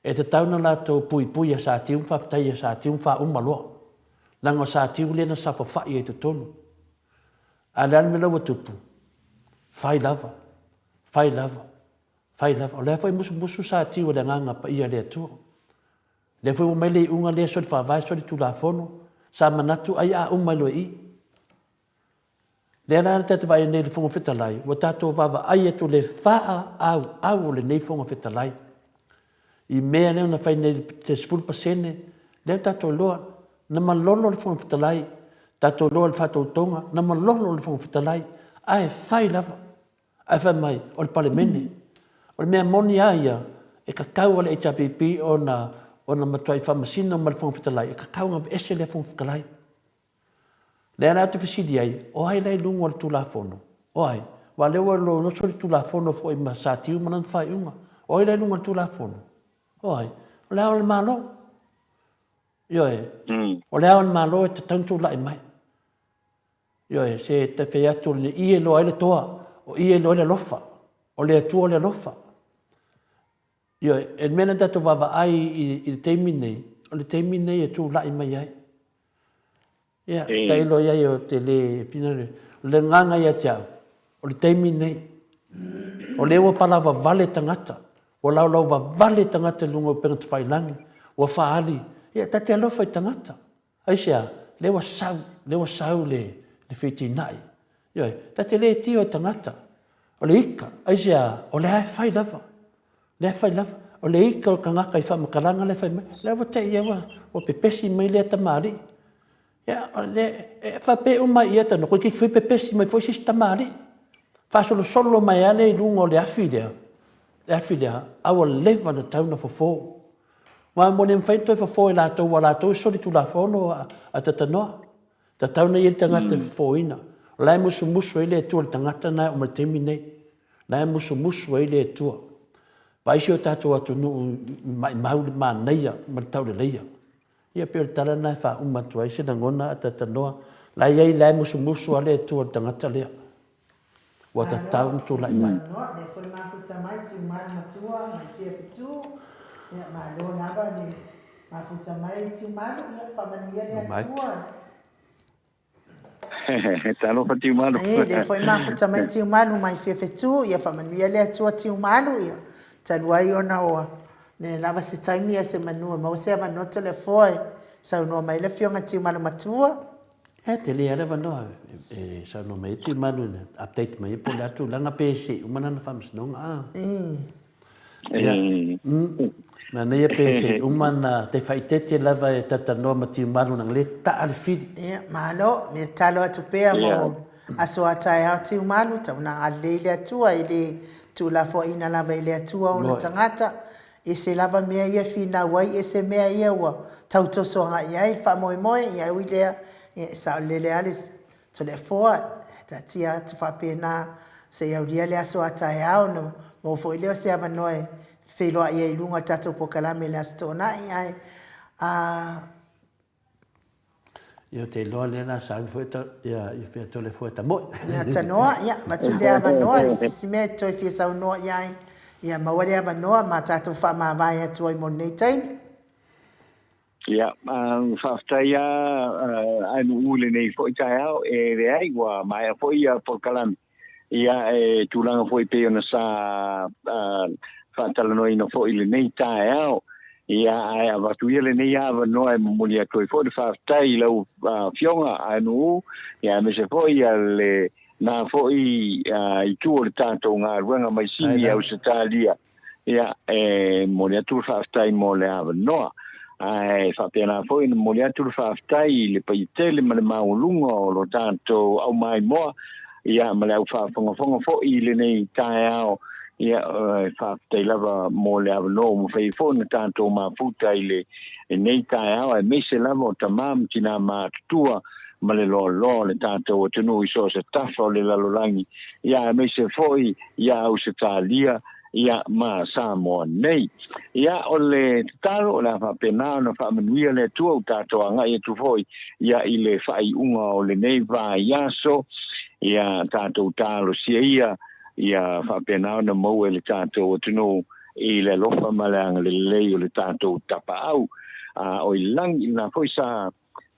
E tatau ona latou puipui ia Satiu ma faafetai ia Satiu ma faauma loa. Leaga o Satiu lea na saofafai ai i totonu. A o le a le mea la ua tupu? Fai lava, fai lava. Fai lava. O lea foi e musumusu Satiu e le Agaga Paia a le Atua. Lea foi ua mai le iuga lea soli faavae soli tulafono, sa manatu ai a uma ai loa i i. Lea la ta te vaai nei i le Fofoga Fetalai, ua tatou vaavaai atu i le faaauau o lenei Fofoga Fetalai i mea lea na fai nei i le 10%, lea ua tatou iloa, na malolo le Fofoga Fetalai, tatou iloa i le faatautoga, na malolo le Fofoga Fetalai, ae fai lava. Ae fai mai, o le Palemene. O le mea moni lava ia, e tatau lava i le HRPP ona ona matuai faamasino ma le Fofoga Fetalai, e tatau ona aveese lea Fofoga Fetalai. Lea la ou te fesili ai, o ai la i luga o le Tulafono? O ai? Aua o lea ua loloso le Tulafono foi ma Satiu ma lana faaiuga. O ai la i luga o le Tulafono? O ai? O Le Ao o le Malo. Ioe. O Le Ao o le Malo e tatau ona tulai mai. Ioe, se te fai atu o le i e iloa ai le toa, o i e iloa ai le alofa, o le Atua o le alofa. Ioe, e le mea lea na tatou vaavaai i, i le taimi nei, o le taimi nei e tulai mai ai. Ia, tailo i ai o te le finagalo, o le agaga ia te au, O le taimi lenei, o lea ua palavavale tagata, ua laolao vavale tagata i luga o upega tafailagi, ua faaali, ia ta te alofa i tagata. Aisea? Lea ua sau, lea ua sau le, le fetinai. Ioe, ta te le tio i tagata. O le ika, aisea? O lea e fai lava. Lea e fai lava. O le ika o le tagata i faamatalaga lea e fai mai, lea ua te i ua, ua pepesi mai lea tamalii. Ia, o le, e faapea uma ia tanoa, toeitiiti foi pepesi mai foi se isi tamalii. Faasolosolo mai lava lea i luga o le afi lea, le afi lea, a ua leva ona tatau ona fofo. Aua ua le mafai ona toe fofo e latou aua o latou e solitulafono a tatanoa. Tatau ona i ai le tagata e fofoina. O la e musumusu ai le Atua i le tagata lena e oo mai i le taimi lenei. O la e musumusu ai le Atua. Vaai si o tatou atunuu i maimau le manaia ma le tauleleia. Ia pei o le tala lena e faauma atu ai se lagona a tatanoa. La e i ai, la e musumusu lava le Atua i le tagata lea. Ua tatau ona tulai mai. Malo, lea foi mafuta mai Tiumalu matua mai Fiafitu. Ia malo lava le mafuta mai Tiumalu, ia faamanuia le Atua. Talofa Tiumalu. Ee, lea foi mafuta mai Tiumalu mai Fiafetu, ia faamanuia le Atua Tiumalu, ia talu ai ona ua le lava se taimi ia se manu e maua se avanoa Toleafoa e saunoa mai le Afioga Tiumalu matua. E tele lava le avanoa e saunoa mai ai Tiumalu e update mai ai po o le a tulaga pe se i uma lana faamasinoga a. Ia, manaia pe se i uma na te faaeteete lava e talatalanoa ma Tiumalu leaga lea e taa le fili. Ia, malo, me tatalo atu pea mo aso a taeao Tiumalu, tauna galulei le Atua e le tuulafoaiina lava e le Atua ona tagata, ese lava mea ia e finau ai, ese mea ia ua tautoso agai i ai le faamoemoe, ia e ui lea, ia e saolele lava le Toleafoa, taatia atu faapena se i aulia le aso a taeao ona maua foi lea o se avanoa e feiloai ai i luga o le tatou polokalame i le Aso Toonai ae a Ia ou te iloa lea la sauni foi ta, ia, ia fia Toleafoa e tamoe. Ia tanoa, ia, avatu le avanoa i se isi mea e toe fia saunoa i ai, ia maua le avanoa ma tatou faamavae atu ai mo lenei taimi. Ia, faafetai lava Ainuu i lenei foi taeao, e leai ua maea foi ia polokalame. Ia, e tulaga foi pei ona sa faatalanoaina foi i lenei taeao. Ia, ae avatu ia lenei avanoa e momoli atu ai foi le faafetai i lau Afioga Ainuu, ia aemaise foi ia lena foi itu o le tatou galuega mai Sini i Ausetalia. Ia, e momoli atu le faafetai mo le avanoa. Ae faapena foi ona momoli atu le faafetai i le paia tele ma le maualuga o lo tatou aumaimoa, ia, ma le au faafogafoga foi i lenei taeao. Ia, e faafetai lava mo le avanoa ua mafai ai foi ona tatou mafuta i lenei taeao, aemaise lava o tama ma tina matutua ma le loaloa o le tatou atunuu i so o se tafa o le lalolagi, ia, aemaise foi ia Ausetalia, ia, ma Samoa nei. Ia, o le tatalo, o le a faapena ona faamanuia le Atua ua tatou agai atu foi, ia, i le faaiuga o lenei vaiaso, ia, tatou talosia ia, ia faapena ona maua e le tatou atunuu i le alofa ma le agalelei o le tatou Tapaau a o i lagi, lena foi sa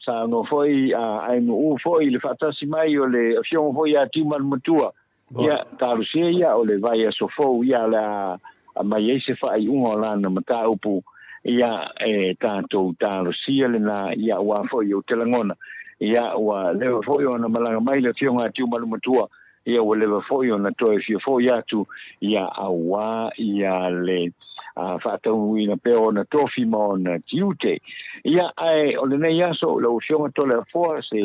Saunoa foi a Ainuu foi i le faatasi mai o le Afioga foi ia Tiumalumatua, ia, talosia ia o le vaiaso fou ia o le a aumai ai se faaiuga o lana mataupu, ia, e tatou talosia lena, ia, aua foi ou te lagona, ia, ua leva foi ona malaga mai le Afioga a Tiumalumatua, Ia ua leva foi ona toe fia foi atu, ia auā ia le faataunuuina pea o ona tofi ma ona tiute. Ia, ae o lenei aso, lau Afioga Toleafoa, se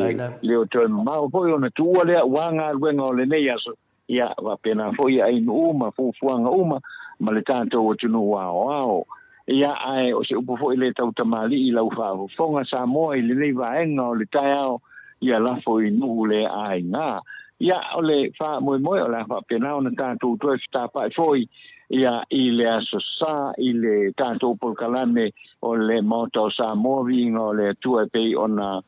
leo toe mamao foi ona tuua lea auā galuega o lenei aso, ia, faapena foi ia Ainuu ma fuafuaga uma ma le tatou atunuu aoao. Ia, ae o se upu foi le tautamalii i lau faafofoga Samoa i lenei vaega o le taeao, ia lafo i nuu le aiga. Ia, o le faamoemoe o le a faapena ona tatou toe fetapa'i foi, ia, i le Aso Sa i le tatou polokalame o le Maota o Samoa, Viiga o le Atua e pei ona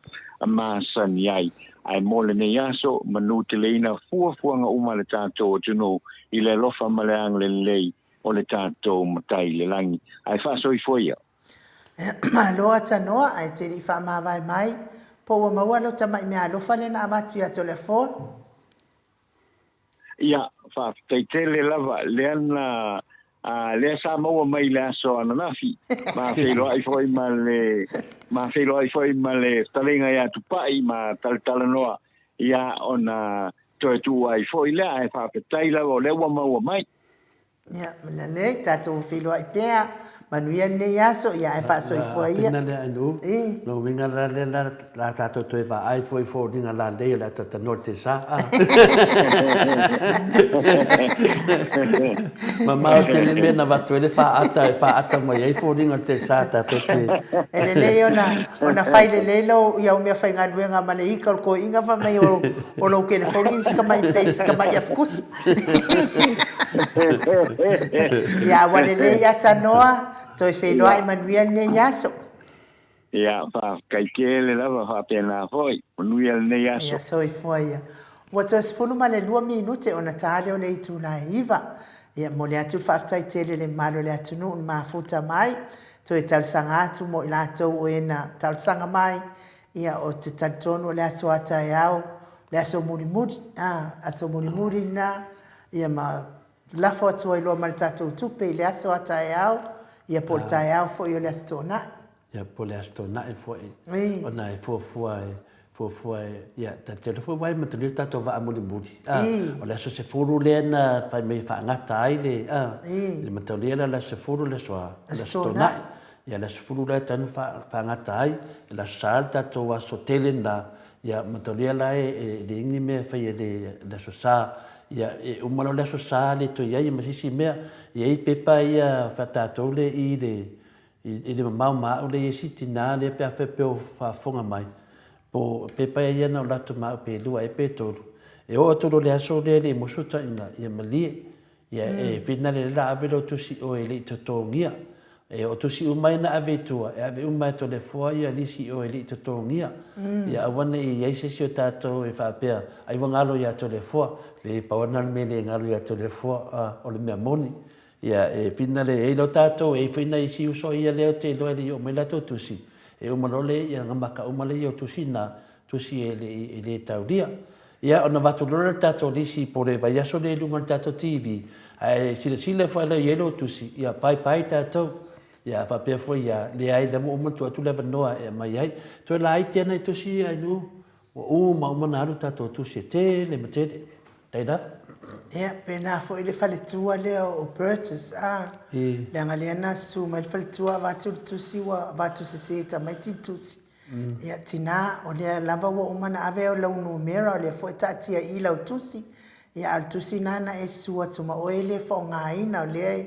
masani ai. Ae mo lenei aso, manuteleina fuafuaga uma a le tatou atunuu i le alofa ma le agalelei o le tatou Matai i le Lagi. Ae faasoifua ia. Malo a Tanoa, ae te le i faamavae mai, po ua maua lau tamai meaalofa lea na avatu ia Toleafoa? Ia, faafetai tele lava, lea na, a, lea sa maua mai i le aso ananafi, ma feiloai foi ma le, ma feiloai foi ma le fetalaiga ia Tupai ma talatalanoa, ia, ona toe tuu ai foi lea, ae faafetai lava o lea ua maua mai. Ia, lelei, tatou feiloai pea, manuia lenei aso, ia ae faasoifua ia. Pena lea Ainu, lona uiga la lea la la tatou toe vaai foi i foliga lalei o le ataatanoa i le tesa. Mamao tele mea na avatu ai le faata e faata mai ai foliga o le tesa tatou te. E lelei ona ona fai lelei lou ia au meafaigaluega ma le ika o le toeaina fai mai o lou telefoni si tamai pei si tamai afikusi. Ia ua lelei ia Tanoa, toe feiloai manuia lenei aso. Ia, faafetai tele lava faapena foi, manuia lenei aso. Ia, soifua ia. Ua toe 12 minute ona ta lea o le itula e 9. Ia, momoli atu le faafetai tele i le mamalu o le atunuu na mafuta mai, toe talosaga atu mo i latou o e na talosaga mai, ia, ou te talitonu o le aso a taeao, le aso mulimuli, a, aso mulimuli lena, ia ma lafo atu ai loa ma le tatou tupe i le aso a taeao, ia po o le taeao foi o le Aso Toonai. Ia, po o le Aso Toonai foi, ona e fuafua e, fuafua e, ia, ta te iloa foi ua amatalia le tatou vaa mulimuli, a, o le aso 10 lea na fai mai e faagata ai le, a, le mataulia lea o le aso 10 le aso a, le Aso Toonai. Ia, le aso 10 lea e tatau ona faagata ai, le Aso Sa le tatou aso tele lena, Ia, matalia la e leai ni mea e fai e le Aso Sa. Ia, e uma loa le Aso Sa le toe i ai ma se isi mea. E i ai pepa ia faa-tatou lea i le, i le mamao ma au lea e i ai si tina lea pe a faapea o faafofoga mai, po o pepa ia na ou alu atu ma au pe lua ea pe tolu. E oo atu loa i le aso lea e le i musu taina, ia malie. Ia, e finale lea la ave lou tusi i oe e le i totogia. E o tusi uma ia na ave i tua, e ave uma e Toleafoa ia lisi i oe e le i totogia. Ia aua ne i i ai se isi o tatou e faapea, ai ua galo ia Toleafoa. Leai, pau lava lena o le mea e le galo ia Toleafoa, a, o le mea moni. Ia, e finale, e i ai loa tatou, e i ai foi nai isi uso ia lea ou te iloa e le i oo mai latou tusi, e uma loa le, ia ona maka uma lea o tusi na, tusi e le i, e le taulia. Ia, ona avatu loa lea o le tatou lisi po o le vaiaso lea i luga o le tatou TV, ae silasila foi lea i ai lou tusi, ia paepae tatou. Ia, a faapea foi, ia, leai, lea ua uma ona tuu atu le avanoa e aumai ai. Toe laiti lava nai tusi ia Ainuu, ua uma uma ona alu tatou tusi e tele ma tele. Tai lava. Ia, pēnā foi le faletua lea o Burgess, a, leaga lea na susu mai le faletua avatu le tusi ua avatu sese e tamaiti le tusi. Ia, tinā, o lea lava ua uma ona ave au lau numera, o lea foi e taatia i i lau tusi, ia, a o le tusi lena na e susu atu ma oe e le faaaogaina, o lea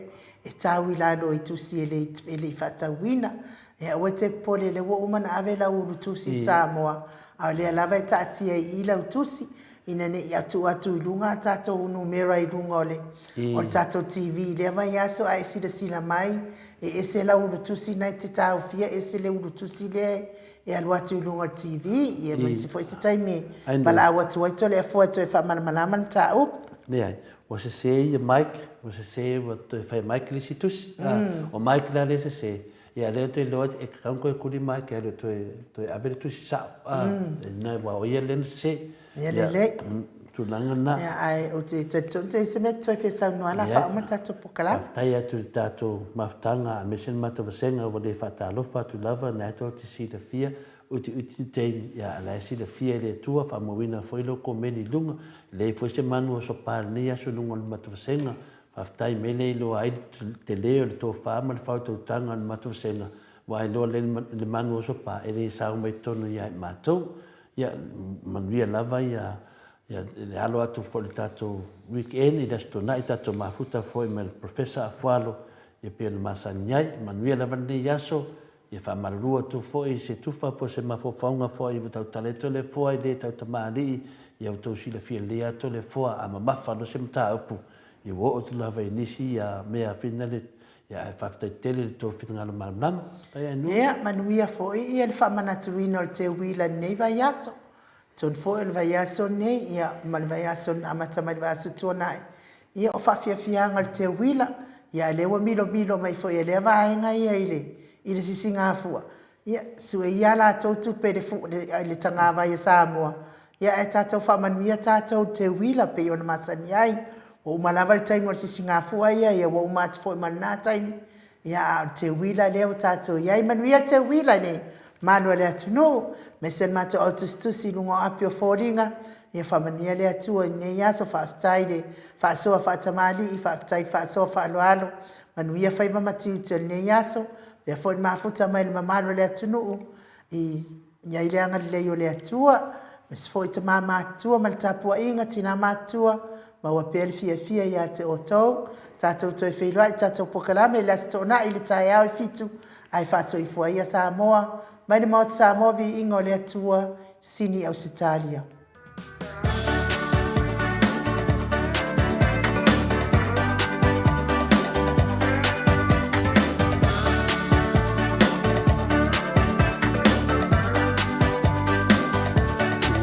e tau i lalo i tusi e le, e le i faatauina. Ia, aua e te popole, o lea ua uma ona ave lau ulu tusi i Samoa, a o lea lava e taatia i i lau tusi, ina ne i tuu atu i luga a tatou numera i luga o le, o le tatou TV i lea vaiaso, a e silasila mai, E ese lau ulutusi na e te taofia, ese le ulutusi lea e alu atu i luga o le TV, ia ma isi foi se taimi e valaau atu ai Toleafoa e toe faamalamalama le mataupu. Leai, ua sese ia Mike, ua sese ua toe fai Mike le isi tusi. O Mike la lea e sese, ia lea ou te iloa e tatau ona toe tuli Mike e alu e toe ave le tusi sao. Aua o ia lea na sese. Ia lelei. Tulaga lena. Ia, ae ou te talitonu te i ai se mea e te toe fia saunoa ai, o le a faauma le tatou polokalame. Faafetai atu i le tatou mafutaga aemaise le matou vasega ua le faatalofa atu lava na e tou te silafia utiuti le taimi ia a la e silafia e le Atua faamauina foi lou komeni i luga e leai foi se manu o sopa i lenei aso i luga o le matou vasega faafetai mea lea e iloa ai le tele o le tofa ma le faautautaga o le matou vasega ua iloa lea le manu o sopa e le sao mai totonu ia i matou Ia, manuia lava ia, ia le alo atu foi i le tatou weekend i le Aso Toonai, tatou mafuta foi ma le Professor Afualo, ia pei ona masani ai. Manuia lava lenei aso, ia faamalulu atu foi se tufa po o se mafaufauga foi ua tautala ai Toleafoa i le tautamalii, ia ua outou silafia lelei lava Toleafoa, a mamafa loa se mataupu, ia ua oo atu lava i nisi ia mea finale Ia, ae faafetai tele i le tou finagalo malamalama. Faafetai Ainuu. Ia, manuia foi ia le faamanatuina o le teuila i lenei vaiaso. Atonu foi o le vaiaso lenei, ia, ma le vaiaso na amata mai le vaiaso tuanai, ia, o faafiafiaga o le teuila, ia, a o lea ua milomilo mai foi e lea vaega ia i le, i le sisigafua, ia, sue ia a latou tupe i le, i le tagavai a Samoa, Ia ae tatou faamanuia tatou i le teuila pei ona masani ai. Ua uma lava le taimi o le sisigafua ia, ia ua uma atu foi ma lena taimi, ia a o le teuila lea ua tatou i ai. Manuia le teuila i le mamalu o le atunuu, aemaise le matou au tusitusi i luga o api o foliga, ia faamanuia le Atua i lenei aso. Faafetai i le faasoa faatamalii, faafetai le faasoa faaaloalo, manuia faiva ma tiute o lenei aso, faapea foi le mafuta mai i le mamalu o le atunuu, ia i ai le agalelei o le Atua, aemaise foi tama matutua ma le tapuaiga, tina matutua, maua pea le fiafia ia te outou. Tatou toe feiloai i le tatou polokalame i le Aso Toonai i le taeao i le 7:00, ae faasoifua ia Samoa. Mai le Maota Samoa, viiga o le Atua, sini Ausetalia.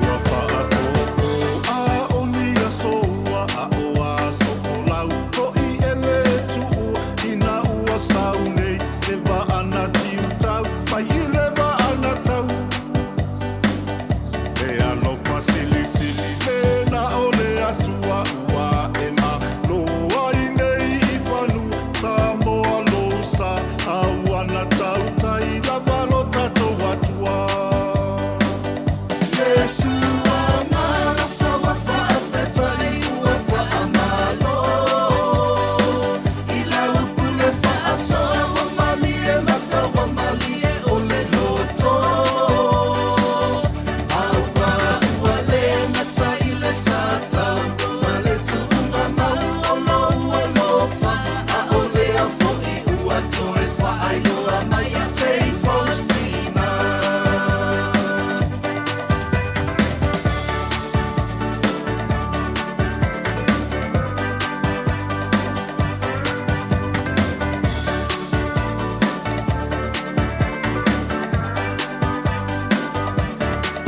Ua faapopo a o ni aso ua a o aso folau foi e le tuua ina ua sau nei le vaa na tiutau mai i le vaa na tau E alofa silisili le na o le Atua ua e malo ai nei i fanua Samoa lou sa a ua na tautai lava lo tatou Atua.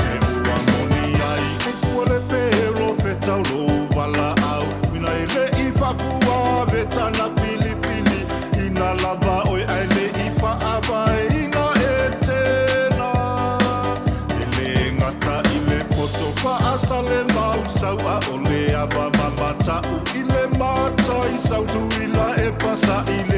E ua moni ai upu a le perofeta o lou valaau ina e le i faafua vetana filifili ina lava oe ae le i faavaeina Etena. E le gata i le poto faasale mausau a o le ava mamata'u i le mata i sau tuila e pasa'i.